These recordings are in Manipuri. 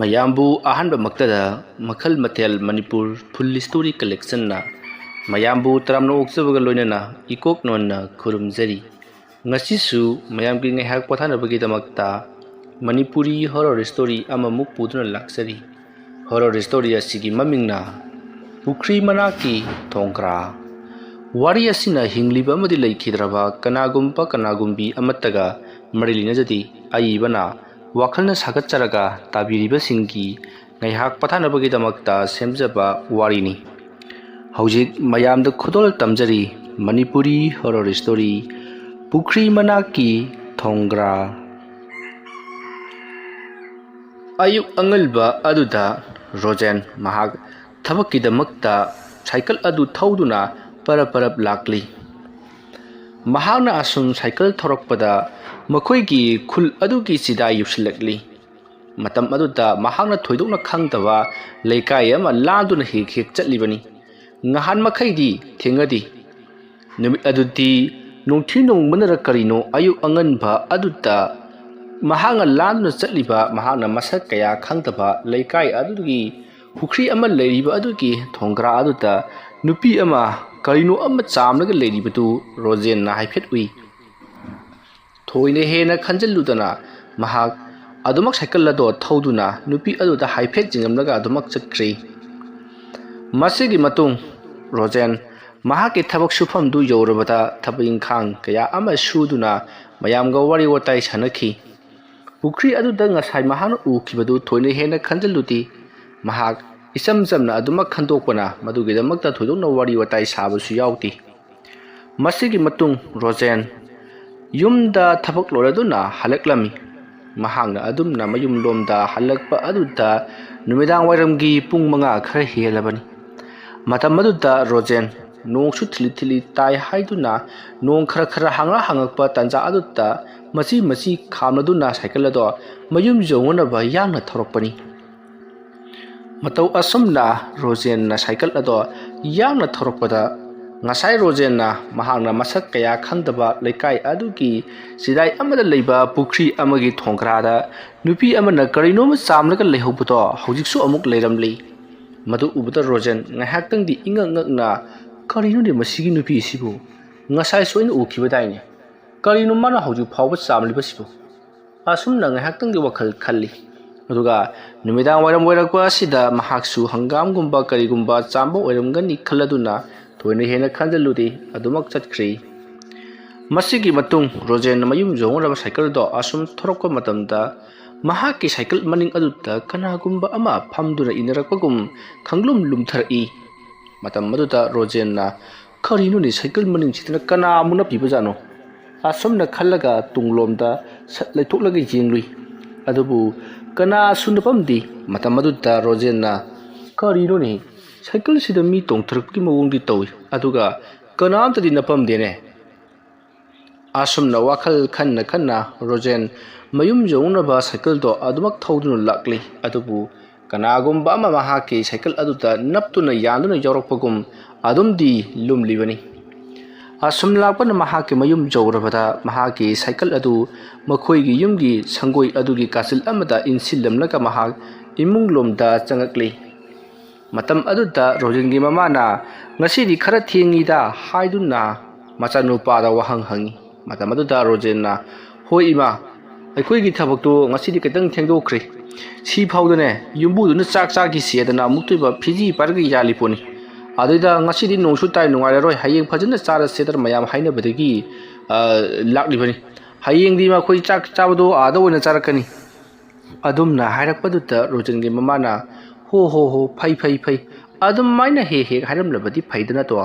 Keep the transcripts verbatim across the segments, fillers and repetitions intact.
ꯃꯌꯥꯝꯕꯨ ꯑꯍꯥꯟꯕꯃꯛꯇꯗ ꯃꯈꯜ ꯃꯊꯦꯜ ꯃꯅꯤꯄꯨꯔ ꯐꯨꯜ ꯁ꯭ꯇꯣꯔꯤ ꯀꯂꯦꯛꯁꯟꯅ ꯃꯌꯥꯝꯕꯨ ꯇꯔꯥꯝꯅ ꯑꯣꯛꯆꯕꯒ ꯂꯣꯏꯅꯅ ꯏꯀꯣꯛ ꯅꯣꯟꯅ ꯈꯨꯔꯨꯝꯖꯔꯤ꯫ ꯉꯁꯤꯁꯨ ꯃꯌꯥꯝꯒꯤ ꯉꯥꯏꯍꯥꯛ ꯄꯣꯊꯥꯅꯕꯒꯤꯗꯃꯛꯇ ꯃꯅꯤꯄꯨꯔꯤ ꯍꯣꯔꯣꯔ ꯁ꯭ꯇꯣꯔꯤ ꯑꯃꯃꯨꯛ ꯄꯨꯗꯨꯅ ꯂꯥꯛꯆꯔꯤ꯫ ꯍꯣꯔꯣꯔ ꯁ꯭ꯇꯣꯔꯤ ꯑꯁꯤꯒꯤ ꯃꯃꯤꯡꯅ ꯄꯨꯈ꯭ꯔꯤ ꯃꯅꯥꯛꯀꯤ ꯊꯣꯡꯒ꯭ꯔꯥ꯫ ꯋꯥꯔꯤ ꯑꯁꯤꯅ ꯍꯤꯡꯂꯤꯕ ꯑꯃꯗꯤ ꯂꯩꯈꯤꯗ꯭ꯔꯕ ꯀꯅꯥꯒꯨꯝꯕ ꯀꯅꯥꯒꯨꯝꯕꯤ ꯑꯃꯠꯇꯒ ꯃꯔꯤ ꯂꯩꯅꯖꯗꯦ꯫ ꯑꯏꯕꯅ ꯋꯥꯈꯜꯅ ꯁꯥꯒꯠꯆꯔꯒ ꯇꯥꯕꯤꯔꯤꯕꯁꯤꯡꯒꯤ ꯉꯥꯏꯍꯥꯛ ꯄꯣꯊꯥꯅꯕꯒꯤꯗꯃꯛꯇ ꯁꯦꯝꯖꯕ ꯋꯥꯔꯤꯅꯤ꯫ ꯍꯧꯖꯤꯛ ꯃꯌꯥꯝꯗ ꯈꯨꯗꯣꯜ ꯇꯝꯖꯔꯤ ꯃꯅꯤꯄꯨꯔꯤ ꯍꯣꯔꯣꯔ ꯁ꯭ꯇꯣꯔꯤ ꯄꯨꯈ꯭ꯔꯤ ꯃꯅꯥꯛꯀꯤ ꯊꯣꯡꯒ꯭ꯔꯥ꯫ ꯑꯌꯨꯛ ꯑꯉꯟꯕ ꯑꯗꯨꯗ ꯔꯣꯖꯦꯟ ꯃꯍꯥꯛ ꯊꯕꯛꯀꯤꯗꯃꯛꯇ ꯁꯥꯏꯀꯜ ꯑꯗꯨ ꯊꯧꯗꯨꯅ ꯄꯔꯞ ꯄꯔꯞ ꯂꯥꯛꯂꯤ꯫ ꯃꯍꯥꯛꯅ ꯑꯁꯨꯝ ꯁꯥꯏꯀꯜ ꯊꯧꯔꯛꯄꯗ ꯃꯈꯣꯏꯒꯤ ꯈꯨꯜ ꯑꯗꯨꯒꯤ ꯆꯤꯗꯥꯏ ꯌꯧꯁꯤꯜꯂꯛꯂꯤ꯫ ꯃꯇꯝ ꯑꯗꯨꯗ ꯃꯍꯥꯛꯅ ꯊꯣꯏꯗꯣꯛꯅ ꯈꯪꯗꯕ ꯂꯩꯀꯥꯏ ꯑꯃ ꯂꯥꯟꯗꯨꯅ ꯍꯦꯛ ꯍꯦꯛ ꯆꯠꯂꯤꯕꯅꯤ꯫ ꯉꯍꯥꯟ ꯃꯈꯩꯗꯤ ꯊꯦꯡꯅꯗꯦ꯫ ꯅꯨꯃꯤꯠ ꯑꯗꯨꯗꯤ ꯅꯨꯡꯊꯤ ꯅꯣꯡꯃꯅꯔ ꯀꯔꯤꯅꯣ ꯑꯌꯨꯛ ꯑꯉꯟꯕ ꯑꯗꯨꯗ ꯃꯍꯥꯛꯅ ꯂꯥꯟꯗꯨꯅ ꯆꯠꯂꯤꯕ ꯃꯍꯥꯛꯅ ꯃꯁꯛ ꯀꯌꯥ ꯈꯪꯗꯕ ꯂꯩꯀꯥꯏ ꯑꯗꯨꯒꯤ ꯄꯨꯈ꯭ꯔꯤ ꯑꯃ ꯂꯩꯔꯤꯕ ꯑꯗꯨꯒꯤ ꯊꯣꯡꯒ꯭ꯔꯥ ꯑꯗꯨꯗ ꯅꯨꯄꯤ ꯑꯃ ꯀꯔꯤꯅꯣ ꯑꯃ ꯆꯥꯝꯂꯒ ꯂꯩꯔꯤꯕꯗꯨ ꯔꯣꯖꯦꯟꯅ ꯍꯥꯏꯐꯦꯠ ꯎꯏ꯫ ꯊꯣꯏꯅ ꯍꯦꯟꯅ ꯈꯟꯖꯤꯜꯂꯨꯗꯅ ꯃꯍꯥꯛ ꯑꯗꯨꯃꯛ ꯁꯥꯏꯀꯜ ꯑꯗꯣ ꯊꯧꯗꯨꯅ ꯅꯨꯄꯤ ꯑꯗꯨꯗ ꯍꯥꯏꯐꯦꯠ ꯌꯦꯡꯂꯝꯂꯒ ꯑꯗꯨꯃꯛ ꯆꯠꯈ꯭ꯔꯤ꯫ ꯃꯁꯤꯒꯤ ꯃꯇꯨꯡ ꯔꯣꯖꯦꯟ ꯃꯍꯥꯛꯀꯤ ꯊꯕꯛ ꯁꯨꯐꯝꯗꯨ ꯌꯧꯔꯕꯗ ꯊꯕꯛ ꯏꯪꯈꯥꯡ ꯀꯌꯥ ꯑꯃ ꯁꯨꯗꯨꯅ ꯃꯌꯥꯝꯒ ꯋꯥꯔꯤ ꯋꯥꯇꯥꯏ ꯁꯥꯟꯅꯈꯤ꯫ ꯄꯨꯈ꯭ꯔꯤ ꯑꯗꯨꯗ ꯉꯁꯥꯏ ꯃꯍꯥꯛꯅ ꯎꯈꯤꯕꯗꯨ ꯊꯣꯏꯅ ꯍꯦꯟꯅ ꯈꯟꯖꯤꯜꯂꯨꯗꯦ꯫ ꯃꯍꯥꯛ ꯏꯆꯝ ꯆꯝꯅ ꯑꯗꯨꯃꯛ ꯈꯟꯗꯣꯛꯄꯅ ꯃꯗꯨꯒꯤꯗꯃꯛꯇ ꯊꯣꯏꯗꯣꯛꯅ ꯋꯥꯔꯤ ꯋꯥꯇꯥꯏ ꯁꯥꯕꯁꯨ ꯌꯥꯎꯗꯦ꯫ ꯃꯁꯤꯒꯤ ꯃꯇꯨꯡ ꯔꯣꯖꯦꯟ ꯌꯨꯝꯗ ꯊꯕꯛ ꯂꯣꯏꯔꯗꯨꯅ ꯍꯜꯂꯛꯂꯝꯃꯤ꯫ ꯃꯍꯥꯛꯅ ꯑꯗꯨꯝꯅ ꯃꯌꯨꯝꯂꯣꯝꯗ ꯍꯜꯂꯛꯄ ꯑꯗꯨꯗ ꯅꯨꯃꯤꯗꯥꯡ ꯋꯥꯏꯔꯝꯒꯤ ꯄꯨꯡ ꯃꯉꯥ ꯈꯔ ꯍꯦꯜꯂꯕꯅꯤ꯫ ꯃꯇꯝ ꯑꯗꯨꯗ ꯔꯣꯖꯦꯟ ꯅꯣꯡꯁꯨ ꯊꯤꯂꯤ ꯊꯤꯂꯤ ꯇꯥꯏ ꯍꯥꯏꯗꯨꯅ ꯅꯣꯡ ꯈꯔ ꯈꯔ ꯍꯥꯡꯂꯛ ꯍꯥꯡꯂꯛꯄ ꯇꯥꯟꯖꯥ ꯑꯗꯨꯗ ꯃꯆꯤ ꯃꯆꯤ ꯈꯥꯝꯂꯗꯨꯅ ꯁꯥꯏꯀꯜ ꯑꯗꯣ ꯃꯌꯨꯝ ꯌꯧꯅꯅꯕ ꯌꯥꯡꯅ ꯊꯧꯔꯛꯄꯅꯤ꯫ ꯃꯇꯧ ꯑꯁꯨꯝꯅ ꯔꯣꯖꯦꯟꯅ ꯁꯥꯏꯀꯜ ꯑꯗꯣ ꯌꯥꯡꯅ ꯊꯧꯔꯛꯄꯗ ꯉꯁꯥꯏ ꯔꯣꯖꯦꯟꯅ ꯃꯍꯥꯛꯅ ꯃꯁꯛ ꯀꯌꯥ ꯈꯪꯗꯕ ꯂꯩꯀꯥꯏ ꯑꯗꯨꯒꯤ ꯆꯤꯗꯥꯏ ꯑꯃꯗ ꯂꯩꯕ ꯄꯨꯈ꯭ꯔꯤ ꯑꯃꯒꯤ ꯊꯣꯡꯒ꯭ꯔꯥꯗ ꯅꯨꯄꯤ ꯑꯃꯅ ꯀꯔꯤꯅꯣꯝꯃ ꯆꯥꯝꯂꯒ ꯂꯩꯍꯧꯕꯗꯣ ꯍꯧꯖꯤꯛꯁꯨ ꯑꯃꯨꯛ ꯂꯩꯔꯝꯂꯤ꯫ ꯃꯗꯨ ꯎꯕꯗ ꯔꯣꯖꯦꯟ ꯉꯥꯏꯍꯥꯛꯇꯪꯗꯤ ꯏꯉꯛ ꯉꯛꯅ, "ꯀꯔꯤꯅꯣꯅꯦ ꯃꯁꯤꯒꯤ ꯅꯨꯄꯤ ꯑꯁꯤꯕꯨ? ꯉꯁꯥꯏꯁꯨ ꯑꯩꯅ ꯎꯈꯤꯕꯗꯥꯏꯅꯦ? ꯀꯔꯤꯅꯣ ꯃꯥꯅ ꯍꯧꯖꯤꯛ ꯐꯥꯎꯕ ꯆꯥꯝꯂꯤꯕꯁꯤꯕꯨ?" ꯑꯁꯨꯝꯅ ꯉꯥꯏꯍꯥꯛꯇꯪꯒꯤ ꯋꯥꯈꯜ ꯈꯜꯂꯤ꯫ ꯑꯗꯨꯒ ꯅꯨꯃꯤꯗꯥꯡ ꯋꯥꯏꯔꯝ ꯑꯣꯏꯔꯛꯄ ꯑꯁꯤꯗ ꯃꯍꯥꯛꯁꯨ ꯍꯪꯒꯥꯝꯒꯨꯝꯕ ꯀꯔꯤꯒꯨꯝꯕ ꯆꯥꯝꯕ ꯑꯣꯏꯔꯝꯒꯅꯤ ꯈꯜꯂꯗꯨꯅ ꯊꯣꯏꯅ ꯍꯦꯟꯅ ꯈꯟꯖꯤꯜꯂꯨꯗꯦ, ꯑꯗꯨꯃꯛ ꯆꯠꯈ꯭ꯔꯤ꯫ ꯃꯁꯤꯒꯤ ꯃꯇꯨꯡ ꯔꯣꯖꯦꯟꯅ ꯃꯌꯨꯝ ꯌꯧꯅꯅꯕ ꯁꯥꯏꯀꯜꯗꯣ ꯑꯁꯨꯝ ꯊꯧꯔꯛꯄ ꯃꯇꯝꯗ ꯃꯍꯥꯛꯀꯤ ꯁꯥꯏꯀꯜ ꯃꯅꯤꯡ ꯑꯗꯨꯗ ꯀꯅꯥꯒꯨꯝꯕ ꯑꯃ ꯐꯝꯗꯨꯅ ꯏꯟꯅꯔꯛꯄꯒꯨꯝ ꯈꯪꯂꯨꯝ ꯂꯨꯝꯊꯔꯛꯏ꯫ ꯃꯇꯝ ꯑꯗꯨꯗ ꯔꯣꯖꯦꯟꯅ, "ꯀꯔꯤꯅꯣꯅꯦ, ꯁꯥꯏꯀꯜ ꯃꯅꯤꯡꯁꯤꯗꯅ ꯀꯅꯥ ꯑꯃꯨꯛ ꯅꯞꯄꯤꯕꯖꯥꯠꯅꯣ?" ꯑꯁꯨꯝꯅ ꯈꯜꯂꯒ ꯇꯨꯡꯂꯣꯝꯗ ꯁꯠ ꯂꯩꯊꯣꯛꯂꯒ ꯌꯦꯡꯂꯨꯏ꯫ ꯑꯗꯨꯕꯨ ꯀꯅꯥꯁꯨ ꯅꯞꯄꯝꯗꯦ꯫ ꯃꯇꯝ ꯑꯗꯨꯗ ꯔꯣꯖꯦꯟꯅ, "ꯀꯔꯤꯅꯣꯅꯦ, ꯁꯥꯏꯀꯜꯁꯤꯗ ꯃꯤ ꯇꯣꯡꯊꯔꯛꯄꯒꯤ ꯃꯑꯣꯡꯗꯤ ꯇꯧꯏ, ꯑꯗꯨꯒ ꯀꯅꯥꯝꯇꯗꯤ ꯅꯞꯄꯝꯗꯦꯅꯦ?" ꯑꯁꯨꯝꯅ ꯋꯥꯈꯜ ꯈꯟꯅ ꯈꯟꯅ ꯔꯣꯖꯦꯟ ꯃꯌꯨꯝ ꯌꯧꯅꯕ ꯁꯥꯏꯀꯜꯗꯣ ꯑꯗꯨꯃꯛ ꯊꯧꯗꯨꯅ ꯂꯥꯛꯂꯤ꯫ ꯑꯗꯨꯕꯨ ꯀꯅꯥꯒꯨꯝꯕ ꯑꯃ ꯃꯍꯥꯛꯀꯤ ꯁꯥꯏꯀꯜ ꯑꯗꯨꯗ ꯅꯞꯇꯨꯅ ꯌꯥꯟꯗꯨꯅ ꯌꯥꯎꯔꯛꯄꯒꯨꯝ ꯑꯗꯨꯝꯗꯤ ꯂꯨꯝꯂꯤꯕꯅꯤ꯫ ꯑꯁꯨꯝ ꯂꯥꯛꯄꯅ ꯃꯍꯥꯛꯀꯤ ꯃꯌꯨꯝ ꯌꯧꯔꯕꯗ ꯃꯍꯥꯛꯀꯤ ꯁꯥꯏꯀꯜ ꯑꯗꯨ ꯃꯈꯣꯏꯒꯤ ꯌꯨꯝꯒꯤ ꯁꯪꯒꯣꯏ ꯑꯗꯨꯒꯤ ꯀꯥꯆꯤꯜ ꯑꯃꯗ ꯏꯟꯁꯤꯜꯂꯝꯂꯒ ꯃꯍꯥꯛ ꯏꯃꯨꯡꯂꯣꯝꯗ ꯆꯪꯉꯛꯂꯤ꯫ ꯃꯇꯝ ꯑꯗꯨꯗ ꯔꯣꯖꯦꯟꯒꯤ ꯃꯃꯥꯅ, "ꯉꯁꯤꯗꯤ ꯈꯔ ꯊꯦꯡꯉꯤꯗ" ꯍꯥꯏꯗꯨꯅ ꯃꯆꯥꯅꯨꯄꯥꯗ ꯋꯥꯍꯪ ꯍꯪꯉꯤ꯫ ꯃꯇꯝ ꯑꯗꯨꯗ ꯔꯣꯖꯦꯟꯅ, "ꯍꯣꯏ ꯏꯃꯥ, ꯑꯩꯈꯣꯏꯒꯤ ꯊꯕꯛꯇꯣ ꯉꯁꯤꯗꯤ ꯈꯤꯇꯪ ꯊꯦꯡꯗꯣꯛꯈ꯭ꯔꯦ꯫ ꯁꯤ ꯐꯥꯎꯗꯅꯦ ꯌꯨꯝꯕꯨꯗꯨꯅ ꯆꯥꯛ ꯆꯥꯈꯤꯁꯦꯗꯅ ꯑꯃꯨꯛꯇꯣꯏꯕ ꯐꯤꯖꯤ ꯄꯥꯏꯔꯒ ꯌꯥꯜꯂꯤ ꯄꯣꯠꯅꯤ꯫ ꯑꯗꯨꯗ ꯉꯁꯤꯗꯤ ꯅꯣꯡꯁꯨ ꯇꯥꯏ, ꯅꯨꯡꯉꯥꯏꯔꯔꯣꯏ, ꯍꯌꯦꯡ ꯐꯖꯅ ꯆꯥꯔꯁꯦꯗꯅ ꯃꯌꯥꯝ ꯍꯥꯏꯅꯕꯗꯒꯤ, ꯑ, ꯂꯥꯛꯂꯤꯕꯅꯤ꯫ ꯍꯌꯦꯡꯗꯤ ꯃꯈꯣꯏ ꯆꯥꯛ ꯆꯥꯕꯗꯣ ꯑꯥꯗ ꯑꯣꯏꯅ ꯆꯥꯔꯛꯀꯅꯤ"꯫ ꯑꯗꯨꯝꯅ ꯍꯥꯏꯔꯛꯄꯗꯨꯗ ꯔꯣꯖꯦꯟꯒꯤ ꯃꯃꯥꯅ, "ꯍꯣ ꯍꯣ ꯍꯣ, ꯐꯩ ꯐꯩ ꯐꯩ, ꯑꯗꯨꯃꯥꯏꯅ ꯍꯦꯛ ꯍꯦꯛ ꯍꯥꯏꯔꯝꯂꯕꯗꯤ ꯐꯩꯗꯅ ꯇꯣ꯫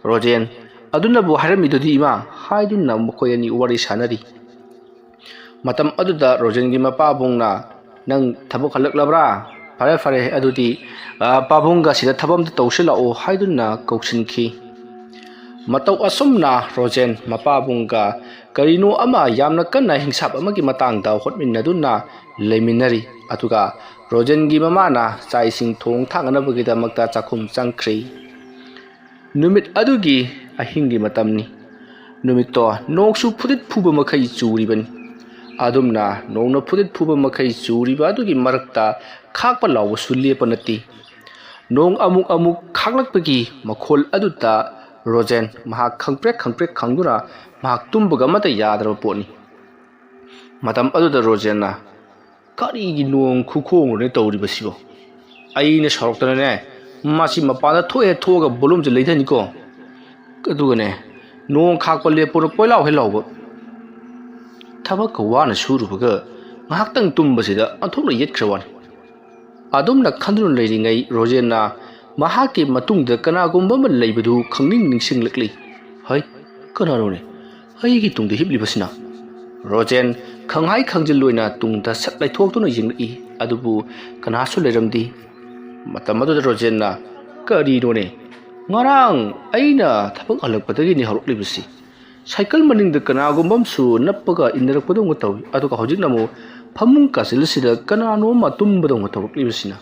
ꯔꯣꯖꯦꯟ, ꯑꯗꯨꯅꯕꯨ ꯍꯥꯏꯔꯝꯃꯤꯗꯨꯗꯤ ꯏꯃꯥ" ꯍꯥꯏꯗꯨꯅ ꯃꯈꯣꯏ ꯑꯅꯤ ꯋꯥꯔꯤ ꯁꯥꯟꯅꯔꯤ꯫ ꯃꯇꯝ ꯑꯗꯨꯗ ꯔꯣꯖꯦꯟꯒꯤ ꯃꯄꯥꯕꯨꯡꯅ, "ꯅꯪ ꯊꯕꯛ ꯍꯜꯂꯛꯂꯕ꯭ꯔꯥ? ꯐꯔꯦ ꯐꯔꯦ, ꯑꯗꯨꯗꯤ, ꯑ, ꯄꯥꯕꯨꯡꯒ ꯁꯤꯗ ꯊꯕꯛ ꯑꯝꯇ ꯇꯧꯁꯤꯜꯂꯛꯑꯣ" ꯍꯥꯏꯗꯨꯅ ꯀꯧꯁꯤꯟꯈꯤ꯫ ꯃꯇꯧ ꯑꯁꯨꯝꯅ ꯔꯣꯖꯦꯟ ꯃꯄꯥꯕꯨꯡꯒ ꯀꯔꯤꯅꯣ ꯑꯃ ꯌꯥꯝꯅ ꯀꯟꯅ ꯍꯤꯡꯁꯥꯞ ꯑꯃꯒꯤ ꯃꯇꯥꯡꯗ ꯍꯣꯠꯃꯤꯟꯅꯗꯨꯅ ꯂꯩꯃꯤꯟꯅꯔꯤ꯫ ꯑꯗꯨꯒ ꯔꯣꯖꯦꯟꯒꯤ ꯃꯃꯥꯅ ꯆꯥꯛ ꯏꯁꯤꯡ ꯊꯣꯡ ꯊꯥꯛꯅꯅꯕꯒꯤꯗꯃꯛꯇ ꯆꯥꯛꯈꯨꯝ ꯆꯪꯈ꯭ꯔꯤ꯫ ꯅꯨꯃꯤꯠ ꯑꯗꯨꯒꯤ ꯑꯍꯤꯡꯒꯤ ꯃꯇꯝꯅꯤ꯫ ꯅꯨꯃꯤꯠꯇꯣ ꯅꯣꯡꯁꯨ ꯐꯨꯗꯤꯠ ꯐꯨꯕ ꯃꯈꯩ ꯆꯨꯔꯤꯕꯅꯤ꯫ ꯑꯗꯨꯝꯅ ꯅꯣꯡꯅ ꯐꯨꯗꯤꯠ ꯐꯨꯕ ꯃꯈꯩ ꯆꯨꯔꯤꯕ ꯑꯗꯨꯒꯤ ꯃꯔꯛꯇ ꯈꯥꯛꯄ ꯂꯥꯎꯕꯁꯨ ꯂꯦꯞꯄ ꯅꯠꯇꯦ꯫ ꯅꯣꯡ ꯑꯃꯨꯛ ꯑꯃꯨꯛ ꯈꯥꯛꯂꯛꯄꯒꯤ ꯃꯈꯣꯜ ꯑꯗꯨꯗ ꯔꯣꯖꯦꯟ ꯃꯍꯥꯛ ꯈꯪꯄ꯭ꯔꯦꯛ ꯈꯪꯄ꯭ꯔꯦꯛ ꯈꯪꯗꯨꯅ ꯃꯍꯥꯛ ꯇꯨꯝꯕꯒ ꯑꯃꯠꯇ ꯌꯥꯗ꯭ꯔꯕ ꯄꯣꯠꯅꯤ꯫ ꯃꯇꯝ ꯑꯗꯨꯗ ꯔꯣꯖꯦꯟꯅ, "ꯀꯔꯤꯒꯤ ꯅꯣꯡ ꯈꯨꯈꯣꯡꯅꯣꯅꯦ ꯇꯧꯔꯤꯕꯁꯤꯕꯣ? ꯑꯩꯅ ꯁꯥꯎꯔꯛꯇꯅꯅꯦ, ꯃꯁꯤ ꯃꯄꯥꯟꯗ ꯊꯣꯛꯍꯦꯛ ꯊꯣꯛꯑꯒ ꯕꯣꯂꯨꯝꯁꯦ ꯂꯩꯊꯅꯤꯀꯣ꯫ ꯑꯗꯨꯒꯅꯦ, ꯅꯣꯡ ꯈꯥꯛꯄ ꯂꯦꯞꯄꯨꯔ ꯀꯣꯏꯂꯥꯎ ꯍꯦꯛ ꯂꯥꯎꯕ꯫ ꯊꯕꯛꯀ ꯋꯥꯅ ꯁꯨꯔꯨꯕꯒ ꯉꯥꯏꯍꯥꯛꯇꯪ ꯇꯨꯝꯕꯁꯤꯗ ꯑꯣꯟꯊꯣꯛꯅ ꯌꯦꯠꯈ꯭ꯔ ꯋꯥꯅꯤ꯫" ꯑꯗꯨꯝꯅ ꯈꯟꯗꯨꯅ ꯂꯩꯔꯤꯉꯩ ꯔꯣꯖꯦꯟꯅ ꯃꯍꯥꯛꯀꯤ ꯃꯇꯨꯡꯗ ꯀꯅꯥꯒꯨꯝꯕ ꯑꯃ ꯂꯩꯕꯗꯨ ꯈꯪꯅꯤꯡ ꯅꯤꯡꯁꯤꯡꯂꯛꯂꯤ꯫ "ꯍꯩ, ꯀꯅꯥꯅꯣꯅꯦ ꯑꯩꯒꯤ ꯇꯨꯡꯗ ꯍꯤꯞꯂꯤꯕꯁꯤꯅ?" ꯔꯣꯖꯦꯟ ꯈꯪꯍꯥꯏ ꯈꯪꯖꯤꯜ ꯑꯣꯏꯅ ꯇꯨꯡꯗ ꯁꯠ ꯂꯩꯊꯣꯛꯇꯨꯅ ꯌꯦꯡꯂꯛꯏ, ꯑꯗꯨꯕꯨ ꯀꯅꯥꯁꯨ ꯂꯩꯔꯝꯗꯦ꯫ ꯃꯇꯝ ꯑꯗꯨꯗ ꯔꯣꯖꯦꯟꯅ, "ꯀꯔꯤꯅꯣꯅꯦ, ꯉꯔꯥꯡ ꯑꯩꯅ ꯊꯕꯛ ꯍꯜꯂꯛꯄꯗꯒꯤꯅꯤ ꯍꯧꯔꯛꯂꯤꯕꯁꯤ꯫ ꯁꯥꯏꯀꯜ ꯃꯅꯤꯡꯗ ꯀꯅꯥꯒꯨꯝꯕ ꯑꯃꯁꯨ ꯅꯞꯄꯒ ꯏꯟꯅꯔꯛꯄꯗꯧꯅ ꯇꯧꯏ, ꯑꯗꯨꯒ ꯍꯧꯖꯤꯛꯅ ꯑꯃꯨꯛ ꯐꯃꯨꯡ ꯀꯥꯁꯤꯜ ꯑꯁꯤꯗ ꯀꯅꯥꯅꯣ ꯑꯃ ꯇꯨꯝꯕꯗꯧꯅ ꯇꯧꯔꯛꯂꯤꯕꯁꯤꯅ꯫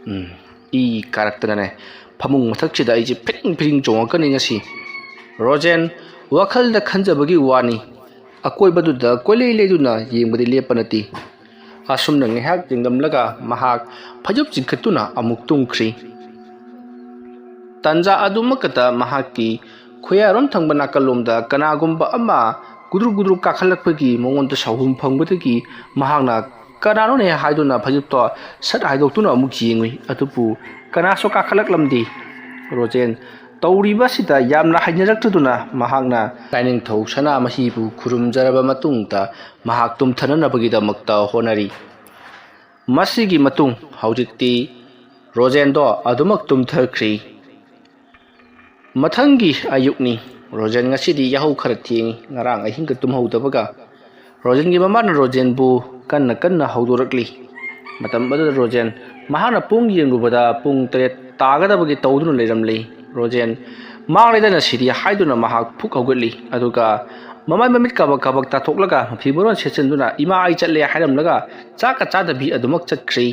ꯎꯝ, ꯏ ꯀꯥꯔꯛꯇꯅꯅꯦ, ꯐꯃꯨꯡ ꯃꯊꯛꯁꯤꯗ ꯑꯩꯁꯦ ꯐꯤꯔꯤꯡ ꯐꯤꯔꯤꯡ ꯆꯣꯡꯉꯛꯀꯅꯤ ꯉꯁꯤ꯫" ꯔꯣꯖꯦꯟ ꯋꯥꯈꯜꯗ ꯈꯟꯖꯕꯒꯤ ꯋꯥꯅꯤ꯫ ꯑꯀꯣꯏꯕꯗꯨꯗ ꯀꯣꯏꯂꯩ ꯂꯩꯗꯨꯅ ꯌꯦꯡꯕꯗꯤ ꯂꯦꯞꯄ ꯅꯠꯇꯦ꯫ ꯑꯁꯨꯝꯅ ꯉꯥꯏꯍꯥꯛ ꯌꯦꯡꯂꯝꯂꯒ ꯃꯍꯥꯛ ꯐꯩꯖꯨꯞ ꯆꯤꯡꯈꯠꯇꯨꯅ ꯑꯃꯨꯛ ꯇꯨꯝꯈ꯭ꯔꯤ꯫ ꯇꯟꯖꯥ ꯑꯗꯨꯃꯛꯇꯗ ꯃꯍꯥꯛꯀꯤ ꯈꯨꯌꯥꯔꯣꯝ ꯊꯪꯕ ꯅꯥꯀꯜꯂꯣꯝꯗ ꯀꯅꯥꯒꯨꯝꯕ ꯑꯃ ꯒꯨꯗ꯭ꯔꯨꯛ ꯒꯨꯗ꯭ꯔꯨꯛ ꯀꯥꯈꯠꯂꯛꯄꯒꯤ ꯃꯉꯣꯟꯗ ꯁꯥꯎꯍꯨꯝ ꯐꯪꯕꯗꯒꯤ ꯃꯍꯥꯛꯅ "ꯀꯅꯥꯅꯣꯅꯦ?" ꯍꯥꯏꯗꯨꯅ ꯐꯩꯖꯨꯞꯇꯣ ꯁꯠ ꯍꯥꯏꯗꯣꯛꯇꯨꯅ ꯑꯃꯨꯛ ꯌꯦꯡꯉꯨꯏ꯫ ꯑꯗꯨꯕꯨ ꯀꯅꯥꯁꯨ ꯀꯥꯈꯠꯂꯛꯂꯝꯗꯦ꯫ ꯔꯣꯖꯦꯟ ꯇꯧꯔꯤꯕꯁꯤꯗ ꯌꯥꯝꯅ ꯍꯩꯅꯔꯛꯇꯗꯨꯅ ꯃꯍꯥꯛꯅ ꯂꯥꯏꯅꯤꯡꯊꯧ ꯁꯅꯥꯃꯍꯤꯕꯨ ꯈꯨꯔꯨꯝꯖꯔꯕ ꯃꯇꯨꯡꯗ ꯃꯍꯥꯛ ꯇꯨꯝꯊꯅꯅꯕꯒꯤꯗꯃꯛꯇ ꯍꯣꯠꯅꯔꯤ꯫ ꯃꯁꯤꯒꯤ ꯃꯇꯨꯡ ꯍꯧꯖꯤꯛꯇꯤ ꯔꯣꯖꯦꯟꯗꯣ ꯑꯗꯨꯃꯛ ꯇꯨꯝꯊꯈ꯭ꯔꯤ꯫ ꯃꯊꯪꯒꯤ ꯑꯌꯨꯛꯅꯤ꯫ ꯔꯣꯖꯦꯟ ꯉꯁꯤꯗꯤ ꯌꯥꯍꯧ ꯈꯔ ꯊꯦꯡꯉꯤ꯫ ꯉꯔꯥꯡ ꯑꯍꯤꯡꯒ ꯇꯨꯝꯍꯧꯗꯕꯒ꯫ ꯔꯣꯖꯦꯟꯒꯤ ꯃꯃꯥꯅ ꯔꯣꯖꯦꯟꯕꯨ ꯀꯟꯅ ꯀꯟꯅ ꯍꯧꯗꯣꯔꯛꯂꯤ꯫ ꯃꯇꯝ ꯑꯗꯨꯗ ꯔꯣꯖꯦꯟ ꯃꯍꯥꯛꯅ ꯄꯨꯡ ꯌꯦꯡꯂꯨꯕꯗ ꯄꯨꯡ ꯇꯔꯦꯠ ꯇꯥꯒꯗꯕꯒꯤ ꯇꯧꯗꯨꯅ ꯂꯩꯔꯝꯂꯤ꯫ ꯔꯣꯖꯦꯟ ꯃꯥꯡꯂꯦꯗꯅ ꯁꯤꯗꯤ ꯍꯥꯏꯗꯨꯅ ꯃꯍꯥꯛ ꯐꯨꯛ ꯍꯧꯒꯠꯂꯤ꯫ ꯑꯗꯨꯒ ꯃꯃꯥꯏ ꯃꯃꯤꯠ ꯀꯥꯕꯛ ꯀꯥꯕꯛ ꯇꯥꯊꯣꯛꯂꯒ ꯃꯐꯤ ꯃꯔꯣꯟ ꯁꯦꯠꯆꯤꯟꯗꯨꯅ "ꯏꯃꯥ, ꯑꯩ ꯆꯠꯂꯦ" ꯍꯥꯏꯔꯝꯂꯒ ꯆꯥꯛꯀ ꯆꯥꯗꯕꯤ ꯑꯗꯨꯃꯛ ꯆꯠꯈ꯭ꯔꯤ꯫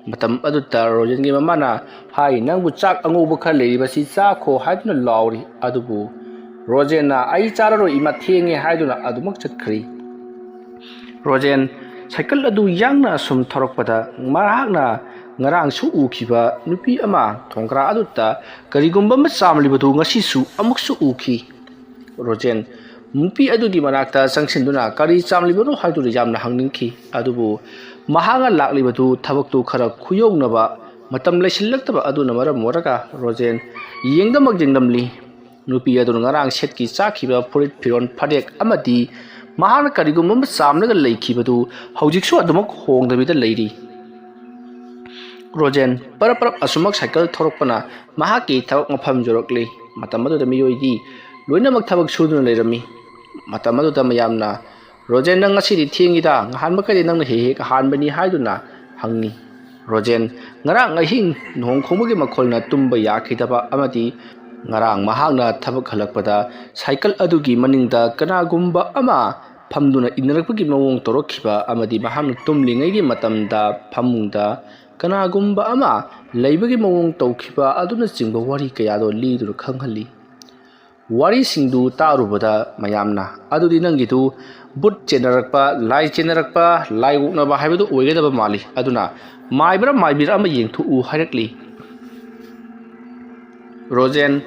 ꯃꯇꯝ ꯑꯗꯨꯗ ꯔꯣꯖꯦꯟꯒꯤ ꯃꯃꯥꯅ ꯍꯥꯏ, "ꯅꯪꯕꯨ ꯆꯥꯛ ꯑꯉꯧꯕ ꯈꯔ ꯂꯩꯔꯤꯕꯁꯤ ꯆꯥꯈꯣ" ꯍꯥꯏꯗꯨꯅ ꯂꯥꯎꯔꯤ꯫ ꯑꯗꯨꯕꯨ ꯔꯣꯖꯦꯟꯅ "ꯑꯩ ꯆꯥꯔꯔꯣꯏ ꯏꯃꯥ, ꯊꯦꯡꯉꯦ" ꯍꯥꯏꯗꯨꯅ ꯑꯗꯨꯃꯛ ꯆꯠꯈ꯭ꯔꯤ꯫ ꯔꯣꯖꯦꯟ ꯁꯥꯏꯀꯜ ꯑꯗꯨ ꯌꯥꯡꯅ ꯑꯁꯨꯝ ꯊꯧꯔꯛꯄꯗ ꯃꯍꯥꯛꯅ ꯉꯔꯥꯡꯁꯨ ꯎꯈꯤꯕ ꯅꯨꯄꯤ ꯑꯃ ꯊꯣꯡꯒ꯭ꯔꯥ ꯑꯗꯨꯗ ꯀꯔꯤꯒꯨꯝꯕ ꯑꯃ ꯆꯥꯝꯂꯤꯕꯗꯨ ꯉꯁꯤꯁꯨ ꯑꯃꯨꯛꯁꯨ ꯎꯈꯤ꯫ ꯔꯣꯖꯦꯟ ꯅꯨꯄꯤ ꯑꯗꯨꯒꯤ ꯃꯅꯥꯛꯇ ꯆꯪꯁꯤꯟꯗꯨꯅ ꯀꯔꯤ ꯆꯥꯝꯂꯤꯕꯅꯣ ꯍꯥꯏꯗꯨꯅ ꯌꯥꯝꯅ ꯍꯪꯅꯤꯡꯈꯤ꯫ ꯑꯗꯨꯕꯨ ꯃꯍꯥꯛꯅ ꯂꯥꯛꯂꯤꯕꯗꯨ ꯊꯕꯛꯇꯨ ꯈꯔ ꯈꯨꯌꯧꯅꯕ, ꯃꯇꯝ ꯂꯩꯁꯤꯜꯂꯛꯇꯕ ꯑꯗꯨꯅ ꯃꯔꯝ ꯑꯣꯏꯔꯒ ꯔꯣꯖꯦꯟ ꯌꯦꯡꯗꯃꯛ ꯌꯦꯡꯂꯝꯂꯤ꯫ ꯅꯨꯄꯤ ꯑꯗꯨꯅ ꯉꯔꯥꯡ ꯁꯦꯠꯈꯤ ꯆꯥꯈꯤꯕ ꯐꯨꯔꯤꯠ ꯐꯤꯔꯣꯜ ꯐꯅꯦꯛ ꯑꯃꯗꯤ ꯃꯍꯥꯛꯅ ꯀꯔꯤꯒꯨꯝꯕ ꯑꯃ ꯆꯥꯝꯂꯒ ꯂꯩꯈꯤꯕꯗꯨ ꯍꯧꯖꯤꯛꯁꯨ ꯑꯗꯨꯃꯛ ꯍꯣꯡꯗꯕꯤꯗ ꯂꯩꯔꯤ꯫ ꯔꯣꯖꯦꯟ ꯄꯔꯞ ꯄꯔꯞ ꯑꯁꯨꯃꯛ ꯁꯥꯏꯀꯜ ꯊꯧꯔꯛꯄꯅ ꯃꯍꯥꯛꯀꯤ ꯊꯕꯛ ꯃꯐꯝ ꯌꯧꯔꯛꯂꯤ꯫ ꯃꯇꯝ ꯑꯗꯨꯗ ꯃꯤꯑꯣꯏꯗꯤ ꯂꯣꯏꯅꯃꯛ ꯊꯕꯛ ꯁꯨꯗꯨꯅ ꯂꯩꯔꯝꯃꯤ꯫ ꯃꯇꯝ ꯑꯗꯨꯗ ꯃꯌꯥꯝꯅ, "ꯔꯣꯖꯦꯟ, ꯅꯪ ꯉꯁꯤꯗꯤ ꯊꯦꯡꯉꯤꯗ, ꯉꯍꯥꯟ ꯃꯈꯩꯗꯤ ꯅꯪꯅ ꯍꯦꯛ ꯍꯦꯛ ꯍꯥꯟꯕꯅꯤ" ꯍꯥꯏꯗꯨꯅ ꯍꯪꯉꯤ꯫ ꯔꯣꯖꯦꯟ ꯉꯔꯥꯡ ꯑꯍꯤꯡ ꯅꯣꯡ ꯈꯣꯡꯕꯒꯤ ꯃꯈꯣꯜꯅ ꯇꯨꯝꯕ ꯌꯥꯈꯤꯗꯕ ꯑꯃꯗꯤ ꯉꯔꯥꯡ ꯃꯍꯥꯛꯅ ꯊꯕꯛ ꯍꯜꯂꯛꯄꯗ ꯁꯥꯏꯀꯜ ꯑꯗꯨꯒꯤ ꯃꯅꯤꯡꯗ ꯀꯅꯥꯒꯨꯝꯕ ꯑꯃ ꯐꯝꯗꯨꯅ ꯏꯟꯅꯔꯛꯄꯒꯤ ꯃꯑꯣꯡ ꯇꯧꯔꯛꯈꯤꯕ ꯑꯃꯗꯤ ꯃꯍꯥꯛꯅ ꯇꯨꯝꯂꯤꯉꯩꯒꯤ ꯃꯇꯝꯗ ꯐꯃꯨꯡꯗ ꯀꯅꯥꯒꯨꯝꯕ ꯑꯃ ꯂꯩꯕꯒꯤ ꯃꯑꯣꯡ ꯇꯧꯈꯤꯕ ꯑꯗꯨꯅꯆꯤꯡꯕ ꯋꯥꯔꯤ ꯀꯌꯥꯗꯣ ꯂꯤꯗꯨꯅ ꯈꯪꯍꯜꯂꯤ꯫ ꯋꯥꯔꯤꯁꯤꯡꯗꯨ ꯇꯥꯔꯨꯕꯗ ꯃꯌꯥꯝꯅ, "ꯑꯗꯨꯗꯤ ꯅꯪꯒꯤꯗꯨ ꯚꯨꯠ ꯆꯦꯟꯅꯔꯛꯄ, ꯂꯥꯏ ꯆꯦꯟꯅꯔꯛꯄ, ꯂꯥꯏ ꯑꯣꯛꯅꯕ ꯍꯥꯏꯕꯗꯨ ꯑꯣꯏꯒꯗꯕ ꯃꯥꯜꯂꯤ꯫ ꯑꯗꯨꯅ ꯃꯥꯏꯕꯔ ꯃꯥꯏꯕꯤꯔ ꯑꯃ ꯌꯦꯡꯊꯣꯛꯎ" ꯍꯥꯏꯔꯛꯂꯤ꯫ ꯔꯣꯖꯦꯟ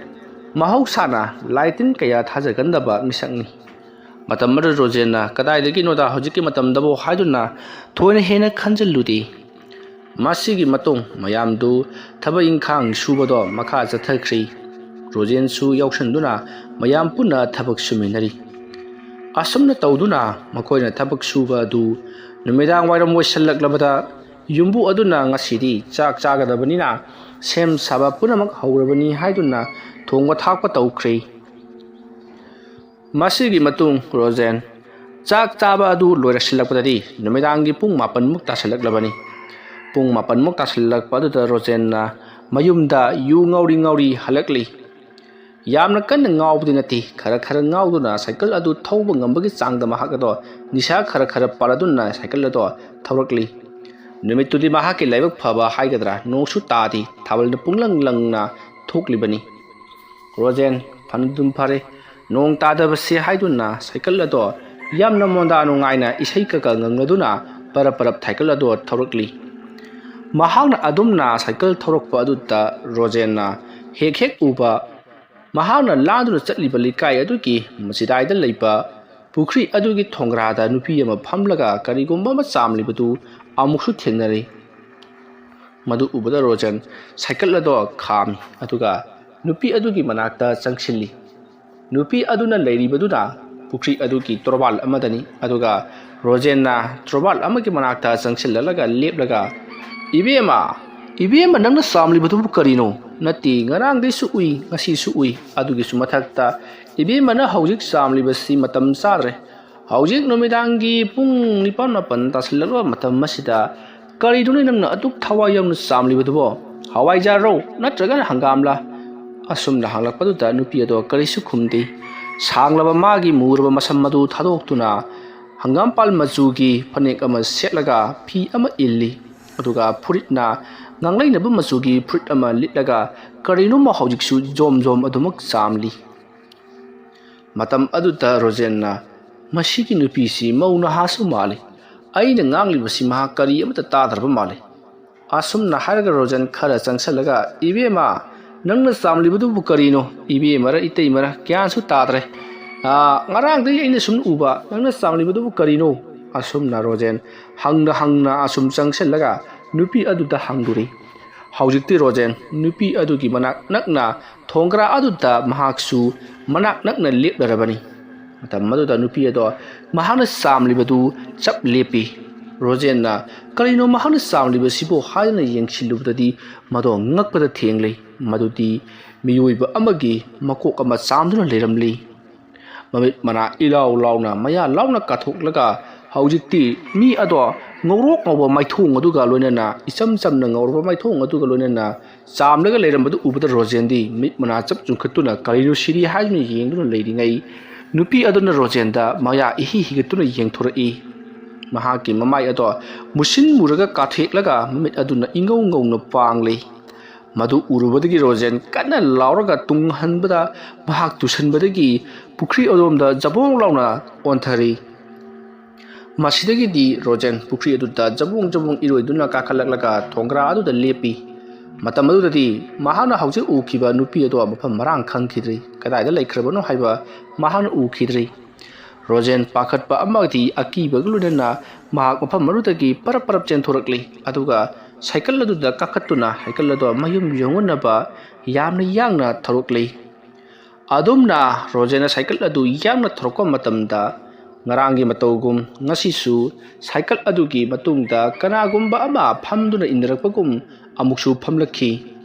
ꯃꯍꯧꯁꯥꯅ ꯂꯥꯏ ꯇꯤꯟ ꯀꯌꯥ ꯊꯥꯖꯒꯟꯗꯕ ꯃꯤꯁꯛꯅꯤ꯫ ꯃꯇꯝ ꯑꯗꯨꯗ ꯔꯣꯖꯦꯟꯅ "ꯀꯗꯥꯏꯗꯒꯤꯅꯣꯗ ꯍꯧꯖꯤꯛꯀꯤ ꯃꯇꯝꯗꯕꯨ" ꯍꯥꯏꯗꯨꯅ ꯊꯣꯏꯅ ꯍꯦꯟꯅ ꯈꯟꯖꯤꯜꯂꯨꯗꯦ꯫ ꯃꯁꯤꯒꯤ ꯃꯇꯨꯡ ꯃꯌꯥꯝꯗꯨ ꯊꯕꯛ ꯏꯪꯈꯥꯡ ꯁꯨꯕꯗꯣ ꯃꯈꯥ ꯆꯠꯊꯈ꯭ꯔꯤ꯫ ꯔꯣꯖꯦꯟꯁꯨ ꯌꯥꯎꯁꯟꯗꯨꯅ ꯃꯌꯥꯝ ꯄꯨꯟꯅ ꯊꯕꯛ ꯁꯨꯃꯤꯟꯅꯔꯤ꯫ ꯑꯁꯨꯝꯅ ꯇꯧꯗꯨꯅ ꯃꯈꯣꯏꯅ ꯊꯕꯛ ꯁꯨꯕ ꯑꯗꯨ ꯅꯨꯃꯤꯗꯥꯡ ꯋꯥꯏꯔꯝ ꯑꯣꯏꯁꯜꯂꯛꯂꯕꯗ ꯌꯨꯝꯕꯨ ꯑꯗꯨꯅ ꯉꯁꯤꯗꯤ ꯆꯥꯛ ꯆꯥꯒꯗꯕꯅꯤꯅ ꯁꯦꯝ ꯁꯥꯕ ꯄꯨꯝꯅꯃꯛ ꯍꯧꯔꯕꯅꯤ ꯍꯥꯏꯗꯨꯅ ꯊꯣꯡꯕ ꯊꯥꯛꯄ ꯇꯧꯈ꯭ꯔꯦ꯫ ꯃꯁꯤꯒꯤ ꯃꯇꯨꯡ ꯔꯣꯖꯦꯟ ꯆꯥꯛ ꯆꯥꯕ ꯑꯗꯨ ꯂꯣꯏꯔꯛꯁꯤꯜꯂꯛꯄꯗꯗꯤ ꯅꯨꯃꯤꯗꯥꯡꯒꯤ ꯄꯨꯡ ꯃꯥꯄꯟꯃꯨꯛ ꯇꯥꯁꯤꯜꯂꯛꯂꯕꯅꯤ꯫ ꯄꯨꯡ ꯃꯥꯄꯟꯃꯨꯛ ꯇꯥꯁꯤꯜꯂꯛꯄ ꯑꯗꯨꯗ ꯔꯣꯖꯦꯟꯅ ꯃꯌꯨꯝꯗ ꯌꯨ ꯉꯧꯔꯤ ꯉꯧꯔꯤ ꯍꯜꯂꯛꯂꯤ꯫ ꯌꯥꯝꯅ ꯀꯟꯅ ꯉꯥꯎꯕꯗꯤ ꯅꯠꯇꯦ, ꯈꯔ ꯈꯔ ꯉꯥꯎꯗꯨꯅ ꯁꯥꯏꯀꯜ ꯑꯗꯨ ꯊꯧꯕ ꯉꯝꯕꯒꯤ ꯆꯥꯡꯗ ꯃꯍꯥꯛ ꯑꯗꯣ ꯅꯤꯁꯥ ꯈꯔ ꯈꯔ ꯄꯥꯜꯂꯗꯨꯅ ꯁꯥꯏꯀꯜ ꯑꯗꯣ ꯊꯧꯔꯛꯂꯤ꯫ ꯅꯨꯃꯤꯠꯇꯨꯗꯤ ꯃꯍꯥꯛꯀꯤ ꯂꯥꯏꯕꯛ ꯐꯕ ꯍꯥꯏꯒꯗ꯭ꯔꯥ, ꯅꯣꯡꯁꯨ ꯇꯥꯗꯦ, ꯊꯥꯕꯜꯅ ꯄꯨꯡꯂꯪ ꯂꯪꯅ ꯊꯣꯛꯂꯤꯕꯅꯤ꯫ ꯔꯣꯖꯦꯟ, ꯐꯅꯗꯨꯝ ꯐꯔꯦ, ꯅꯣꯡ ꯇꯥꯗꯕꯁꯦ ꯍꯥꯏꯗꯨꯅ ꯁꯥꯏꯀꯜ ꯑꯗꯣ ꯌꯥꯝꯅ ꯃꯣꯟꯗꯥ ꯅꯨꯡꯉꯥꯏꯅ ꯏꯁꯩ ꯀꯀ ꯉꯪꯅꯗꯨꯅ ꯄꯔꯞ ꯄꯔꯞ ꯁꯥꯏꯀꯜ ꯑꯗꯣ ꯊꯧꯔꯛꯂꯤ꯫ ꯃꯍꯥꯛꯅ ꯑꯗꯨꯝꯅ ꯁꯥꯏꯀꯜ ꯊꯧꯔꯛꯄ ꯑꯗꯨꯗ ꯔꯣꯖꯦꯟꯅ ꯍꯦꯛ ꯍꯦꯛ ꯎꯕ, ꯃꯍꯥꯛꯅ ꯂꯥꯟꯗꯨꯅ ꯆꯠꯂꯤꯕ ꯂꯩꯀꯥꯏ ꯑꯗꯨꯒꯤ ꯃꯆꯤꯗꯥꯏꯗ ꯂꯩꯕ ꯄꯨꯈ꯭ꯔꯤ ꯑꯗꯨꯒꯤ ꯊꯣꯡꯒ꯭ꯔꯥꯗ ꯅꯨꯄꯤ ꯑꯃ ꯐꯝꯂꯒ ꯀꯔꯤꯒꯨꯝꯕ ꯑꯃ ꯆꯥꯝꯂꯤꯕꯗꯨ ꯑꯃꯨꯛꯁꯨ ꯊꯦꯡꯅꯔꯤ꯫ ꯃꯗꯨ ꯎꯕꯗ ꯔꯣꯖꯦꯟ ꯁꯥꯏꯀꯜ ꯑꯗꯣ ꯈꯥꯝꯃꯤ, ꯑꯗꯨꯒ ꯅꯨꯄꯤ ꯑꯗꯨꯒꯤ ꯃꯅꯥꯛꯇ ꯆꯪꯁꯤꯜꯂꯤ꯫ ꯅꯨꯄꯤ ꯑꯗꯨꯅ ꯂꯩꯔꯤꯕꯗꯨꯅ ꯄꯨꯈ꯭ꯔꯤ ꯑꯗꯨꯒꯤ ꯇꯣꯔꯕꯥꯜ ꯑꯃꯗꯅꯤ, ꯑꯗꯨꯒ ꯔꯣꯖꯦꯟꯅ ꯇꯣꯔꯕꯥꯜ ꯑꯃꯒꯤ ꯃꯅꯥꯛꯇ ꯆꯪꯁꯤꯜꯂꯒ ꯂꯦꯞꯂꯒ, "ꯏꯕꯦꯝꯃ, ꯏꯕꯦꯝꯃ, ꯅꯪꯅ ꯆꯥꯝꯂꯤꯕꯗꯨꯕꯨ ꯀꯔꯤꯅꯣ? ꯅꯠꯇꯦ, ꯉꯔꯥꯡꯗꯩꯁꯨ ꯎꯏ, ꯉꯁꯤꯁꯨ ꯎꯏ꯫ ꯑꯗꯨꯒꯤꯁꯨ ꯃꯊꯛꯇ ꯏꯕꯦꯝꯃꯅ ꯍꯧꯖꯤꯛ ꯆꯥꯝꯂꯤꯕꯁꯤ ꯃꯇꯝ ꯆꯥꯗ꯭ꯔꯦ꯫ ꯍꯧꯖꯤꯛ ꯅꯨꯃꯤꯗꯥꯡꯒꯤ ꯄꯨꯡ ꯅꯤꯄꯥꯟ ꯃꯥꯄꯟ ꯇꯥꯁꯤꯜꯂꯛꯂꯕ ꯃꯇꯝ ꯑꯁꯤꯗ ꯀꯔꯤꯅꯣꯅꯦ ꯅꯪꯅ ꯑꯗꯨꯛ ꯊꯋꯥꯏ ꯌꯥꯎꯅ ꯆꯥꯝꯂꯤꯕꯗꯨꯕꯣ? ꯍꯋꯥꯏꯖꯥꯔꯔꯣ, ꯅꯠꯇ꯭ꯔꯒꯅ ꯍꯪꯒꯥꯝꯂꯥ?" ꯑꯁꯨꯝꯅ ꯍꯪꯂꯛꯄꯗꯨꯗ ꯅꯨꯄꯤ ꯑꯗꯣ ꯀꯔꯤꯁꯨ ꯈꯨꯝꯗꯦ꯫ ꯁꯥꯡꯂꯕ ꯃꯥꯒꯤ ꯃꯨꯔꯕ ꯃꯁꯝ ꯑꯗꯨ ꯊꯥꯗꯣꯛꯇꯨꯅ ꯍꯪꯒꯥꯝꯄꯥꯜ ꯃꯆꯨꯒꯤ ꯐꯅꯦꯛ ꯑꯃ ꯁꯦꯠꯂꯒ ꯐꯤ ꯑꯃ ꯏꯜꯂꯤ꯫ ꯑꯗꯨꯒ ꯐꯨꯔꯤꯠꯅ ꯉꯥꯡꯂꯩꯅꯕ ꯃꯆꯨꯒꯤ ꯐꯨꯔꯤꯠ ꯑꯃ ꯂꯤꯠꯂꯒ ꯀꯔꯤꯅꯣꯃ ꯍꯧꯖꯤꯛꯁꯨ ꯖꯣꯝ ꯖꯣꯝ ꯑꯗꯨꯃꯛ ꯆꯥꯝꯂꯤ꯫ ꯃꯇꯝ ꯑꯗꯨꯗ ꯔꯣꯖꯦꯟꯅ, "ꯃꯁꯤꯒꯤ ꯅꯨꯄꯤꯁꯤ ꯃꯧ ꯅꯍꯥꯁꯨ ꯃꯥꯜꯂꯤ꯫ ꯑꯩꯅ ꯉꯥꯡꯂꯤꯕꯁꯤ ꯃꯍꯥꯛ ꯀꯔꯤ ꯑꯃꯠꯇ ꯇꯥꯗ꯭ꯔꯕ ꯃꯥꯜꯂꯤ"꯫ ꯑꯁꯨꯝꯅ ꯍꯥꯏꯔꯒ ꯔꯣꯖꯦꯟ ꯈꯔ ꯆꯪꯁꯜꯂꯒ, "ꯏꯕꯦꯝꯃ, ꯅꯪꯅ ꯆꯥꯝꯂꯤꯕꯗꯨꯕꯨ ꯀꯔꯤꯅꯣ? ꯏꯕꯦꯝꯃꯔ ꯏꯇꯩꯃꯔ ꯒ꯭ꯌꯥꯟꯁꯨ ꯇꯥꯗ꯭ꯔꯦ꯫ ꯑꯥ, ꯉꯔꯥꯡꯗꯒꯤ ꯑꯩꯅ ꯁꯨꯝ ꯎꯕ, ꯅꯪꯅ ꯆꯥꯝꯂꯤꯕꯗꯨꯕꯨ ꯀꯔꯤꯅꯣ?" ꯑꯁꯨꯝꯅ ꯔꯣꯖꯦꯟ ꯍꯪꯅ ꯍꯪꯅ ꯑꯁꯨꯝ ꯆꯪꯁꯤꯜꯂꯒ ꯅꯨꯄꯤ ꯑꯗꯨꯗ ꯍꯪꯂꯨꯔꯦ꯫ ꯍꯧꯖꯤꯛꯇꯤ ꯔꯣꯖꯦꯟ ꯅꯨꯄꯤ ꯑꯗꯨꯒꯤ ꯃꯅꯥꯛ ꯅꯛꯅ ꯊꯣꯡꯒ꯭ꯔꯥ ꯑꯗꯨꯗ ꯃꯍꯥꯛꯁꯨ ꯃꯅꯥꯛ ꯅꯛꯅ ꯂꯦꯞꯂꯔꯕꯅꯤ꯫ ꯃꯇꯝ ꯑꯗꯨꯗ ꯅꯨꯄꯤ ꯑꯗꯣ ꯃꯍꯥꯛꯅ ꯆꯥꯝꯂꯤꯕꯗꯨ ꯆꯞ ꯂꯦꯞꯄꯤ꯫ ꯔꯣꯖꯦꯟꯅ "ꯀꯔꯤꯅꯣ ꯃꯍꯥꯛꯅ ꯆꯥꯝꯂꯤꯕꯁꯤꯕꯨ?" ꯍꯥꯏꯗꯨꯅ ꯌꯦꯡꯁꯤꯜꯂꯨꯕꯗꯗꯤ ꯃꯗꯣ ꯉꯛꯄꯗ ꯊꯦꯡꯂꯤ꯫ ꯃꯗꯨꯗꯤ ꯃꯤꯑꯣꯏꯕ ꯑꯃꯒꯤ ꯃꯀꯣꯛ ꯑꯃ ꯆꯥꯝꯗꯨꯅ ꯂꯩꯔꯝꯂꯤ꯫ ꯃꯃꯤꯠ ꯃꯅꯥ ꯏꯂꯥꯎ ꯂꯥꯎꯅ, ꯃꯌꯥ ꯂꯥꯎꯅ ꯀꯥꯊꯣꯛꯂꯒ ꯍꯧꯖꯤꯛꯇꯤ ꯃꯤ ꯑꯗꯣ ꯉꯧꯔꯣꯛ ꯉꯧꯕ ꯃꯥꯏꯊꯣꯡ ꯑꯗꯨꯒ ꯂꯣꯏꯅꯅ, ꯏꯆꯝ ꯆꯝꯅ ꯉꯧꯔꯕ ꯃꯥꯏꯊꯣꯡ ꯑꯗꯨꯒ ꯂꯣꯏꯅꯅ ꯆꯥꯝꯂꯒ ꯂꯩꯔꯝꯕꯗꯨ ꯎꯕꯗ ꯔꯣꯖꯦꯟꯗꯤ ꯃꯤꯠ ꯃꯅꯥ ꯆꯞ ꯆꯨꯡꯈꯠꯇꯨꯅ "ꯀꯔꯤꯅꯣ ꯁꯤꯗꯤ?" ꯍꯥꯏꯗꯨꯅ ꯌꯦꯡꯗꯨꯅ ꯂꯩꯔꯤꯉꯩ, ꯅꯨꯄꯤ ꯑꯗꯨꯅ ꯔꯣꯖꯦꯟꯗ ꯃꯌꯥ ꯏꯍꯤ ꯍꯤꯒꯠꯇꯨꯅ ꯌꯦꯡꯊꯣꯔꯛꯏ꯫ ꯃꯍꯥꯛꯀꯤ ꯃꯃꯥꯏ ꯑꯗꯣ ꯃꯨꯁꯤꯟ ꯃꯨꯔꯒ ꯀꯥꯊꯦꯛꯂꯒ ꯃꯃꯤꯠ ꯑꯗꯨꯅ ꯏꯉꯧ ꯉꯧꯅ ꯄꯥꯡꯂꯤ꯫ ꯃꯗꯨ ꯎꯔꯨꯕꯗꯒꯤ ꯔꯣꯖꯦꯟ ꯀꯟꯅ ꯂꯥꯎꯔꯒ ꯇꯨꯡꯍꯟꯕꯗ ꯃꯍꯥꯛ ꯇꯨꯁꯟꯕꯗꯒꯤ ꯄꯨꯈ꯭ꯔꯤ ꯑꯗꯣꯝꯗ ꯖꯕꯣꯡ ꯂꯥꯎꯅ ꯑꯣꯟꯊꯔꯤ꯫ ꯃꯁꯤꯗꯒꯤꯗꯤ ꯔꯣꯖꯦꯟ ꯄꯨꯈ꯭ꯔꯤ ꯑꯗꯨꯗ ꯖꯕꯣꯡ ꯖꯕꯣꯡ ꯏꯔꯣꯏꯗꯨꯅ ꯀꯥꯈꯠꯂꯛꯂꯒ ꯊꯣꯡꯒ꯭ꯔꯥ ꯑꯗꯨꯗ ꯂꯦꯞꯄꯤ꯫ ꯃꯇꯝ ꯑꯗꯨꯗꯗꯤ ꯃꯍꯥꯛꯅ ꯍꯧꯖꯤꯛ ꯎꯈꯤꯕ ꯅꯨꯄꯤ ꯑꯗꯣ ꯃꯐꯝ ꯃꯔꯥꯡ ꯈꯪꯈꯤꯗ꯭ꯔꯤ꯫ ꯀꯗꯥꯏꯗ ꯂꯩꯈ꯭ꯔꯕꯅꯣ ꯍꯥꯏꯕ ꯃꯍꯥꯛꯅ ꯎꯈꯤꯗ꯭ꯔꯤ꯫ ꯔꯣꯖꯦꯟ ꯄꯥꯈꯠꯄ ꯑꯃꯗꯤ ꯑꯀꯤꯕꯒ ꯂꯣꯏꯅꯅ ꯃꯍꯥꯛ ꯃꯐꯝ ꯑꯗꯨꯗꯒꯤ ꯄꯔꯞ ꯄꯔꯞ ꯆꯦꯟꯊꯣꯔꯛꯂꯤ꯫ ꯑꯗꯨꯒ ꯁꯥꯏꯀꯜ ꯑꯗꯨꯗ ꯀꯥꯈꯠꯇꯨꯅ ꯁꯥꯏꯀꯜ ꯑꯗꯣ ꯃꯌꯨꯝ ꯌꯧꯅꯅꯕ ꯌꯥꯝꯅ ꯌꯥꯡꯅ ꯊꯧꯔꯛꯂꯤ꯫ ꯑꯗꯨꯝꯅ ꯔꯣꯖꯦꯟꯅ ꯁꯥꯏꯀꯜ ꯑꯗꯨ ꯌꯥꯡꯅ ꯊꯧꯔꯛꯄ ꯃꯇꯝꯗ, ꯉꯔꯥꯡꯒꯤ ꯃꯇꯧꯒꯨꯝ ꯉꯁꯤꯁꯨ ꯁꯥꯏꯀꯜ ꯑꯗꯨꯒꯤ ꯃꯇꯨꯡꯗ ꯀꯅꯥꯒꯨꯝꯕ ꯑꯃ ꯐꯝꯗꯨꯅ ꯏꯟꯅꯔꯛꯄꯒꯨꯝ ꯑꯃꯨꯛꯁꯨ ꯐꯝꯂꯛꯈꯤ꯫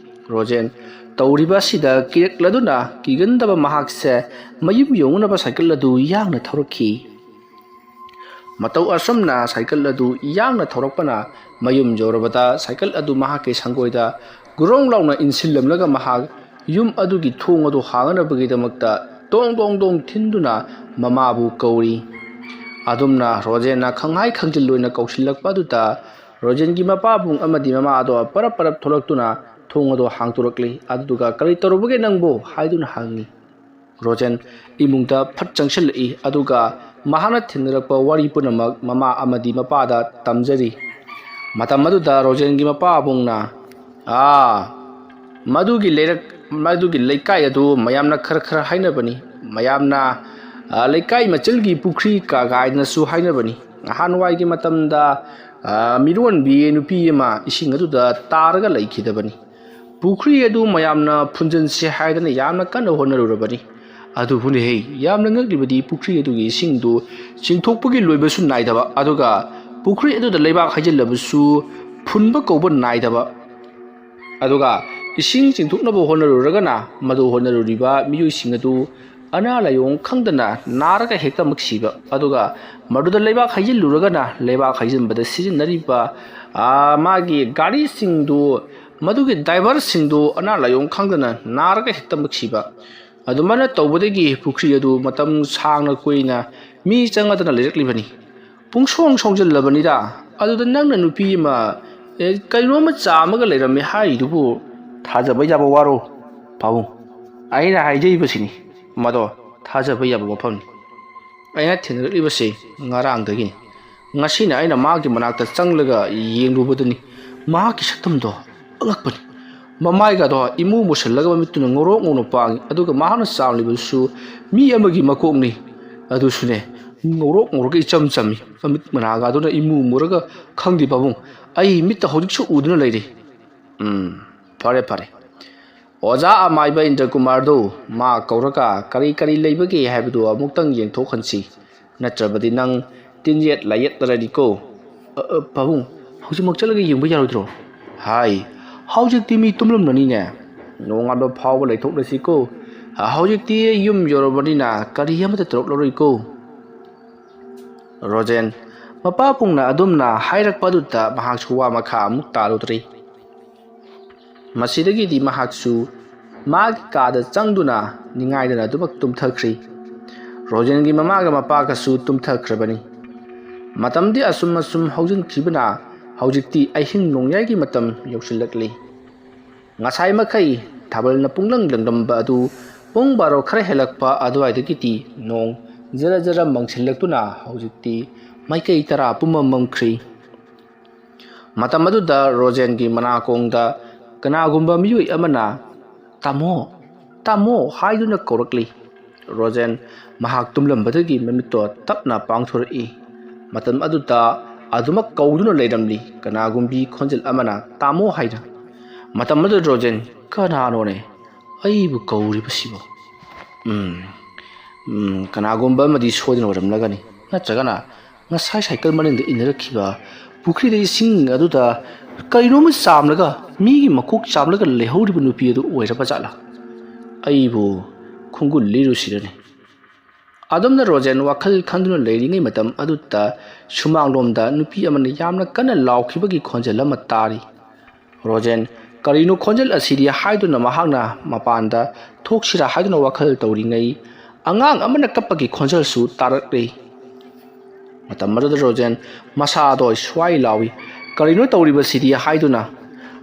ꯔꯣꯖꯦꯟ ꯇꯧꯔꯤꯕ ꯑꯁꯤꯗ ꯀꯤꯔꯛꯂꯗꯨꯅ ꯀꯤꯒꯟꯗꯕ ꯃꯍꯥꯛꯁꯦ ꯃꯌꯨꯝ ꯌꯧꯅꯅꯕ ꯁꯥꯏꯀꯜ ꯑꯗꯨ ꯌꯥꯡꯅ ꯊꯧꯔꯛꯈꯤ꯫ ꯃꯇꯧ ꯑꯁꯨꯝꯅ ꯁꯥꯏꯀꯜ ꯑꯗꯨ ꯌꯥꯡꯅ ꯊꯧꯔꯛꯄꯅ ꯃꯌꯨꯝ ꯌꯧꯔꯕꯗ ꯁꯥꯏꯀꯜ ꯑꯗꯨ ꯃꯍꯥꯛꯀꯤ ꯁꯪꯒꯣꯏꯗ ꯒꯨꯔꯣꯡ ꯂꯥꯎꯅ ꯏꯟꯁꯤꯜꯂꯝꯂꯒ ꯃꯍꯥꯛ ꯌꯨꯝ ꯑꯗꯨꯒꯤ ꯊꯣꯡ ꯑꯗꯨ ꯍꯥꯡꯅꯕꯒꯤꯗꯃꯛꯇ ꯇꯣꯡ ꯇꯣꯡ ꯇꯣꯡ ꯊꯤꯟꯗꯨꯅ ꯃꯃꯥꯕꯨ ꯀꯧꯔꯤ꯫ ꯑꯗꯨꯝꯅ ꯔꯣꯖꯦꯟꯅ ꯈꯪꯍꯥꯏ ꯈꯪꯖꯤꯜ ꯑꯣꯏꯅ ꯀꯧꯁꯤꯜꯂꯛꯄ ꯑꯗꯨꯗ ꯔꯣꯖꯦꯟꯒꯤ ꯃꯄꯥꯕꯨꯡ ꯑꯃꯗꯤ ꯃꯃꯥ ꯑꯗꯣ ꯄꯔꯞ ꯄꯔꯞ ꯊꯣꯛꯂꯛꯇꯨꯅ ꯊꯣꯡ ꯑꯗꯣ ꯍꯥꯡꯗꯣꯔꯛꯂꯤ꯫ ꯑꯗꯨꯗꯨꯒ "ꯀꯔꯤ ꯇꯧꯔꯨꯕꯒꯦ ꯅꯪꯕꯨ?" ꯍꯥꯏꯗꯨꯅ ꯍꯪꯉꯤ꯫ ꯔꯣꯖꯦꯟ ꯏꯃꯨꯡꯗ ꯐꯠ ꯆꯪꯁꯤꯜꯂꯛꯏ꯫ ꯑꯗꯨꯒ ꯃꯍꯥꯛꯅ ꯊꯦꯡꯅꯔꯛꯄ ꯋꯥꯔꯤ ꯄꯨꯝꯅꯃꯛ ꯃꯃꯥ ꯑꯃꯗꯤ ꯃꯄꯥꯗ ꯇꯝꯖꯔꯤ꯫ ꯃꯇꯝ ꯑꯗꯨꯗ ꯔꯣꯖꯦꯟꯒꯤ ꯃꯄꯥꯕꯨꯡꯅ, "ꯑꯥ, ꯃꯗꯨꯒꯤ ꯂꯩꯔꯛ, ꯃꯗꯨꯒꯤ ꯂꯩꯀꯥꯏ ꯑꯗꯨ ꯃꯌꯥꯝꯅ ꯈꯔ ꯈꯔ ꯍꯥꯏꯅꯕꯅꯤ꯫ ꯃꯌꯥꯝꯅ, ꯑ, ꯂꯩꯀꯥꯏ ꯃꯆꯤꯜꯒꯤ ꯄꯨꯈ꯭ꯔꯤ ꯀꯥ ꯀꯥꯏꯅꯁꯨ ꯍꯥꯏꯅꯕꯅꯤ꯫ ꯅꯍꯥꯟꯋꯥꯏꯒꯤ ꯃꯇꯝꯗ, ꯑ, ꯃꯤꯔꯣꯟꯕꯤ ꯅꯨꯄꯤ ꯑꯃ ꯏꯁꯤꯡ ꯑꯗꯨꯗ ꯇꯥꯔꯒ ꯂꯩꯈꯤꯗꯕꯅꯤ꯫ ꯄꯨꯈ꯭ꯔꯤ ꯑꯗꯨ ꯃꯌꯥꯝꯅ ꯐꯨꯟꯖꯤꯟꯁꯤ ꯍꯥꯏꯗꯅ ꯌꯥꯝꯅ ꯀꯟꯅ ꯍꯣꯠꯅꯔꯨꯔꯕꯅꯤ꯫ ꯑꯗꯨꯕꯨꯅꯦꯍꯦ, ꯌꯥꯝꯅ ꯉꯛꯂꯤꯕꯗꯤ ꯄꯨꯈ꯭ꯔꯤ ꯑꯗꯨꯒꯤ ꯏꯁꯤꯡꯗꯨ ꯆꯤꯡꯊꯣꯛꯄꯒꯤ ꯂꯣꯏꯕꯁꯨ ꯅꯥꯏꯗꯕ, ꯑꯗꯨꯒ ꯄꯨꯈ꯭ꯔꯤ ꯑꯗꯨꯗ ꯂꯩꯕꯥꯛ ꯍꯩꯖꯤꯜꯂꯕꯁꯨ ꯐꯨꯟꯕ ꯀꯧꯕ ꯅꯥꯏꯗꯕ꯫ ꯑꯗꯨꯒ ꯏꯁꯤꯡ ꯆꯤꯡꯊꯣꯛꯅꯕ ꯍꯣꯠꯅꯔꯨꯔꯒꯅ ꯃꯗꯨ ꯍꯣꯠꯅꯔꯨꯔꯤꯕ ꯃꯤꯑꯣꯏꯁꯤꯡ ꯑꯗꯨ ꯑꯅꯥ ꯂꯥꯏꯌꯣꯡ ꯈꯪꯗꯅ ꯅꯥꯔꯒ ꯍꯦꯛꯇꯃꯛ ꯁꯤꯕ, ꯑꯗꯨꯒ ꯃꯗꯨꯗ ꯂꯩꯕꯥꯛ ꯍꯩꯖꯤꯜꯂꯨꯔꯒꯅ ꯂꯩꯕꯥꯛ ꯍꯩꯖꯤꯟꯕꯗ ꯁꯤꯖꯤꯟꯅꯔꯤꯕ, ꯑꯥ, ꯃꯥꯒꯤ ꯒꯥꯔꯤꯁꯤꯡꯗꯨ, ꯃꯗꯨꯒꯤ ꯗ꯭ꯔꯥꯏꯚꯔꯁꯤꯡꯗꯨ ꯑꯅꯥ ꯂꯥꯏꯌꯣꯡ ꯈꯪꯗꯅ ꯅꯥꯔꯒ ꯍꯦꯛꯇꯃꯛ ꯁꯤꯕ꯫ ꯑꯗꯨꯃꯥꯏꯅ ꯇꯧꯕꯗꯒꯤ ꯄꯨꯈ꯭ꯔꯤ ꯑꯗꯨ ꯃꯇꯝ ꯁꯥꯡꯅ ꯀꯨꯏꯅ ꯃꯤ ꯆꯪꯉꯗꯅ ꯂꯩꯔꯛꯂꯤꯕꯅꯤ꯫ ꯄꯨꯡꯁꯣꯡ ꯁꯣꯡꯖꯜꯂꯕꯅꯤꯗ꯫ ꯑꯗꯨꯗ ꯅꯪꯅ ꯅꯨꯄꯤ ꯑꯃ, ꯑꯦ, ꯀꯩꯅꯣꯝꯃ ꯆꯥꯝꯃꯒ ꯂꯩꯔꯝꯃꯦ ꯍꯥꯏꯔꯤꯗꯨꯕꯨ ꯊꯥꯖꯕ ꯌꯥꯕ ꯋꯥꯔꯣ? ꯄꯥꯕꯨꯡ, ꯑꯩꯅ ꯍꯥꯏꯖꯔꯤꯕꯁꯤꯅꯤ, ꯃꯗꯣ ꯊꯥꯖꯕ ꯌꯥꯕ ꯋꯥꯐꯝꯅꯤ꯫ ꯑꯩꯅ ꯊꯦꯡꯅꯔꯛꯂꯤꯕꯁꯦ ꯉꯔꯥꯡꯗꯒꯤꯅꯤ꯫ ꯉꯁꯤꯅ ꯑꯩꯅ ꯃꯥꯒꯤ ꯃꯅꯥꯛꯇ ꯆꯪꯂꯒ ꯌꯦꯡꯂꯨꯕꯗꯅꯤ ꯃꯍꯥꯛꯀꯤ ꯁꯛꯇꯝꯗꯣ ꯑꯉꯛꯄꯅꯤ꯫ ꯃꯃꯥꯏꯒꯗꯣ ꯏꯃꯨ ꯃꯨꯁꯜꯂꯒ ꯃꯃꯤꯠꯇꯨꯅ ꯉꯧꯔꯣꯛ ꯉꯧꯅ ꯄꯥꯡꯉꯤ, ꯑꯗꯨꯒ ꯃꯍꯥꯛꯅ ꯆꯥꯝꯂꯤꯕꯗꯨꯁꯨ ꯃꯤ ꯑꯃꯒꯤ ꯃꯀꯣꯛꯅꯤ꯫ ꯑꯗꯨꯁꯨꯅꯦ, ꯉꯧꯔꯣꯛ ꯉꯧꯔꯒ ꯏꯆꯝ ꯆꯝꯃꯤ꯫ ꯃꯃꯤꯠ ꯃꯅꯥꯒꯗꯨꯅ ꯏꯃꯨ ꯃꯨꯔꯒ, ꯈꯪꯗꯦ ꯄꯥꯕꯨꯡ, ꯑꯩ ꯃꯤꯠꯇ ꯍꯧꯖꯤꯛꯁꯨ ꯎꯗꯨꯅ ꯂꯩꯔꯤ꯫ ꯎꯝ, ꯐꯔꯦ, ꯐꯔꯦ꯫ ꯑꯣꯖꯥ ꯑꯃꯥꯏꯕ ꯏꯟꯗ꯭ꯔꯀꯨꯃꯥꯔꯗꯨ ꯃꯥ ꯀꯧꯔꯒ ꯀꯔꯤ ꯀꯔꯤ ꯂꯩꯕꯒꯦ ꯍꯥꯏꯕꯗꯨ ꯑꯃꯨꯛꯇꯪ ꯌꯦꯡꯊꯣꯛꯍꯟꯁꯤ꯫ ꯅꯠꯇ꯭ꯔꯕꯗꯤ ꯅꯪ ꯇꯤꯟꯌꯦꯠ ꯂꯥꯏꯌꯦꯠꯅꯔꯅꯤꯀꯣ꯫ ꯑ, ꯑ, ꯄꯥꯕꯨꯡ, ꯍꯧꯖꯤꯛꯃꯛ ꯆꯠꯂꯒ ꯌꯦꯡꯕ ꯌꯥꯔꯣꯏꯗ꯭ꯔꯣ? ꯍꯥꯏ, ꯍꯧꯖꯤꯛꯇꯤ ꯃꯤ ꯇꯨꯝꯂꯝꯂꯅꯤꯅꯦ꯫ ꯅꯣꯡꯉꯥꯟꯕ ꯐꯥꯎꯕ ꯂꯩꯊꯣꯛꯂꯁꯤꯀꯣ꯫ ꯑ, ꯍꯧꯖꯤꯛꯇꯤ ꯌꯨꯝ ꯌꯧꯔꯕꯅꯤꯅ ꯀꯔꯤ ꯑꯃꯠꯇ ꯇꯧꯔꯛꯂꯔꯣꯏꯀꯣ꯫ ꯔꯣꯖꯦꯟ, ꯃꯄꯥ ꯄꯨꯡꯅ ꯑꯗꯨꯝꯅ ꯍꯥꯏꯔꯛꯄ ꯑꯗꯨꯗ ꯃꯍꯥꯛꯁꯨ ꯋꯥ ꯃꯈꯥ ꯑꯃꯨꯛ ꯇꯥꯔꯨꯗ꯭ꯔꯤ꯫ ꯃꯁꯤꯗꯒꯤꯗꯤ ꯃꯍꯥꯛꯁꯨ ꯃꯥꯒꯤ ꯀꯥꯗ ꯆꯪꯗꯨꯅ ꯅꯤꯡꯉꯥꯏꯗꯅ ꯑꯗꯨꯃꯛ ꯇꯨꯝꯊꯈ꯭ꯔꯤ꯫ ꯔꯣꯖꯦꯟꯒꯤ ꯃꯃꯥꯒ ꯃꯄꯥꯒꯁꯨ ꯇꯨꯝꯊꯈ꯭ꯔꯕꯅꯤ꯫ ꯃꯇꯝꯗꯤ ꯑꯁꯨꯝ ꯑꯁꯨꯝ ꯍꯧꯖꯤꯟꯈꯤꯕꯅ ꯍꯧꯖꯤꯛꯇꯤ ꯑꯍꯤꯡ ꯅꯣꯡꯌꯥꯏꯒꯤ ꯃꯇꯝ ꯌꯧꯁꯤꯜꯂꯛꯂꯤ꯫ ꯉꯁꯥꯏ ꯃꯈꯩ ꯊꯥꯕꯜꯅ ꯄꯨꯡꯂꯪ ꯂꯪꯂꯝꯕ ꯑꯗꯨ ꯄꯨꯡ ꯕꯥꯔꯣ ꯈꯔ ꯍꯦꯜꯂꯛꯄ ꯑꯗꯨꯋꯥꯏꯗꯒꯤꯗꯤ ꯅꯣꯡ ꯖꯔ ꯖꯔ ꯃꯪꯁꯤꯜꯂꯛꯇꯨꯅ ꯍꯧꯖꯤꯛꯇꯤ ꯃꯥꯏꯀꯩ ꯇꯔꯥ ꯄꯨꯝꯃꯝ ꯃꯝꯈ꯭ꯔꯤ꯫ ꯃꯇꯝ ꯑꯗꯨꯗ ꯔꯣꯖꯦꯟꯒꯤ ꯃꯅꯥꯀꯣꯡꯗ ꯀꯅꯥꯒꯨꯝꯕ ꯃꯤꯑꯣꯏ ꯑꯃꯅ "ꯇꯥꯃꯣ, ꯇꯥꯃꯣ" ꯍꯥꯏꯗꯨꯅ ꯀꯧꯔꯛꯂꯤ꯫ ꯔꯣꯖꯦꯟ ꯃꯍꯥꯛ ꯇꯨꯝꯂꯝꯕꯗꯒꯤ ꯃꯃꯤꯠꯇꯣ ꯇꯞꯅ ꯄꯥꯡꯊꯣꯔꯛꯏ꯫ ꯃꯇꯝ ꯑꯗꯨꯗ ꯑꯗꯨꯃꯛ ꯀꯧꯗꯨꯅ ꯂꯩꯔꯝꯂꯤ ꯀꯅꯥꯒꯨꯝꯕꯤ ꯈꯣꯟꯖꯦꯜ ꯑꯃꯅ "ꯇꯥꯃꯣ" ꯍꯥꯏꯅ꯫ ꯃꯇꯝ ꯑꯗꯨꯗ ꯔꯣꯖꯦꯟ, "ꯀꯅꯥꯅꯣꯅꯦ ꯑꯩꯕꯨ ꯀꯧꯔꯤꯕꯁꯤꯕꯣ? ꯎꯝ, ꯎꯝ, ꯀꯅꯥꯒꯨꯝꯕ ꯑꯃꯗꯤ ꯁꯣꯏꯗꯅ ꯑꯣꯏꯔꯝꯂꯒꯅꯤ꯫ ꯅꯠꯇ꯭ꯔꯒꯅ ꯉꯁꯥꯏ ꯁꯥꯏꯀꯜ ꯃꯅꯤꯡꯗ ꯏꯟꯅꯔꯛꯈꯤꯕ ꯄꯨꯈ꯭ꯔꯤꯗ ꯏꯁꯤꯡ ꯑꯗꯨꯗ ꯀꯔꯤꯅꯣꯝꯃ ꯆꯥꯝꯂꯒ ꯃꯤꯒꯤ ꯃꯀꯣꯛ ꯆꯥꯝꯂꯒ ꯂꯩꯍꯧꯔꯤꯕ ꯅꯨꯄꯤ ꯑꯗꯨ ꯑꯣꯏꯔꯕ ꯖꯥꯠꯂꯥ? ꯑꯩꯕꯨ ꯈꯣꯡꯒꯨꯜ ꯂꯤꯔꯨꯁꯤꯔꯅꯤ?" ꯑꯗꯨꯝꯅ ꯔꯣꯖꯦꯟ ꯋꯥꯈꯜ ꯈꯟꯗꯨꯅ ꯂꯩꯔꯤꯉꯩ ꯃꯇꯝ ꯑꯗꯨꯗ ꯁꯨꯃꯥꯡꯂꯣꯝꯗ ꯅꯨꯄꯤ ꯑꯃꯅ ꯌꯥꯝꯅ ꯀꯟꯅ ꯂꯥꯎꯈꯤꯕꯒꯤ ꯈꯣꯟꯖꯦꯜ ꯑꯃ ꯇꯥꯔꯤ꯫ ꯔꯣꯖꯦꯟ, "ꯀꯔꯤꯅꯣ ꯈꯣꯟꯖꯦꯜ ꯑꯁꯤꯗꯤ?" ꯍꯥꯏꯗꯨꯅ ꯃꯍꯥꯛꯅ ꯃꯄꯥꯟꯗ ꯊꯣꯛꯁꯤꯔꯥ ꯍꯥꯏꯗꯨꯅ ꯋꯥꯈꯜ ꯇꯧꯔꯤꯉꯩ, ꯑꯉꯥꯡ ꯑꯃꯅ ꯀꯞꯄꯒꯤ ꯈꯣꯟꯖꯦꯜꯁꯨ ꯇꯥꯔꯛꯂꯤ꯫ ꯃꯇꯝ ꯑꯗꯨꯗ ꯔꯣꯖꯦꯟ ꯃꯁꯥꯗꯣ ꯁ꯭ꯋꯥꯏ ꯂꯥꯎꯏ꯫ "ꯀꯔꯤꯅꯣ ꯇꯧꯔꯤꯕꯁꯤꯗꯤ?" ꯍꯥꯏꯗꯨꯅ꯫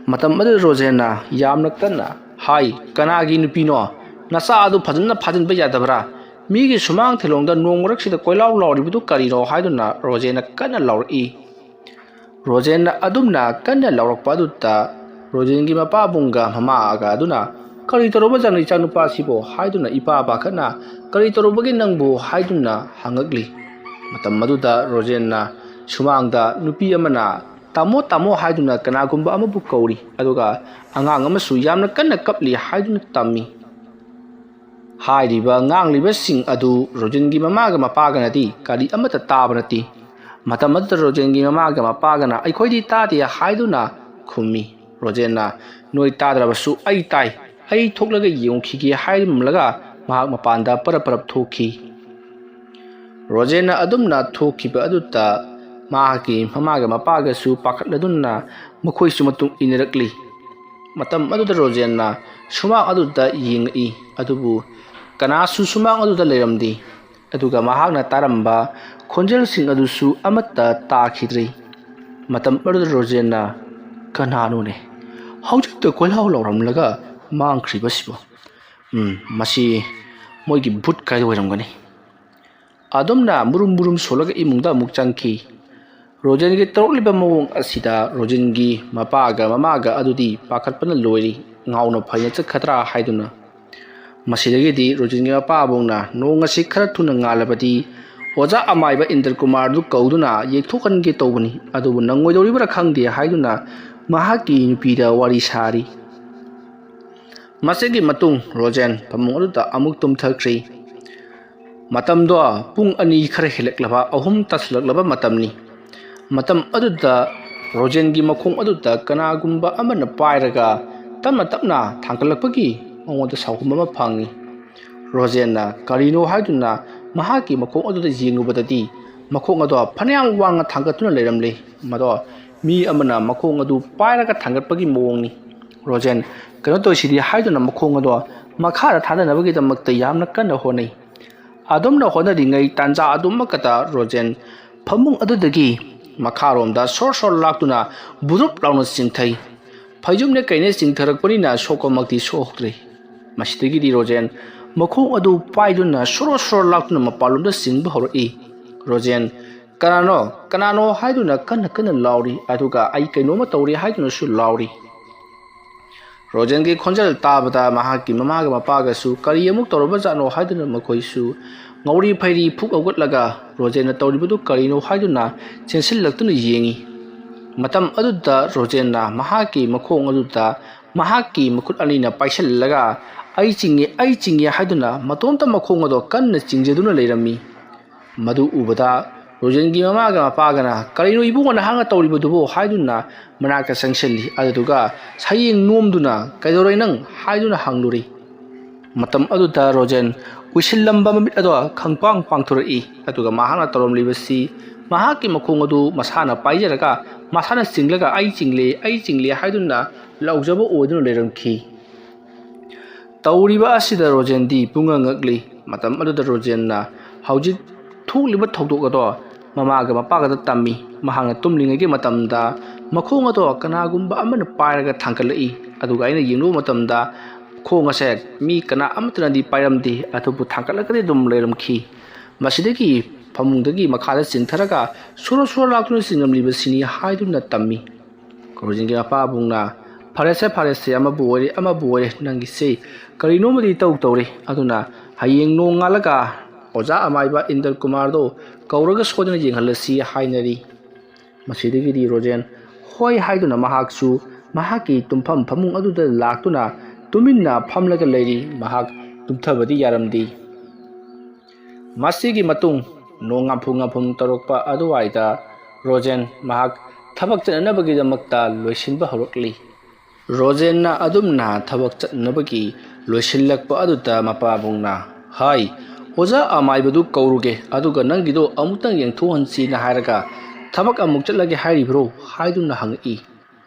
ꯃꯇꯝ ꯑꯗꯨꯗ ꯔꯣꯖꯦꯟꯅ ꯌꯥꯝꯅ ꯀꯟꯅ ꯍꯥꯏ, "ꯀꯅꯥꯒꯤ ꯅꯨꯄꯤꯅꯣ? ꯅꯆꯥ ꯑꯗꯨ ꯐꯖꯅ ꯐꯥꯖꯤꯟꯕ ꯌꯥꯗꯕ꯭ꯔꯥ? ꯃꯤꯒꯤ ꯁꯨꯃꯥꯡ ꯊꯤꯂꯣꯡꯗ ꯅꯣꯡ ꯃꯔꯛꯁꯤꯗ ꯀꯣꯏꯂꯥꯎ ꯂꯥꯎꯔꯤꯕꯗꯨ ꯀꯔꯤꯅꯣ?" ꯍꯥꯏꯗꯨꯅ ꯔꯣꯖꯦꯟꯅ ꯀꯟꯅ ꯂꯥꯎꯔꯛꯏ꯫ ꯔꯣꯖꯦꯟꯅ ꯑꯗꯨꯝꯅ ꯀꯟꯅ ꯂꯥꯎꯔꯛꯄ ꯑꯗꯨꯗ ꯔꯣꯖꯦꯟꯒꯤ ꯃꯄꯥꯕꯨꯡꯒ ꯃꯃꯥꯒ ꯑꯗꯨꯅ, "ꯀꯔꯤ ꯇꯧꯔꯕꯖꯥꯠꯅꯣ ꯏꯆꯥꯅꯨꯄꯥꯁꯤꯕꯨ?" ꯍꯥꯏꯗꯨꯅ ꯏꯄꯥ ꯄꯥꯈꯠꯅ, "ꯀꯔꯤ ꯇꯧꯔꯨꯕꯒꯦ ꯅꯪꯕꯨ?" ꯍꯥꯏꯗꯨꯅ ꯍꯪꯉꯛꯂꯤ꯫ ꯃꯇꯝ ꯑꯗꯨꯗ ꯔꯣꯖꯦꯟꯅ ꯁꯨꯃꯥꯡꯗ ꯅꯨꯄꯤ ꯑꯃꯅ "ꯇꯥꯃꯣ, ꯇꯥꯃꯣ" ꯍꯥꯏꯗꯨꯅ ꯀꯅꯥꯒꯨꯝꯕ ꯑꯃꯕꯨ ꯀꯧꯔꯤ, ꯑꯗꯨꯒ ꯑꯉꯥꯡ ꯑꯃꯁꯨ ꯌꯥꯝꯅ ꯀꯟꯅ ꯀꯞꯂꯤ ꯍꯥꯏꯗꯨꯅ ꯇꯝꯃꯤ꯫ ꯍꯥꯏꯔꯤꯕ ꯉꯥꯡꯂꯤꯕꯁꯤꯡ ꯑꯗꯨ ꯔꯣꯖꯦꯟꯒꯤ ꯃꯃꯥꯒ ꯃꯄꯥꯒꯅꯗꯤ ꯀꯔꯤ ꯑꯃꯠꯇ ꯇꯥꯕ ꯅꯠꯇꯦ꯫ ꯃꯇꯝ ꯑꯗꯨꯗ ꯔꯣꯖꯦꯟꯒꯤ ꯃꯃꯥꯒ ꯃꯄꯥꯒꯅ "ꯑꯩꯈꯣꯏꯗꯤ ꯇꯥꯗꯦ" ꯍꯥꯏꯗꯨꯅ ꯈꯨꯝꯃꯤ꯫ ꯔꯣꯖꯦꯟꯅ, "ꯅꯣꯏ ꯇꯥꯗ꯭ꯔꯕꯁꯨ ꯑꯩ ꯇꯥꯏ, ꯑꯩ ꯊꯣꯛꯂꯒ ꯌꯦꯡꯉꯨꯈꯤꯒꯦ" ꯍꯥꯏꯔꯝꯂꯒ ꯃꯍꯥꯛ ꯃꯄꯥꯟꯗ ꯄꯔꯞ ꯄꯔꯞ ꯊꯣꯛꯈꯤ꯫ ꯔꯣꯖꯦꯟꯅ ꯑꯗꯨꯝꯅ ꯊꯣꯛꯈꯤꯕ ꯑꯗꯨꯗ ꯃꯍꯥꯛꯀꯤ ꯃꯃꯥꯒ ꯃꯄꯥꯒꯁꯨ ꯄꯥꯈꯠꯂꯗꯨꯅ ꯃꯈꯣꯏꯁꯨ ꯃꯇꯨꯡ ꯏꯟꯅꯔꯛꯂꯤ꯫ ꯃꯇꯝ ꯑꯗꯨꯗ ꯔꯣꯖꯦꯟꯅ ꯁꯨꯃꯥꯡ ꯑꯗꯨꯗ ꯌꯦꯡꯉꯛꯏ, ꯑꯗꯨꯕꯨ ꯀꯅꯥꯁꯨ ꯁꯨꯃꯥꯡ ꯑꯗꯨꯗ ꯂꯩꯔꯝꯗꯦ꯫ ꯑꯗꯨꯒ ꯃꯍꯥꯛꯅ ꯇꯥꯔꯝꯕ ꯈꯣꯟꯖꯦꯜꯁꯤꯡ ꯑꯗꯨꯁꯨ ꯑꯃꯠꯇ ꯇꯥꯈꯤꯗ꯭ꯔꯦ꯫ ꯃꯇꯝ ꯑꯗꯨꯗ ꯔꯣꯖꯦꯟꯅ, "ꯀꯅꯥꯅꯣꯅꯦ ꯍꯧꯖꯤꯛꯇ ꯀꯣꯏꯂꯥꯎ ꯂꯥꯎꯔꯝꯂꯒ ꯃꯥꯡꯈ꯭ꯔꯤꯕꯁꯤꯕꯣ? ꯎꯝ, ꯃꯁꯤ ꯃꯣꯏꯒꯤ ꯚꯨꯠ ꯀꯥꯏꯗ ꯑꯣꯏꯔꯝꯒꯅꯤ?" ꯑꯗꯨꯝꯅ ꯃꯨꯔꯨꯝ ꯃꯨꯔꯨꯝ ꯁꯣꯜꯂꯒ ꯏꯃꯨꯡꯗ ꯑꯃꯨꯛ ꯆꯪꯈꯤ꯫ ꯔꯣꯖꯦꯟꯒꯤ ꯇꯧꯔꯛꯂꯤꯕ ꯃꯑꯣꯡ ꯑꯁꯤꯗ ꯔꯣꯖꯦꯟꯒꯤ ꯃꯄꯥꯒ ꯃꯃꯥꯒ ꯑꯗꯨꯗꯤ ꯄꯥꯈꯠꯄꯅ ꯂꯣꯏꯔꯤ꯫ ꯉꯥꯎꯅ ꯐꯩꯅ ꯆꯠꯈꯗ꯭ꯔꯥ ꯍꯥꯏꯗꯨꯅ꯫ ꯃꯁꯤꯗꯒꯤꯗꯤ ꯔꯣꯖꯦꯟꯒꯤ ꯃꯄꯥꯕꯨꯡꯅ, "ꯅꯣꯡ ꯑꯁꯤ ꯈꯔ ꯊꯨꯅ ꯉꯥꯜꯂꯕꯗꯤ ꯑꯣꯖꯥ ꯑꯃꯥꯏꯕ ꯏꯟꯗ꯭ꯔ ꯀꯨꯃꯥꯔꯗꯨ ꯀꯧꯗꯨꯅ ꯌꯦꯛꯊꯣꯛꯍꯟꯒꯦ ꯇꯧꯕꯅꯤ, ꯑꯗꯨꯕꯨ ꯅꯪꯉꯣꯏꯗꯧꯔꯤꯕ꯭ꯔꯥ ꯈꯪꯗꯦ" ꯍꯥꯏꯗꯨꯅ ꯃꯍꯥꯛꯀꯤ ꯅꯨꯄꯤꯗ ꯋꯥꯔꯤ ꯁꯥꯔꯤ꯫ ꯃꯁꯤꯒꯤ ꯃꯇꯨꯡ ꯔꯣꯖꯦꯟ ꯐꯃꯨꯡ ꯑꯗꯨꯗ ꯑꯃꯨꯛ ꯇꯨꯝꯊꯈ꯭ꯔꯤ꯫ ꯃꯇꯝꯗꯣ ꯄꯨꯡ ꯑꯅꯤ ꯈꯔ ꯍꯦꯜꯂꯛꯂꯕ, ꯑꯍꯨꯝ ꯇꯥꯁꯤꯜꯂꯛꯂꯕ ꯃꯇꯝꯅꯤ꯫ ꯃꯇꯝ ꯑꯗꯨꯗ ꯔꯣꯖꯦꯟꯒꯤ ꯃꯈꯣꯡ ꯑꯗꯨꯗ ꯀꯅꯥꯒꯨꯝꯕ ꯑꯃꯅ ꯄꯥꯏꯔꯒ ꯇꯞꯅ ꯇꯞꯅ ꯊꯥꯡꯒꯠꯂꯛꯄꯒꯤ ꯃꯉꯣꯟꯗ ꯁꯥꯎꯍꯨꯝ ꯑꯃ ꯐꯪꯏ꯫ ꯔꯣꯖꯦꯟꯅ ꯀꯔꯤꯅꯣ ꯍꯥꯏꯗꯨꯅ ꯃꯍꯥꯛꯀꯤ ꯃꯈꯣꯡ ꯑꯗꯨꯗ ꯌꯦꯡꯂꯨꯕꯗꯗꯤ ꯃꯈꯣꯡ ꯑꯗꯣ ꯐꯅꯌꯥꯝ ꯋꯥꯡꯅ ꯊꯥꯡꯒꯠꯇꯨꯅ ꯂꯩꯔꯝꯂꯦ꯫ ꯃꯗꯣ ꯃꯤ ꯑꯃꯅ ꯃꯈꯣꯡ ꯑꯗꯨ ꯄꯥꯏꯔꯒ ꯊꯥꯡꯒꯠꯄꯒꯤ ꯃꯑꯣꯡꯅꯤ꯫ ꯔꯣꯖꯦꯟ, "ꯀꯩꯅꯣ ꯇꯧꯔꯤꯁꯤꯗꯤ" ꯍꯥꯏꯗꯨꯅ ꯃꯈꯣꯡ ꯑꯗꯣ ꯃꯈꯥꯗ ꯊꯥꯗꯅꯕꯒꯤꯗꯃꯛꯇ ꯌꯥꯝꯅ ꯀꯟꯅ ꯍꯣꯠꯅꯩ꯫ ꯑꯗꯨꯝꯅ ꯍꯣꯠꯅꯔꯤꯉꯩ ꯇꯥꯟꯖꯥ ꯑꯗꯨꯃꯛꯀꯗ ꯔꯣꯖꯦꯟ ꯐꯃꯨꯡ ꯑꯗꯨꯗꯒꯤ ꯃꯈꯥꯔꯣꯝꯗ ꯁꯣꯔ ꯁꯣꯔ ꯂꯥꯛꯇꯨꯅ ꯕꯨꯗꯨꯞ ꯂꯥꯎꯅ ꯆꯤꯡꯊꯩ꯫ ꯐꯩꯖꯨꯞꯅ ꯀꯩꯅ ꯆꯤꯡꯊꯔꯛꯄꯅꯤꯅ ꯁꯣꯛꯄꯃꯛꯇꯤ ꯁꯣꯛꯍꯧꯗ꯭ꯔꯦ꯫ ꯃꯁꯤꯗꯒꯤꯗꯤ ꯔꯣꯖꯦꯟ ꯃꯈꯣꯡ ꯑꯗꯨ ꯄꯥꯏꯗꯨꯅ ꯁꯣꯔꯣ ꯁꯣꯔꯣ ꯂꯥꯛꯇꯨꯅ ꯃꯄꯥꯟꯂꯣꯝꯗ ꯆꯤꯡꯕ ꯍꯧꯔꯛꯏ꯫ ꯔꯣꯖꯦꯟ, "ꯀꯅꯥꯅꯣ, ꯀꯅꯥꯅꯣ?" ꯍꯥꯏꯗꯨꯅ ꯀꯟꯅ ꯀꯟꯅ ꯂꯥꯎꯔꯤ, ꯑꯗꯨꯒ "ꯑꯩ ꯀꯩꯅꯣꯝꯃ ꯇꯧꯔꯦ" ꯍꯥꯏꯗꯨꯅꯁꯨ ꯂꯥꯎꯔꯤ꯫ ꯔꯣꯖꯦꯟꯒꯤ ꯈꯣꯟꯖꯦꯜ ꯇꯥꯕꯗ ꯃꯍꯥꯛꯀꯤ ꯃꯃꯥꯒ ꯃꯄꯥꯒꯁꯨ ꯀꯔꯤ ꯑꯃꯨꯛ ꯇꯧꯔꯕꯖꯥꯠꯅꯣ ꯍꯥꯏꯗꯨꯅ ꯃꯈꯣꯏꯁꯨ ꯉꯧꯔꯤ ꯐꯩꯔꯤ ꯐꯨꯛ ꯍꯧꯒꯠꯂꯒ ꯔꯣꯖꯦꯟꯅ ꯇꯧꯔꯤꯕꯗꯨ ꯀꯔꯤꯅꯣ ꯍꯥꯏꯗꯨꯅ ꯆꯦꯟꯁꯤꯜꯂꯛꯇꯨꯅ ꯌꯦꯡꯉꯤ꯫ ꯃꯇꯝ ꯑꯗꯨꯗ ꯔꯣꯖꯦꯟꯅ ꯃꯍꯥꯛꯀꯤ ꯃꯈꯣꯡ ꯑꯗꯨꯗ ꯃꯍꯥꯛꯀꯤ ꯃꯈꯨꯠ ꯑꯅꯤꯅ ꯄꯥꯏꯁꯤꯜꯂꯒ "ꯑꯩ ꯆꯤꯡꯉꯦ, ꯑꯩ ꯆꯤꯡꯉꯦ" ꯍꯥꯏꯗꯨꯅ ꯃꯇꯣꯝꯇ ꯃꯈꯣꯡ ꯑꯗꯣ ꯀꯟꯅ ꯆꯤꯡꯖꯗꯨꯅ ꯂꯩꯔꯝꯃꯤ꯫ ꯃꯗꯨ ꯎꯕꯗ ꯔꯣꯖꯦꯟꯒꯤ ꯃꯃꯥꯒ ꯃꯄꯥꯒꯅ "ꯀꯔꯤꯅꯣ ꯏꯕꯨꯡꯉꯣ ꯅꯍꯥꯛꯅ ꯇꯧꯔꯤꯕꯗꯨꯕꯨ?" ꯍꯥꯏꯗꯨꯅ ꯃꯅꯥꯛꯇ ꯆꯪꯁꯤꯜꯂꯤ꯫ ꯑꯗꯨꯗꯨꯒ ꯁꯌꯦꯡ ꯅꯣꯝꯗꯨꯅ "ꯀꯩꯗꯧꯔꯦ ꯅꯪ?" ꯍꯥꯏꯗꯨꯅ ꯍꯪꯂꯨꯔꯤ꯫ ꯃꯇꯝ ꯑꯗꯨꯗ ꯔꯣꯖꯦꯟ ꯎꯏꯁꯤꯜꯂꯝꯕ ꯃꯃꯤꯠ ꯑꯗꯣ ꯈꯪꯄꯥꯡ ꯄꯥꯡꯊꯣꯔꯛꯏ꯫ ꯑꯗꯨꯒ ꯃꯍꯥꯛꯅ ꯇꯧꯔꯝꯂꯤꯕꯁꯤ ꯃꯍꯥꯛꯀꯤ ꯃꯈꯣꯡ ꯑꯗꯨ ꯃꯁꯥꯅ ꯄꯥꯏꯖꯔꯒ ꯃꯁꯥꯅ ꯆꯤꯡꯂꯒ "ꯑꯩ ꯆꯤꯡꯂꯦ, ꯑꯩ ꯆꯤꯡꯂꯦ" ꯍꯥꯏꯗꯨꯅ ꯂꯥꯎꯖꯕ ꯑꯣꯏꯗꯨꯅ ꯂꯩꯔꯝꯈꯤ꯫ ꯇꯧꯔꯤꯕ ꯑꯁꯤꯗ ꯔꯣꯖꯦꯟꯗꯤ ꯄꯨꯡꯉꯛ ꯉꯛꯂꯤ꯫ ꯃꯇꯝ ꯑꯗꯨꯗ ꯔꯣꯖꯦꯟꯅ ꯍꯧꯖꯤꯛ ꯊꯣꯛꯂꯤꯕ ꯊꯧꯗꯣꯛ ꯑꯗꯣ ꯃꯃꯥꯒ ꯃꯄꯥꯒꯗ ꯇꯝꯃꯤ꯫ ꯃꯍꯥꯛꯅ ꯇꯨꯝꯂꯤꯉꯩꯒꯤ ꯃꯇꯝꯗ ꯃꯈꯣꯡ ꯑꯗꯣ ꯀꯅꯥꯒꯨꯝꯕ ꯑꯃꯅ ꯄꯥꯏꯔꯒ ꯊꯥꯡꯒꯠꯂꯛꯏ꯫ ꯑꯗꯨꯒ ꯑꯩꯅ ꯌꯦꯡꯂꯨꯕ ꯃꯇꯝꯗ ꯈꯣꯡ ꯑꯁꯦ ꯃꯤ ꯀꯅꯥ ꯑꯃꯠꯇꯅꯗꯤ ꯄꯥꯏꯔꯝꯗꯦ, ꯑꯗꯨꯕꯨ ꯊꯥꯡꯒꯠꯂꯒꯗꯤ ꯑꯗꯨꯝ ꯂꯩꯔꯝꯈꯤ꯫ ꯃꯁꯤꯗꯒꯤ ꯐꯃꯨꯡꯗꯒꯤ ꯃꯈꯥꯗ ꯆꯤꯡꯊꯔꯒ ꯁꯣꯔꯣ ꯁꯣꯔꯣ ꯂꯥꯛꯇꯨꯅ ꯆꯤꯡꯂꯝꯂꯤꯕꯁꯤꯅꯤ ꯍꯥꯏꯗꯨꯅ ꯇꯝꯃꯤ꯫ ꯔꯣꯖꯦꯟꯒꯤ ꯃꯄꯥꯕꯨꯡꯅ, "ꯐꯔꯦꯁꯦ, ꯐꯔꯦꯁꯦ, ꯑꯃꯕꯨ ꯑꯣꯏꯔꯦ, ꯑꯃꯕꯨ ꯑꯣꯏꯔꯦ, ꯅꯪꯒꯤꯁꯦ ꯀꯔꯤꯅꯣꯃꯗꯤ ꯏꯇꯧ ꯇꯧꯔꯦ꯫ ꯑꯗꯨꯅ ꯍꯌꯦꯡ ꯅꯣꯡꯉꯥꯜꯂꯒ ꯑꯣꯖꯥ ꯑꯃꯥꯏꯕ ꯏꯟꯗ꯭ꯔ ꯀꯨꯃꯥꯔꯗꯣ ꯀꯧꯔꯒ ꯁꯣꯏꯗꯅ ꯌꯦꯡꯍꯜꯂꯁꯤ" ꯍꯥꯏꯅꯔꯤ꯫ ꯃꯁꯤꯗꯒꯤꯗꯤ ꯔꯣꯖꯦꯟ "ꯍꯣꯏ" ꯍꯥꯏꯗꯨꯅ ꯃꯍꯥꯛꯁꯨ ꯃꯍꯥꯛꯀꯤ ꯇꯨꯝꯐꯝ ꯐꯃꯨꯡ ꯑꯗꯨꯗ ꯂꯥꯛꯇꯨꯅ ꯇꯨꯃꯤꯟꯅ ꯐꯝꯂꯒ ꯂꯩꯔꯤ꯫ ꯃꯍꯥꯛ ꯇꯨꯝꯊꯕꯗꯤ ꯌꯥꯔꯝꯗꯦ꯫ ꯃꯁꯤꯒꯤ ꯃꯇꯨꯡ ꯅꯣꯡ ꯉꯥꯝꯐꯨ ꯉꯥꯝꯐꯨꯝ ꯇꯧꯔꯛꯄ ꯑꯗꯨꯋꯥꯏꯗ ꯔꯣꯖꯦꯟ ꯃꯍꯥꯛ ꯊꯕꯛ ꯆꯠꯅꯅꯕꯒꯤꯗꯃꯛꯇ ꯂꯣꯏꯁꯤꯟꯕ ꯍꯧꯔꯛꯂꯤ꯫ ꯔꯣꯖꯦꯟꯅ ꯑꯗꯨꯝꯅ ꯊꯕꯛ ꯆꯠꯅꯕꯒꯤ ꯂꯣꯏꯁꯤꯜꯂꯛꯄ ꯑꯗꯨꯗ ꯃꯄꯥꯕꯨꯡꯅ, "ꯍꯥꯏ, ꯑꯣꯖꯥ ꯑꯃꯥꯏꯕꯗꯨ ꯀꯧꯔꯨꯒꯦ, ꯑꯗꯨꯒ ꯅꯪꯒꯤꯗꯣ ꯑꯃꯨꯛꯇꯪ ꯌꯦꯡꯊꯣꯛꯍꯟꯁꯤꯅ ꯍꯥꯏꯔꯒ ꯊꯕꯛ ꯑꯃꯨꯛ ꯆꯠꯂꯒꯦ ꯍꯥꯏꯔꯤꯕ꯭ꯔꯣ?" ꯍꯥꯏꯗꯨꯅ ꯍꯪꯉꯛꯏ꯫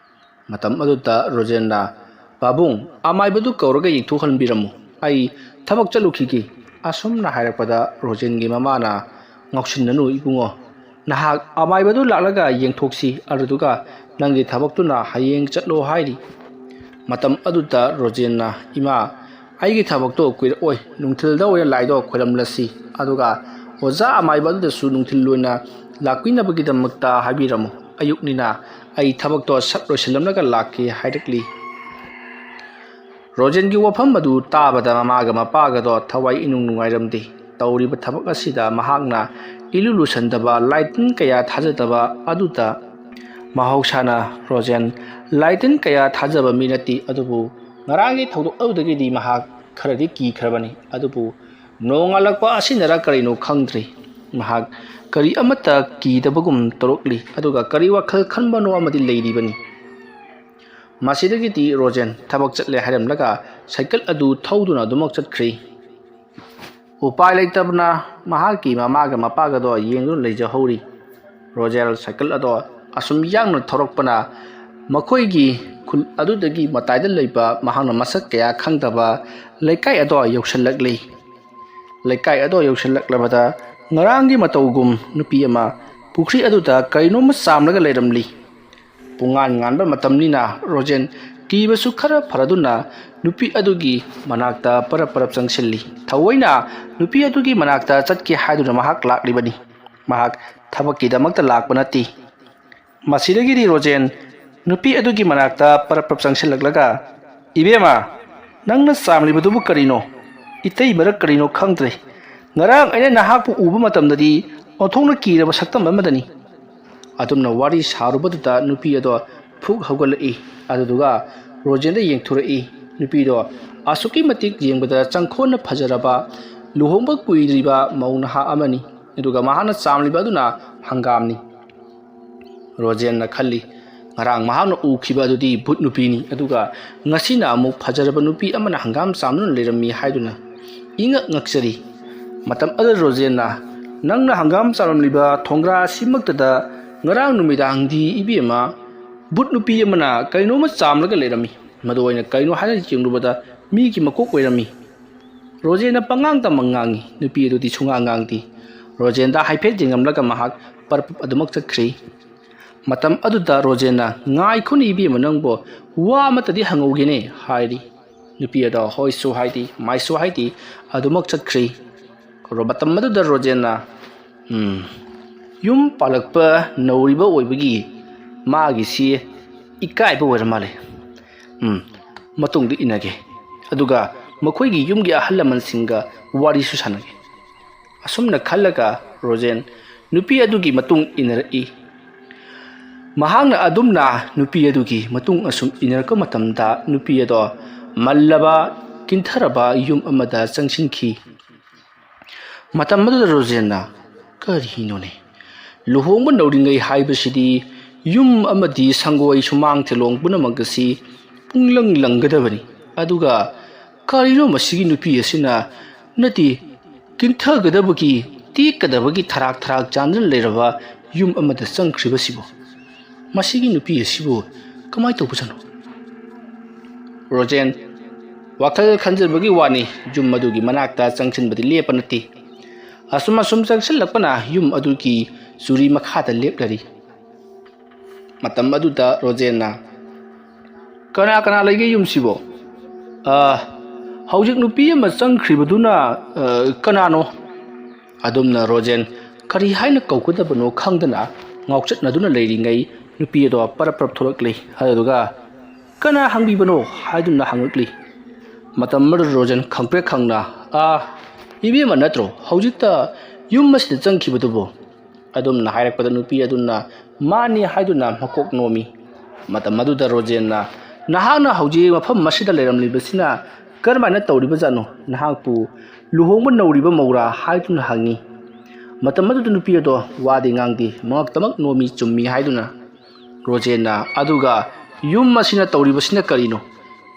ꯃꯇꯝ ꯑꯗꯨꯗ ꯔꯣꯖꯦꯟꯅ, "ꯄꯥꯕꯨꯡ, ꯑꯃꯥꯏꯕꯗꯨ ꯀꯧꯔꯒ ꯌꯦꯡꯊꯣꯛꯍꯟꯕꯤꯔꯝꯃꯨ, ꯑꯩ ꯊꯕꯛ ꯆꯠꯂꯨꯈꯤꯒꯦ" ꯑꯁꯨꯝꯅ ꯍꯥꯏꯔꯛꯄꯗ ꯔꯣꯖꯦꯟꯒꯤ ꯃꯃꯥꯅ, "ꯉꯥꯎꯁꯤꯟꯅꯅꯨ ꯏꯕꯨꯡꯉꯣ, ꯅꯍꯥꯛ ꯑꯃꯥꯏꯕꯗꯨ ꯂꯥꯛꯂꯒ ꯌꯦꯡꯊꯣꯛꯁꯤ, ꯑꯗꯨꯗꯨꯒ ꯅꯪꯒꯤ ꯊꯕꯛꯇꯨꯅ ꯍꯌꯦꯡ ꯆꯠꯂꯣ ꯍꯥꯏꯔꯤ꯫ ꯃꯇꯝ ꯑꯗꯨꯗ ꯔꯣꯖꯦꯟꯅ, "ꯏꯃꯥ, ꯑꯩꯒꯤ ꯊꯕꯛꯇꯣ ꯀꯨꯏꯔꯛꯑꯣꯏ, ꯅꯨꯡꯊꯤꯜꯗ ꯑꯣꯏꯅ ꯂꯥꯏꯗꯣ ꯈꯣꯏꯔꯝꯂꯁꯤ, ꯑꯗꯨꯒ ꯑꯣꯖꯥ ꯑꯃꯥꯏꯕ ꯑꯗꯨꯗꯁꯨ ꯅꯨꯡꯊꯤꯜ ꯑꯣꯏꯅ ꯂꯥꯛꯄꯤꯅꯕꯒꯤꯗꯃꯛꯇ ꯍꯥꯏꯕꯤꯔꯝꯃꯨ꯫ ꯑꯌꯨꯛꯅꯤꯅ ꯑꯩ ꯊꯕꯛꯇꯣ ꯁꯠ ꯂꯣꯏꯁꯤꯜꯂꯝꯂꯒ ꯂꯥꯛꯀꯦ" ꯍꯥꯏꯔꯛꯂꯤ꯫ ꯔꯣꯖꯦꯟꯒꯤ ꯋꯥꯐꯝ ꯑꯗꯨ ꯇꯥꯕꯗ ꯃꯃꯥꯒ ꯃꯄꯥꯒꯗꯣ ꯊꯋꯥꯏ ꯏꯅꯨꯡ ꯅꯨꯡꯉꯥꯏꯔꯝꯗꯦ꯫ ꯇꯧꯔꯤꯕ ꯊꯕꯛ ꯑꯁꯤꯗ ꯃꯍꯥꯛꯅ ꯏꯂꯨ ꯂꯨꯁꯟꯗꯕ, ꯂꯥꯏꯇꯤꯟ ꯀꯌꯥ ꯊꯥꯖꯗꯕ ꯑꯗꯨꯗ, ꯃꯍꯧꯁꯥꯅ ꯔꯣꯖꯦꯟ ꯂꯥꯏꯇꯤꯟ ꯀꯌꯥ ꯊꯥꯖꯕ ꯃꯤ ꯅꯠꯇꯦ, ꯑꯗꯨꯕꯨ ꯉꯔꯥꯡꯒꯤ ꯊꯧꯗꯣꯛ ꯑꯗꯨꯗꯒꯤꯗꯤ ꯃꯍꯥꯛ ꯈꯔꯗꯤ ꯀꯤꯈ꯭ꯔꯕꯅꯤ꯫ ꯑꯗꯨꯕꯨ ꯅꯣꯡꯉꯥꯜꯂꯛꯄ ꯑꯁꯤꯅꯔ ꯀꯔꯤꯅꯣ ꯈꯪꯗ꯭ꯔꯤ, ꯃꯍꯥꯛ ꯀꯔꯤ ꯑꯃꯠꯇ ꯀꯤꯗꯕꯒꯨꯝ ꯇꯧꯔꯛꯂꯤ, ꯑꯗꯨꯒ ꯀꯔꯤ ꯋꯥꯈꯜ ꯈꯟꯕꯅꯣ ꯑꯃꯗꯤ ꯂꯩꯔꯤꯕꯅꯤ꯫ ꯃꯁꯤꯗꯒꯤꯗꯤ ꯔꯣꯖꯦꯟ ꯊꯕꯛ ꯆꯠꯂꯦ ꯍꯥꯏꯔꯝꯂꯒ ꯁꯥꯏꯀꯜ ꯑꯗꯨ ꯊꯧꯗꯨꯅ ꯑꯗꯨꯃꯛ ꯆꯠꯈ꯭ꯔꯤ꯫ ꯎꯄꯥꯏ ꯂꯩꯇꯕꯅ ꯃꯍꯥꯛꯀꯤ ꯃꯃꯥꯒ ꯃꯄꯥꯒꯗꯣ ꯌꯦꯡꯗꯨꯅ ꯂꯩꯖꯍꯧꯔꯤ꯫ ꯔꯣꯖꯦꯟ ꯁꯥꯏꯀꯜ ꯑꯗꯣ ꯑꯁꯨꯝ ꯌꯥꯡꯅ ꯊꯧꯔꯛꯄꯅ ꯃꯈꯣꯏꯒꯤ ꯈꯨꯜ ꯑꯗꯨꯗꯒꯤ ꯃꯇꯥꯏꯗ ꯂꯩꯕ ꯃꯍꯥꯛꯅ ꯃꯁꯛ ꯀꯌꯥ ꯈꯪꯗꯕ ꯂꯩꯀꯥꯏ ꯑꯗꯣ ꯌꯧꯁꯤꯜꯂꯛꯂꯤ꯫ ꯂꯩꯀꯥꯏ ꯑꯗꯣ ꯌꯧꯁꯤꯜꯂꯛꯂꯕꯗ ꯉꯔꯥꯡꯒꯤ ꯃꯇꯧꯒꯨꯝ ꯅꯨꯄꯤ ꯑꯃ ꯄꯨꯈ꯭ꯔꯤ ꯑꯗꯨꯗ ꯀꯔꯤꯅꯣꯝꯃ ꯆꯥꯝꯂꯒ ꯂꯩꯔꯝꯂꯤ꯫ ꯄꯨꯡꯉꯥꯟ ꯉꯥꯟꯕ ꯃꯇꯝꯅꯤꯅ ꯔꯣꯖꯦꯟ ꯀꯤꯕꯁꯨ ꯈꯔ ꯐꯔꯗꯨꯅ ꯅꯨꯄꯤ ꯑꯗꯨꯒꯤ ꯃꯅꯥꯛꯇ ꯄꯔꯞ ꯄꯔꯞ ꯆꯪꯁꯤꯜꯂꯤ꯫ ꯊꯑꯣꯏꯅ ꯅꯨꯄꯤ ꯑꯗꯨꯒꯤ ꯃꯅꯥꯛꯇ ꯆꯠꯀꯦ ꯍꯥꯏꯗꯨꯅ ꯃꯍꯥꯛ ꯂꯥꯛꯂꯤꯕꯅꯤ꯫ ꯃꯍꯥꯛ ꯊꯕꯛꯀꯤꯗꯃꯛꯇ ꯂꯥꯛꯄ ꯅꯠꯇꯦ꯫ ꯃꯁꯤꯗꯒꯤꯗꯤ ꯔꯣꯖꯦꯟ ꯅꯨꯄꯤ ꯑꯗꯨꯒꯤ ꯃꯅꯥꯛꯇ ꯄꯔꯞ ꯄꯔꯞ ꯆꯪꯁꯤꯜꯂꯛꯂꯒ, "ꯏꯕꯦꯝꯃ, ꯅꯪꯅ ꯆꯥꯝꯂꯤꯕꯗꯨꯕꯨ ꯀꯔꯤꯅꯣ? ꯏꯇꯩꯃꯔ ꯀꯔꯤꯅꯣ ꯈꯪꯗ꯭ꯔꯦ꯫ ꯉꯔꯥꯡ ꯑꯩꯅ ꯅꯍꯥꯛꯄꯨ ꯎꯕ ꯃꯇꯝꯗꯗꯤ ꯑꯣꯟꯊꯣꯛꯅ ꯀꯤꯔꯕ ꯁꯛꯇꯝ ꯑꯃꯗꯅꯤ꯫" ꯑꯗꯨꯝꯅ ꯋꯥꯔꯤ ꯁꯥꯔꯨꯕꯗꯨꯗ ꯅꯨꯄꯤ ꯑꯗꯣ ꯐꯨꯛ ꯍꯧꯒꯠꯂꯛꯏ꯫ ꯑꯗꯨꯗꯨꯒ ꯔꯣꯖꯦꯟꯗ ꯌꯦꯡꯊꯣꯔꯛꯏ꯫ ꯅꯨꯄꯤꯗꯣ ꯑꯁꯨꯛꯀꯤ ꯃꯇꯤꯛ ꯌꯦꯡꯕꯗ ꯆꯪꯈꯣꯟꯅ ꯐꯖꯔꯕ, ꯂꯨꯍꯣꯡꯕ ꯀꯨꯏꯗ꯭ꯔꯤꯕ ꯃꯧ ꯅꯍꯥ ꯑꯃꯅꯤ꯫ ꯑꯗꯨꯒ ꯃꯍꯥꯛꯅ ꯆꯥꯝꯂꯤꯕ ꯑꯗꯨꯅ ꯍꯪꯒꯥꯝꯅꯤ꯫ ꯔꯣꯖꯦꯟꯅ ꯈꯜꯂꯤ, ꯉꯔꯥꯡ ꯃꯍꯥꯛꯅ ꯎꯈꯤꯕ ꯑꯗꯨꯗꯤ ꯚꯨꯠ ꯅꯨꯄꯤꯅꯤ, ꯑꯗꯨꯒ ꯉꯁꯤꯅ ꯑꯃꯨꯛ ꯐꯖꯔꯕ ꯅꯨꯄꯤ ꯑꯃꯅ ꯍꯪꯒꯥꯝ ꯆꯥꯝꯗꯨꯅ ꯂꯩꯔꯝꯃꯤ ꯍꯥꯏꯗꯨꯅ꯫ ꯏꯉꯛ ꯉꯛꯆꯔꯤ꯫ ꯃꯇꯝ ꯑꯗꯨꯗ ꯔꯣꯖꯦꯟꯅ, "ꯅꯪꯅ ꯍꯪꯒꯥꯝ ꯆꯥꯝꯂꯝꯂꯤꯕ ꯊꯣꯡꯒ꯭ꯔꯥ ꯑꯁꯤꯃꯛꯇꯗ ꯉꯔꯥꯡ ꯅꯨꯃꯤꯗꯥꯡꯗꯤ, ꯏꯕꯦꯝꯃ, ꯚꯨꯠ ꯅꯨꯄꯤ ꯑꯃꯅ ꯀꯩꯅꯣꯝꯃ ꯆꯥꯝꯂꯒ ꯂꯩꯔꯝꯃꯤ꯫ ꯃꯗꯨ ꯑꯩꯅ ꯀꯩꯅꯣ ꯍꯥꯏꯅ ꯌꯦꯡꯂꯨꯕꯗ ꯃꯤꯒꯤ ꯃꯀꯣꯛ ꯑꯣꯏꯔꯝꯃꯤ꯫" ꯔꯣꯖꯦꯟꯅ ꯄꯉꯥꯡꯗ ꯉꯥꯡꯉꯤ꯫ ꯅꯨꯄꯤ ꯑꯗꯨꯗꯤ ꯁꯨꯉꯥꯡ ꯉꯥꯡꯗꯦ꯫ ꯔꯣꯖꯦꯟꯗ ꯍꯥꯏꯐꯦꯠ ꯌꯦꯡꯂꯝꯂꯒ ꯃꯍꯥꯛ ꯄꯔꯞ ꯑꯗꯨꯃꯛ ꯆꯠꯈ꯭ꯔꯤ꯫ ꯃꯇꯝ ꯑꯗꯨꯗ ꯔꯣꯖꯦꯟꯅ, "ꯉꯥꯏꯈꯣꯅꯦ ꯏꯕꯦꯝꯃ, ꯅꯪꯕꯨ ꯋꯥ ꯑꯃꯠꯇꯗꯤ ꯍꯪꯍꯧꯒꯦꯅꯦ" ꯍꯥꯏꯔꯤ꯫ ꯅꯨꯄꯤ ꯑꯗꯣ ꯍꯣꯏꯁꯨ ꯍꯥꯏꯗꯦ, ꯃꯥꯏꯁꯨ ꯍꯥꯏꯗꯦ, ꯑꯗꯨꯃꯛ ꯆꯠꯈ꯭ꯔꯤ꯫ ꯔꯣ-, ꯃꯇꯝ ꯑꯗꯨꯗ ꯔꯣꯖꯦꯟꯅ, "ꯎꯝ, ꯌꯨꯝ ꯄꯥꯜꯂꯛꯄ ꯅꯧꯔꯤꯕ ꯑꯣꯏꯕꯒꯤ ꯃꯥꯒꯤꯁꯤ ꯏꯀꯥꯏꯕ ꯑꯣꯏꯔ ꯃꯥꯜꯂꯦ꯫ ꯎꯝ, ꯃꯇꯨꯡꯗ ꯏꯟꯅꯒꯦ꯫ ꯑꯗꯨꯒ ꯃꯈꯣꯏꯒꯤ ꯌꯨꯝꯒꯤ ꯑꯍꯜ ꯂꯃꯟꯁꯤꯡꯒ ꯋꯥꯔꯤꯁꯨ ꯁꯥꯟꯅꯒꯦ"꯫ ꯑꯁꯨꯝꯅ ꯈꯜꯂꯒ ꯔꯣꯖꯦꯟ ꯅꯨꯄꯤ ꯑꯗꯨꯒꯤ ꯃꯇꯨꯡ ꯏꯟꯅꯔꯛꯏ꯫ ꯃꯍꯥꯛꯅ ꯑꯗꯨꯝꯅ ꯅꯨꯄꯤ ꯑꯗꯨꯒꯤ ꯃꯇꯨꯡ ꯑꯁꯨꯝ ꯏꯟꯅꯔꯛꯄ ꯃꯇꯝꯗ, ꯅꯨꯄꯤ ꯑꯗꯣ ꯃꯜꯂꯕ, ꯀꯤꯟꯊꯔꯕ ꯌꯨꯝ ꯑꯃꯗ ꯆꯪꯁꯤꯟꯈꯤ꯫ ꯃꯇꯝ ꯑꯗꯨꯗ ꯔꯣꯖꯦꯟꯅ, "ꯀꯔꯤꯅꯣꯅꯦ? ꯂꯨꯍꯣꯡꯕ ꯅꯧꯔꯤꯉꯩ ꯍꯥꯏꯕꯁꯤꯗꯤ ꯌꯨꯝ ꯑꯃꯗꯤ ꯁꯪꯒꯣꯏ ꯁꯨꯃꯥꯡ ꯇꯦꯂꯣꯡ ꯄꯨꯝꯅꯃꯛ ꯑꯁꯤ ꯄꯨꯡꯂꯪ ꯂꯪꯒꯗꯕꯅꯤ꯫ ꯑꯗꯨꯒ ꯀꯔꯤꯅꯣ ꯃꯁꯤꯒꯤ ꯅꯨꯄꯤ ꯑꯁꯤꯅ, ꯅꯠꯇꯦ, ꯀꯤꯟꯊꯒꯗꯕꯒꯤ, ꯇꯦꯛꯀꯗꯕꯒꯤ ꯊꯔꯥꯛ ꯊꯔꯥꯛ ꯆꯥꯟꯗꯨꯅ ꯂꯩꯔꯕ ꯌꯨꯝ ꯑꯃꯗ ꯆꯪꯈ꯭ꯔꯤꯕꯁꯤꯕꯨ? ꯃꯁꯤꯒꯤ ꯅꯨꯄꯤ ꯑꯁꯤꯕꯨ ꯀꯃꯥꯏꯅ ꯇꯧꯕꯖꯥꯠꯅꯣ?" ꯔꯣꯖꯦꯟ ꯋꯥꯈꯜ ꯈꯟꯖꯕꯒꯤ ꯋꯥꯅꯤ, ꯌꯨꯝ ꯑꯗꯨꯒꯤ ꯃꯅꯥꯛꯇ ꯆꯪꯁꯤꯟꯕꯗꯤ ꯂꯦꯞꯄ ꯅꯠꯇꯦ꯫ ꯑꯁꯨꯝ ꯑꯁꯨꯝ ꯆꯪꯁꯤꯜꯂꯛꯄꯅ ꯌꯨꯝ ꯑꯗꯨꯒꯤ ꯆꯨꯔꯤ ꯃꯈꯥꯗ ꯂꯦꯞꯂꯔꯤ꯫ ꯃꯇꯝ ꯑꯗꯨꯗ ꯔꯣꯖꯦꯟꯅ, "ꯀꯅꯥ ꯀꯅꯥ ꯂꯩꯒꯦ ꯌꯨꯝꯁꯤꯕꯣ? ꯑ, ꯍꯧꯖꯤꯛ ꯅꯨꯄꯤ ꯑꯃ ꯆꯪꯈ꯭ꯔꯤꯕꯗꯨꯅ, ꯑ, ꯀꯅꯥꯅꯣ?" ꯑꯗꯨꯝꯅ ꯔꯣꯖꯦꯟ ꯀꯔꯤ ꯍꯥꯏꯅ ꯀꯧꯒꯗꯕꯅꯣ ꯈꯪꯗꯅ ꯉꯥꯎꯆꯠꯅꯗꯨꯅ ꯂꯩꯔꯤꯉꯩ, ꯅꯨꯄꯤ ꯑꯗꯣ ꯄꯔꯞ ꯄꯔꯞ ꯊꯣꯛꯂꯛꯂꯤ꯫ ꯑꯗꯨꯗꯨꯒ, "ꯀꯅꯥ ꯍꯪꯕꯤꯕꯅꯣ?" ꯍꯥꯏꯗꯨꯅ ꯍꯪꯉꯛꯂꯤ꯫ ꯃꯇꯝ ꯑꯃꯗ ꯔꯣꯖꯦꯟ ꯈꯪꯄ꯭ꯔꯦꯛ ꯈꯪꯅ, "ꯑꯥ, ꯏꯕꯦꯝꯃ ꯅꯠꯇ꯭ꯔꯣ ꯍꯧꯖꯤꯛꯇ ꯌꯨꯝ ꯑꯁꯤꯗ ꯆꯪꯈꯤꯕꯗꯨꯕꯨ?" ꯑꯗꯨꯝꯅ ꯍꯥꯏꯔꯛꯄꯗ ꯅꯨꯄꯤ ꯑꯗꯨꯅ ꯃꯥꯅꯤ ꯍꯥꯏꯗꯨꯅ ꯃꯀꯣꯛ ꯅꯣꯝꯃꯤ꯫ ꯃꯇꯝ ꯑꯗꯨꯗ ꯔꯣꯖꯦꯟꯅ, "ꯅꯍꯥꯛꯅ ꯍꯧꯖꯤꯛ ꯃꯐꯝ ꯑꯁꯤꯗ ꯂꯩꯔꯝꯂꯤꯕꯁꯤꯅ ꯀꯔꯝꯍꯥꯏꯅ ꯇꯧꯔꯤꯕꯖꯥꯠꯅꯣ? ꯅꯍꯥꯛꯄꯨ ꯂꯨꯍꯣꯡꯕ ꯅꯧꯔꯤꯕ ꯃꯧꯔꯥ?" ꯍꯥꯏꯗꯨꯅ ꯍꯪꯉꯤ꯫ ꯃꯇꯝ ꯑꯗꯨꯗ ꯅꯨꯄꯤ ꯑꯗꯣ ꯋꯥꯗꯤ ꯉꯥꯡꯗꯦ, ꯃꯉꯛꯇꯃꯛ ꯅꯣꯝꯃꯤ, ꯆꯨꯝꯃꯤ ꯍꯥꯏꯗꯨꯅ꯫ ꯔꯣꯖꯦꯟꯅ, "ꯑꯗꯨꯒ ꯌꯨꯝ ꯑꯁꯤꯅ ꯇꯧꯔꯤꯕꯁꯤꯅ ꯀꯔꯤꯅꯣ?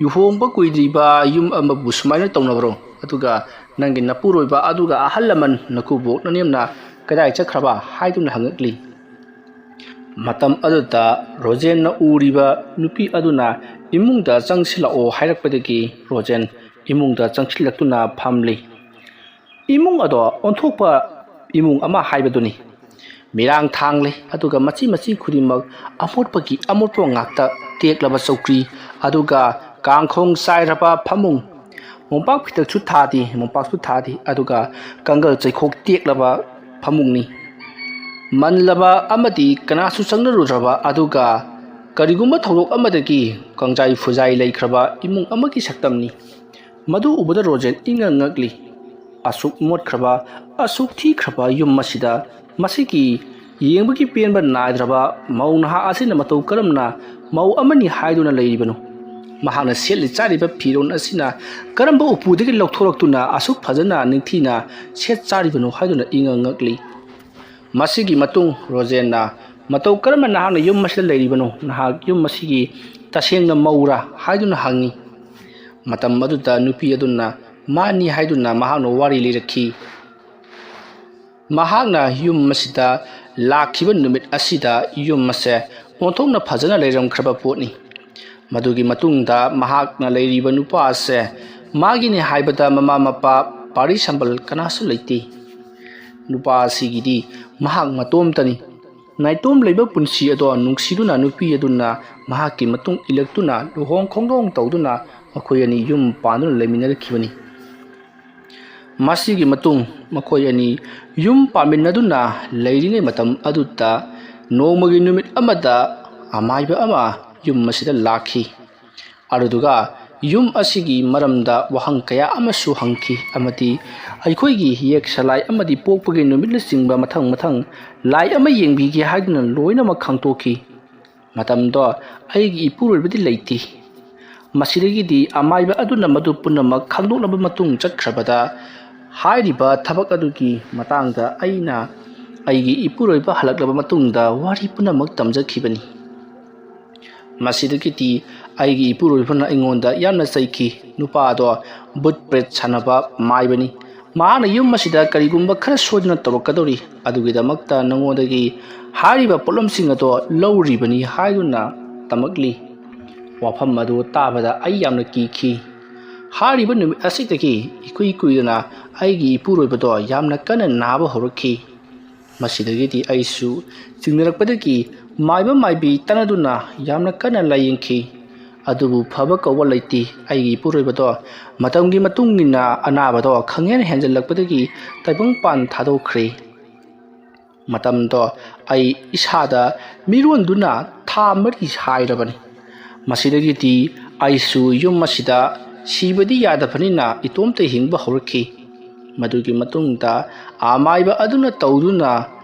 ꯂꯨꯍꯣꯡꯕ ꯀꯨꯏꯗ꯭ꯔꯤꯕ ꯌꯨꯝ ꯑꯃꯕꯨ ꯁꯨꯃꯥꯏꯅ ꯇꯧꯅꯕ꯭ꯔꯣ? ꯑꯗꯨꯒ ꯅꯪꯒꯤ ꯅꯄꯨꯔꯣꯏꯕ, ꯑꯗꯨꯒ ꯑꯍꯜ ꯂꯃꯟ, ꯅꯀꯨꯕꯣꯛ ꯅꯅꯦꯝꯅ ꯀꯗꯥꯏ ꯆꯠꯈ꯭ꯔꯕ?" ꯍꯥꯏꯗꯨꯅ ꯍꯪꯉꯛꯂꯤ꯫ ꯃꯇꯝ ꯑꯗꯨꯗ ꯔꯣꯖꯦꯟꯅ ꯎꯔꯤꯕ ꯅꯨꯄꯤ ꯑꯗꯨꯅ ꯏꯃꯨꯡꯗ ꯆꯪꯁꯤꯜꯂꯛꯑꯣ ꯍꯥꯏꯔꯛꯄꯗꯒꯤ ꯔꯣꯖꯦꯟ ꯏꯃꯨꯡꯗ ꯆꯪꯁꯤꯜꯂꯛꯇꯨꯅ ꯐꯝꯂꯤ꯫ ꯏꯃꯨꯡ ꯑꯗꯣ ꯑꯣꯟꯊꯣꯛꯄ ꯏꯃꯨꯡ ꯑꯃ ꯍꯥꯏꯕꯗꯨꯅꯤ꯫ ꯃꯤꯔꯥꯡ ꯊꯥꯡꯂꯦ, ꯑꯗꯨꯒ ꯃꯆꯤ ꯃꯆꯤ ꯈꯨꯗꯤꯡꯃꯛ ꯑꯃꯣꯠꯄꯒꯤ ꯑꯃꯣꯠꯄ ꯉꯥꯛꯇ, ꯇꯦꯛꯂꯕ ꯆꯧꯀ꯭ꯔꯤ, ꯑꯗꯨꯒ ꯀꯥꯡꯈꯣꯡ ꯆꯥꯏꯔꯕ ꯐꯃꯨꯡ, ꯃꯣꯝꯄꯥꯛ ꯐꯤꯗꯛꯁꯨ ꯊꯥꯗꯦ, ꯃꯣꯝꯄꯥꯛꯁꯨ ꯊꯥꯗꯦ, ꯑꯗꯨꯒ ꯀꯥꯡꯒꯜ ꯆꯩꯈꯣꯛ ꯇꯦꯛꯂꯕ ꯐꯃꯨꯡꯅꯤ꯫ ꯃꯟꯂꯕ ꯑꯃꯗꯤ ꯀꯅꯥꯁꯨ ꯆꯪꯅꯔꯨꯗ꯭ꯔꯕ, ꯑꯗꯨꯒ ꯀꯔꯤꯒꯨꯝꯕ ꯊꯧꯗꯣꯛ ꯑꯃꯗꯒꯤ ꯀꯪꯖꯥꯏ ꯐꯨꯖꯥꯏ ꯂꯩꯈ꯭ꯔꯕ ꯏꯃꯨꯡ ꯑꯃꯒꯤ ꯁꯛꯇꯝꯅꯤ꯫ ꯃꯗꯨ ꯎꯕꯗ ꯔꯣꯖꯦꯟ ꯏꯉꯛ ꯉꯛꯂꯤ꯫ ꯑꯁꯨꯛ ꯃꯣꯠꯈ꯭ꯔꯕ, ꯑꯁꯨꯛ ꯊꯤꯈ꯭ꯔꯕ ꯌꯨꯝ ꯑꯁꯤꯗ ꯃꯁꯤꯒꯤ ꯌꯦꯡꯕꯒꯤ ꯄꯦꯟꯕ ꯅꯥꯏꯗ꯭ꯔꯕ ꯃꯧ ꯅꯍꯥ ꯑꯁꯤꯅ ꯃꯇꯧ ꯀꯔꯝꯅ ꯃꯧ ꯑꯃꯅꯤ ꯍꯥꯏꯗꯨꯅ ꯂꯩꯔꯤꯕꯅꯣ? ꯃꯍꯥꯛꯅ ꯁꯦꯠꯂꯤ ꯆꯥꯔꯤꯕ ꯐꯤꯔꯣꯜ ꯑꯁꯤꯅ ꯀꯔꯝꯕ ꯎꯄꯨꯗꯒꯤ ꯂꯧꯊꯣꯔꯛꯇꯨꯅ ꯑꯁꯨꯛ ꯐꯖꯅ ꯅꯤꯡꯊꯤꯅ ꯁꯦꯠ ꯆꯥꯔꯤꯕꯅꯣ ꯍꯥꯏꯗꯨꯅ ꯏꯉꯛ ꯉꯛꯂꯤ꯫ ꯃꯁꯤꯒꯤ ꯃꯇꯨꯡ ꯔꯣꯖꯦꯟꯅ, "ꯃꯇꯧ ꯀꯔꯝꯅ ꯅꯍꯥꯛꯅ ꯌꯨꯝ ꯑꯁꯤꯗ ꯂꯩꯔꯤꯕꯅꯣ? ꯅꯍꯥꯛ ꯌꯨꯝ ꯑꯁꯤꯒꯤ ꯇꯁꯦꯡꯅ ꯃꯧꯔꯥ?" ꯍꯥꯏꯗꯨꯅ ꯍꯪꯉꯤ꯫ ꯃꯇꯝ ꯑꯗꯨꯗ ꯅꯨꯄꯤ ꯑꯗꯨꯅ ꯃꯥꯅꯤ ꯍꯥꯏꯗꯨꯅ ꯃꯍꯥꯛꯅ ꯋꯥꯔꯤ ꯂꯤꯔꯛꯈꯤ꯫ ꯃꯍꯥꯛꯅ ꯌꯨꯝ ꯑꯁꯤꯗ ꯂꯥꯛꯈꯤꯕ ꯅꯨꯃꯤꯠ ꯑꯁꯤꯗ ꯌꯨꯝ ꯑꯁꯦ ꯑꯣꯟꯊꯣꯛꯅ ꯐꯖꯅ ꯂꯩꯔꯝꯈ꯭ꯔꯕ ꯄꯣꯠꯅꯤ꯫ ꯃꯗꯨꯒꯤ ꯃꯇꯨꯡꯗ ꯃꯍꯥꯛꯅ ꯂꯩꯔꯤꯕ ꯅꯨꯄꯥ ꯑꯁꯦ ꯃꯥꯒꯤꯅꯤ ꯍꯥꯏꯕꯗ ꯃꯃꯥ ꯃꯄꯥ, ꯄꯥꯔꯤ ꯁꯝꯕꯜ ꯀꯅꯥꯁꯨ ꯂꯩꯇꯦ꯫ ꯅꯨꯄꯥ ꯑꯁꯤꯒꯤꯗꯤ ꯃꯍꯥꯛ ꯃꯇꯣꯝꯇꯅꯤ꯫ ꯅꯥꯏꯇꯣꯝ ꯂꯩꯕ ꯄꯨꯟꯁꯤ ꯑꯗꯣ ꯅꯨꯡꯁꯤꯗꯨꯅ ꯅꯨꯄꯤ ꯑꯗꯨꯅ ꯃꯍꯥꯛꯀꯤ ꯃꯇꯨꯡ ꯏꯜꯂꯛꯇꯨꯅ ꯂꯨꯍꯣꯡ ꯈꯣꯡꯗꯣꯡ ꯇꯧꯗꯨꯅ ꯃꯈꯣꯏ ꯑꯅꯤ ꯌꯨꯝ ꯄꯥꯟꯗꯨꯅ ꯂꯩꯃꯤꯟꯅꯔꯛꯈꯤꯕꯅꯤ꯫ ꯃꯁꯤꯒꯤ ꯃꯇꯨꯡ ꯃꯈꯣꯏ ꯑꯅꯤ ꯌꯨꯝ ꯄꯥꯟꯃꯤꯟꯅꯗꯨꯅ ꯂꯩꯔꯤꯉꯩ ꯃꯇꯝ ꯑꯗꯨꯗ ꯅꯣꯡꯃꯒꯤ ꯅꯨꯃꯤꯠ ꯑꯃꯗ ꯑꯃꯥꯏꯕ ꯑꯃ ꯌꯨꯝ ꯑꯁꯤꯗ ꯂꯥꯛꯈꯤ꯫ ꯑꯗꯨꯗꯨꯒ ꯌꯨꯝ ꯑꯁꯤꯒꯤ ꯃꯔꯝꯗ ꯋꯥꯍꯪ ꯀꯌꯥ ꯑꯃꯁꯨ ꯍꯪꯈꯤ ꯑꯃꯗꯤ ꯑꯩꯈꯣꯏꯒꯤ ꯌꯦꯛ ꯁꯂꯥꯏ ꯑꯃꯗꯤ ꯄꯣꯛꯄꯒꯤ ꯅꯨꯃꯤꯠꯅꯆꯤꯡꯕ ꯃꯊꯪ ꯃꯊꯪ ꯂꯥꯏ ꯑꯃ ꯌꯦꯡꯕꯤꯒꯦ ꯍꯥꯏꯗꯨꯅ ꯂꯣꯏꯅꯃꯛ ꯈꯪꯗꯣꯛꯈꯤ꯫ ꯃꯇꯝꯗꯣ ꯑꯩꯒꯤ ꯏꯄꯨꯔꯣꯏꯕꯗꯤ ꯂꯩꯇꯦ꯫ ꯃꯁꯤꯗꯒꯤꯗꯤ ꯑꯃꯥꯏꯕ ꯑꯗꯨꯅ ꯃꯗꯨ ꯄꯨꯝꯅꯃꯛ ꯈꯪꯗꯣꯛꯂꯕ ꯃꯇꯨꯡ ꯆꯠꯈ꯭ꯔꯕꯗ ꯍꯥꯏꯔꯤꯕ ꯊꯕꯛ ꯑꯗꯨꯒꯤ ꯃꯇꯥꯡꯗ ꯑꯩꯅ ꯑꯩꯒꯤ ꯏꯄꯨꯔꯣꯏꯕ ꯍꯜꯂꯛꯂꯕ ꯃꯇꯨꯡꯗ ꯋꯥꯔꯤ ꯄꯨꯝꯅꯃꯛ ꯇꯝꯖꯈꯤꯕꯅꯤ꯫ ꯃꯁꯤꯗꯒꯤꯗꯤ ꯑꯩꯒꯤ ꯏꯄꯨꯔꯣꯏꯕꯅ ꯑꯩꯉꯣꯟꯗ ꯌꯥꯝꯅ ꯆꯩꯈꯤ꯫ ꯅꯨꯄꯥ ꯑꯗꯣ ꯕꯨꯠ ꯄ꯭ꯔꯦꯠ ꯁꯥꯟꯅꯕ ꯃꯥꯏꯕꯅꯤ꯫ ꯃꯍꯥꯛꯅ ꯌꯨꯝ ꯑꯁꯤꯗ ꯀꯔꯤꯒꯨꯝꯕ ꯈꯔ ꯁꯣꯏꯗꯅ ꯇꯧꯔꯛꯀꯗꯧꯔꯤ꯫ ꯑꯗꯨꯒꯤꯗꯃꯛꯇ ꯅꯉꯣꯟꯗꯒꯤ ꯍꯥꯏꯔꯤꯕ ꯄꯣꯠꯂꯝꯁꯤꯡ ꯑꯗꯣ ꯂꯧꯔꯤꯕꯅꯤ ꯍꯥꯏꯗꯨꯅ ꯇꯝꯃꯛꯂꯤ꯫ ꯋꯥꯐꯝ ꯑꯗꯨ ꯇꯥꯕꯗ ꯑꯩ ꯌꯥꯝꯅ ꯀꯤꯈꯤ꯫ ꯍꯥꯏꯔꯤꯕ ꯅꯨꯃꯤꯠ ꯑꯁꯤꯗꯒꯤ ꯏꯀꯨꯏ ꯀꯨꯏꯗꯅ ꯑꯩꯒꯤ ꯏꯄꯨꯔꯣꯏꯕꯗꯣ ꯌꯥꯝꯅ ꯀꯟꯅ ꯅꯥꯕ ꯍꯧꯔꯛꯈꯤ꯫ ꯃꯁꯤꯗꯒꯤꯗꯤ ꯑꯩꯁꯨ ꯆꯤꯡꯅꯔꯛꯄꯗꯒꯤ ꯃꯥꯏꯕ ꯃꯥꯏꯕꯤ ꯇꯥꯟꯅꯗꯨꯅ ꯌꯥꯝꯅ ꯀꯟꯅ ꯂꯥꯏꯌꯦꯡꯈꯤ꯫ ꯑꯗꯨꯕꯨ ꯐꯕ ꯀꯧꯕ ꯂꯩꯇꯦ꯫ ꯑꯩꯒꯤ ꯏꯄꯨꯔꯣꯏꯕꯗꯣ ꯃꯇꯝꯒꯤ ꯃꯇꯨꯡ ꯏꯟꯅ ꯑꯅꯥꯕꯗꯣ ꯈꯪꯍꯦꯟ ꯍꯦꯟꯖꯜꯂꯛꯄꯗꯒꯤ ꯇꯥꯏꯕꯪꯄꯥꯟ ꯊꯥꯗꯣꯛꯈ꯭ꯔꯦ꯫ ꯃꯇꯝꯗꯣ ꯑꯩ ꯏꯁꯥꯗ ꯃꯤꯔꯣꯟꯗꯨꯅ ꯊꯥ ꯃꯔꯤ ꯁꯥꯏꯔꯕꯅꯤ꯫ ꯃꯁꯤꯗꯒꯤꯗꯤ ꯑꯩꯁꯨ ꯌꯨꯝ ꯑꯁꯤꯗ ꯁꯤꯕꯗꯤ ꯌꯥꯗꯕꯅꯤꯅ ꯏꯇꯣꯝꯇ ꯍꯤꯡꯕ ꯍꯧꯔꯛꯈꯤ꯫ ꯃꯗꯨꯒꯤ ꯃꯇꯨꯡꯗ ꯑꯃꯥꯏꯕ ꯑꯗꯨꯅ ꯇꯧꯗꯨꯅ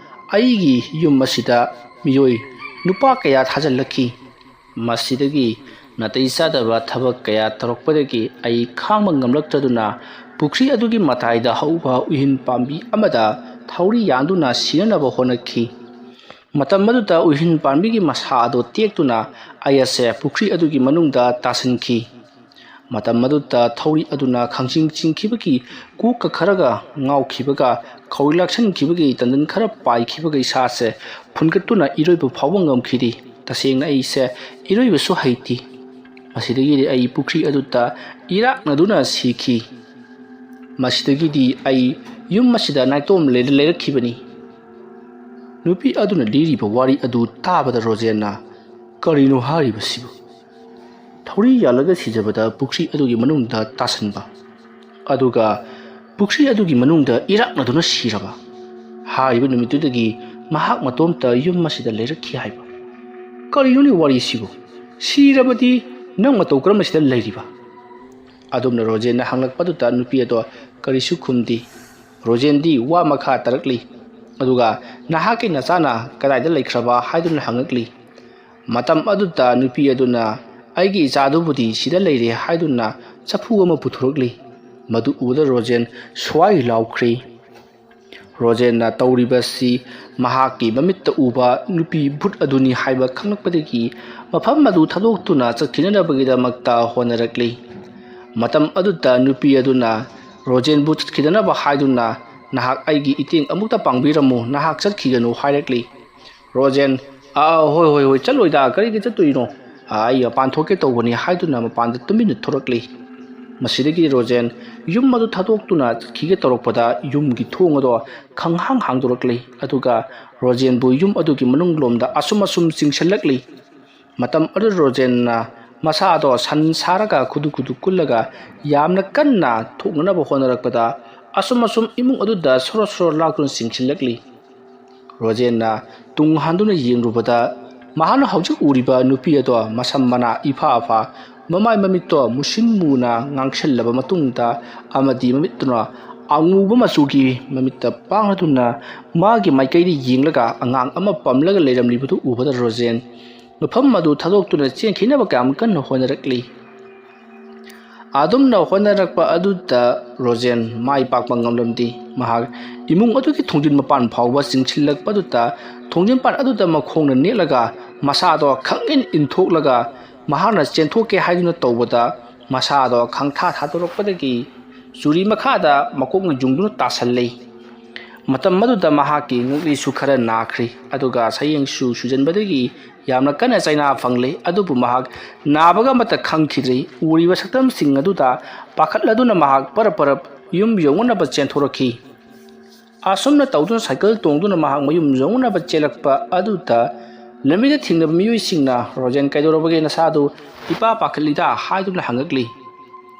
ꯑꯩꯒꯤ ꯌꯨꯝ ꯑꯁꯤꯗ ꯃꯤꯑꯣꯏ ꯅꯨꯄꯥ ꯀꯌꯥ ꯊꯥꯖꯤꯜꯂꯛꯈꯤ꯫ ꯃꯁꯤꯗꯒꯤ ꯅꯥꯇꯩ ꯆꯥꯗꯕ ꯊꯕꯛ ꯀꯌꯥ ꯇꯧꯔꯛꯄꯗꯒꯤ ꯑꯩ ꯈꯥꯡꯕ ꯉꯝꯂꯛꯇꯗꯨꯅ ꯄꯨꯈ꯭ꯔꯤ ꯑꯗꯨꯒꯤ ꯃꯇꯥꯏꯗ ꯍꯧꯕ ꯎꯍꯤꯟ ꯄꯥꯝꯕꯤ ꯑꯃꯗ ꯊꯧꯔꯤ ꯌꯥꯟꯗꯨꯅ ꯁꯤꯅꯅꯕ ꯍꯣꯠꯅꯈꯤ꯫ ꯃꯇꯝ ꯑꯗꯨꯗ ꯎꯍꯤꯟ ꯄꯥꯝꯕꯤꯒꯤ ꯃꯁꯥ ꯑꯗꯨ ꯇꯦꯛꯇꯨꯅ ꯑꯩ ꯑꯁꯦ ꯄꯨꯈ꯭ꯔꯤ ꯑꯗꯨꯒꯤ ꯃꯅꯨꯡꯗ ꯇꯥꯁꯤꯟꯈꯤ꯫ ꯃꯇꯝ ꯑꯗꯨꯗ ꯊꯧꯔꯤ ꯑꯗꯨꯅ ꯈꯪꯆꯤꯡ ꯆꯤꯡꯈꯤꯕꯒꯤ ꯀꯣꯛꯀ ꯈꯔꯒ ꯉꯥꯎꯈꯤꯕꯒ ꯈꯧꯔꯤ ꯂꯥꯛꯁꯟꯈꯤꯕꯒꯤ ꯇꯟꯗꯟ ꯈꯔ ꯄꯥꯏꯈꯤꯕꯒ ꯏꯁꯥꯁꯦ ꯐꯨꯟꯒꯠꯇꯨꯅ ꯏꯔꯣꯏꯕ ꯐꯥꯎꯕ ꯉꯝꯈꯤꯗꯦ꯫ ꯇꯁꯦꯡꯅ ꯑꯩꯁꯦ ꯏꯔꯣꯏꯕꯁꯨ ꯍꯩꯇꯦ꯫ ꯃꯁꯤꯗꯒꯤꯗꯤ ꯑꯩ ꯄꯨꯈ꯭ꯔꯤ ꯑꯗꯨꯗ ꯏꯔꯥꯛꯅꯗꯨꯅ ꯁꯤꯈꯤ꯫ ꯃꯁꯤꯗꯒꯤꯗꯤ ꯑꯩ ꯌꯨꯝ ꯑꯁꯤꯗ ꯅꯥꯏꯇꯣꯝ ꯂꯩꯔ ꯂꯩꯔꯛꯈꯤꯕꯅꯤ꯫ ꯅꯨꯄꯤ ꯑꯗꯨꯅ ꯂꯤꯔꯤꯕ ꯋꯥꯔꯤ ꯑꯗꯨ ꯇꯥꯕꯗ ꯔꯣꯖꯦꯟꯅ, "ꯀꯔꯤꯅꯣ ꯍꯥꯏꯔꯤꯕꯁꯤꯕꯨ? ꯊꯧꯔꯤ ꯌꯥꯜꯂꯒ ꯁꯤꯖꯕꯗ ꯄꯨꯈ꯭ꯔꯤ ꯑꯗꯨꯒꯤ ꯃꯅꯨꯡꯗ ꯇꯥꯁꯤꯟꯕ, ꯑꯗꯨꯒ ꯄꯨꯈ꯭ꯔꯤ ꯑꯗꯨꯒꯤ ꯃꯅꯨꯡꯗ ꯏꯔꯥꯛꯅꯗꯨꯅ ꯁꯤꯔꯕ?" ꯍꯥꯏꯔꯤꯕ ꯅꯨꯃꯤꯠꯇꯨꯗꯒꯤ ꯃꯍꯥꯛ ꯃꯇꯣꯝꯇ ꯌꯨꯝ ꯑꯁꯤꯗ ꯂꯩꯔꯛꯈꯤ ꯍꯥꯏꯕ꯫ "ꯀꯔꯤꯅꯣꯅꯦ ꯋꯥꯔꯤꯁꯤꯕꯨ? ꯁꯤꯔꯕꯗꯤ ꯅꯪ ꯃꯇꯧ ꯀꯔꯝꯕꯁꯤꯗ ꯂꯩꯔꯤꯕ?" ꯑꯗꯨꯝꯅ ꯔꯣꯖꯦꯟꯅ ꯍꯪꯂꯛꯄꯗꯨꯗ ꯅꯨꯄꯤ ꯑꯗꯣ ꯀꯔꯤꯁꯨ ꯈꯨꯝꯗꯦ꯫ ꯔꯣꯖꯦꯟꯗꯤ ꯋꯥ ꯃꯈꯥ ꯇꯥꯔꯛꯂꯤ꯫ ꯑꯗꯨꯒ, "ꯅꯍꯥꯛꯀꯤ ꯅꯆꯥꯅ ꯀꯗꯥꯏꯗ ꯂꯩꯈ꯭ꯔꯕ?" ꯍꯥꯏꯗꯨꯅ ꯍꯪꯂꯛꯂꯤ꯫ ꯃꯇꯝ ꯑꯗꯨꯗ ꯅꯨꯄꯤ ꯑꯗꯨꯅ, "ꯑꯩꯒꯤ ꯏꯆꯥꯗꯨꯕꯨꯗꯤ ꯁꯤꯗ ꯂꯩꯔꯦ" ꯍꯥꯏꯗꯨꯅ ꯆꯐꯨ ꯑꯃ ꯄꯨꯊꯣꯔꯛꯂꯤ꯫ ꯃꯗꯨ ꯎꯕꯗ ꯔꯣꯖꯦꯟ ꯁ꯭ꯋꯥꯏ ꯂꯥꯎꯈ꯭ꯔꯦ꯫ ꯔꯣꯖꯦꯟꯅ ꯇꯧꯔꯤꯕꯁꯤ ꯃꯍꯥꯛꯀꯤ ꯃꯃꯤꯠꯇ ꯎꯕ ꯅꯨꯄꯤ ꯚꯨꯠ ꯑꯗꯨꯅꯤ ꯍꯥꯏꯕ ꯈꯪꯂꯛꯄꯗꯒꯤ ꯃꯐꯝ ꯑꯗꯨ ꯊꯥꯗꯣꯛꯇꯨꯅ ꯆꯠꯈꯤꯅꯅꯕꯒꯤꯗꯃꯛꯇ ꯍꯣꯠꯅꯔꯛꯂꯤ꯫ ꯃꯇꯝ ꯑꯗꯨꯗ ꯅꯨꯄꯤ ꯑꯗꯨꯅ ꯔꯣꯖꯦꯟꯕꯨ ꯆꯠꯈꯤꯗꯅꯕ ꯍꯥꯏꯗꯨꯅ, "ꯅꯍꯥꯛ ꯑꯩꯒꯤ ꯏꯇꯦꯡ ꯑꯃꯨꯛꯇ ꯄꯥꯡꯕꯤꯔꯝꯃꯨ, ꯅꯍꯥꯛ ꯆꯠꯈꯤꯒꯅꯨ" ꯍꯥꯏꯔꯛꯂꯤ꯫ ꯔꯣꯖꯦꯟ, "ꯑꯥ, ꯍꯣꯏ, ꯍꯣꯏ, ꯍꯣꯏ, ꯆꯠꯂꯣꯏꯗ, ꯀꯔꯤꯒꯤ ꯆꯠꯇꯣꯏꯅꯣ? ꯑꯥ, ꯑꯩ ꯃꯄꯥꯟ ꯊꯣꯛꯀꯦ ꯇꯧꯕꯅꯤ" ꯍꯥꯏꯗꯨꯅ ꯃꯄꯥꯟꯗ ꯇꯨꯃꯤꯟꯅ ꯊꯣꯔꯛꯂꯤ꯫ ꯃꯁꯤꯗꯒꯤ ꯔꯣꯖꯦꯟ ꯌꯨꯝ ꯑꯗꯨ ꯊꯥꯗꯣꯛꯇꯨꯅ ꯆꯠꯈꯤꯒꯦ ꯇꯧꯔꯛꯄꯗ ꯌꯨꯝꯒꯤ ꯊꯣꯡ ꯑꯗꯣ ꯈꯪꯍꯥꯡ ꯍꯥꯡꯗꯣꯔꯛꯂꯤ꯫ ꯑꯗꯨꯒ ꯔꯣꯖꯦꯟꯕꯨ ꯌꯨꯝ ꯑꯗꯨꯒꯤ ꯃꯅꯨꯡ ꯂꯣꯝꯗ ꯑꯁꯨꯝ ꯑꯁꯨꯝ ꯆꯤꯡꯁꯤꯜꯂꯛꯂꯤ꯫ ꯃꯇꯝ ꯑꯗꯨꯗ ꯔꯣꯖꯦꯟꯅ ꯃꯁꯥꯗꯣ ꯁꯟ ꯁꯥꯔꯒ ꯈꯨꯗꯨ ꯈꯨꯗꯨ ꯀꯨꯜꯂꯒ ꯌꯥꯝꯅ ꯀꯟꯅ ꯊꯣꯛꯅꯅꯕ ꯍꯣꯠꯅꯔꯛꯄꯗ ꯑꯁꯨꯝ ꯑꯁꯨꯝ ꯏꯃꯨꯡ ꯑꯗꯨꯗ ꯁꯣꯔꯣ ꯁꯣꯔꯣ ꯂꯥꯛꯇꯨꯅ ꯆꯤꯡꯁꯤꯜꯂꯛꯂꯤ꯫ ꯔꯣꯖꯦꯟꯅ ꯇꯨꯡ ꯍꯟꯗꯨꯅ ꯌꯦꯡꯂꯨꯕꯗ ꯃꯍꯥꯛꯅ ꯍꯧꯖꯤꯛ ꯎꯔꯤꯕ ꯅꯨꯄꯤ ꯑꯗꯣ ꯃꯁꯝ ꯃꯅꯥ ꯏꯐꯥ ꯐꯥ, ꯃꯃꯥꯏ ꯃꯃꯤꯠꯇꯣ ꯃꯨꯁꯤꯟ ꯃꯨꯅ ꯉꯥꯡꯁꯤꯜꯂꯕ ꯃꯇꯨꯡꯗ ꯑꯃꯗꯤ ꯃꯃꯤꯠꯇꯨꯅ ꯑꯉꯨꯕ ꯃꯆꯨꯒꯤ ꯃꯃꯤꯠꯇ ꯄꯥꯡꯂꯗꯨꯅ ꯃꯥꯒꯤ ꯃꯥꯏꯀꯩꯗ ꯌꯦꯡꯂꯒ ꯑꯉꯥꯡ ꯑꯃ ꯄꯝꯂꯒ ꯂꯩꯔꯝꯂꯤꯕꯗꯨ ꯎꯕꯗ ꯔꯣꯖꯦꯟ ꯃꯐꯝ ꯑꯗꯨ ꯊꯥꯗꯣꯛꯇꯨꯅ ꯆꯦꯟꯈꯤꯅꯕ ꯀꯌꯥꯝ ꯀꯟꯅ ꯍꯣꯠꯅꯔꯛꯂꯤ꯫ ꯑꯗꯨꯝꯅ ꯍꯣꯠꯅꯔꯛꯄ ꯑꯗꯨꯗ ꯔꯣꯖꯦꯟ ꯃꯥꯏ ꯄꯥꯛꯄ ꯉꯝꯂꯝꯗꯦ꯫ ꯃꯍꯥꯛ ꯏꯃꯨꯡ ꯑꯗꯨꯒꯤ ꯊꯣꯡꯖꯤꯟ ꯃꯄꯥꯟ ꯐꯥꯎꯕ ꯆꯤꯡꯁꯤꯜꯂꯛꯄꯗꯨꯗ ꯊꯣꯡꯖꯤꯟ ꯃꯄꯥꯟ ꯑꯗꯨꯗ ꯃꯈꯣꯡꯅ ꯅꯦꯠꯂꯒ ꯃꯁꯥꯗꯣ ꯈꯪꯏꯟ ꯏꯟꯊꯣꯛꯂꯒ ꯃꯍꯥꯛꯅ ꯆꯦꯟꯊꯣꯛꯀꯦ ꯍꯥꯏꯗꯨꯅ ꯇꯧꯕꯗ ꯃꯁꯥꯗꯣ ꯈꯪꯊꯥ ꯊꯥꯗꯣꯔꯛꯄꯗꯒꯤ ꯆꯨꯔꯤ ꯃꯈꯥꯗ ꯃꯀꯣꯛꯅ ꯌꯨꯡꯗꯨꯅ ꯇꯥꯁꯜꯂꯤ꯫ ꯃꯇꯝ ꯑꯗꯨꯗ ꯃꯍꯥꯛꯀꯤ ꯉꯛꯂꯤꯁꯨ ꯈꯔ ꯅꯥꯈ꯭ꯔꯤ, ꯑꯗꯨꯒ ꯁꯌꯦꯡꯁꯨ ꯁꯨꯖꯟꯕꯗꯒꯤ ꯌꯥꯝꯅ ꯀꯟꯅ ꯆꯩꯅꯥ ꯐꯪꯂꯤ꯫ ꯑꯗꯨꯕꯨ ꯃꯍꯥꯛ ꯅꯥꯕꯒ ꯑꯃꯠꯇ ꯈꯪꯈꯤꯗ꯭ꯔꯤ꯫ ꯎꯔꯤꯕ ꯁꯛꯇꯝꯁꯤꯡ ꯑꯗꯨꯗ ꯄꯥꯈꯠꯂꯗꯨꯅ ꯃꯍꯥꯛ ꯄꯔꯞ ꯄꯔꯞ ꯌꯨꯝ ꯌꯧꯅꯅꯕ ꯆꯦꯟꯊꯣꯔꯛꯈꯤ꯫ ꯑꯁꯨꯝꯅ ꯇꯧꯗꯨꯅ ꯁꯥꯏꯀꯜ ꯇꯣꯡꯗꯨꯅ ꯃꯍꯥꯛ ꯃꯌꯨꯝ ꯌꯧꯅꯅꯕ ꯆꯦꯜꯂꯛꯄ ꯑꯗꯨꯗ ꯂꯝꯕꯤꯗ ꯊꯦꯡꯅꯕ ꯃꯤꯑꯣꯏꯁꯤꯡꯅ, "ꯔꯣꯖꯦꯟ, ꯀꯩꯗꯧꯔꯕꯒꯦ? ꯅꯁꯥꯗꯨ ꯏꯄꯥ ꯄꯥꯈꯠꯂꯤꯗ?" ꯍꯥꯏꯗꯨꯅ ꯍꯪꯉꯛꯂꯤ꯫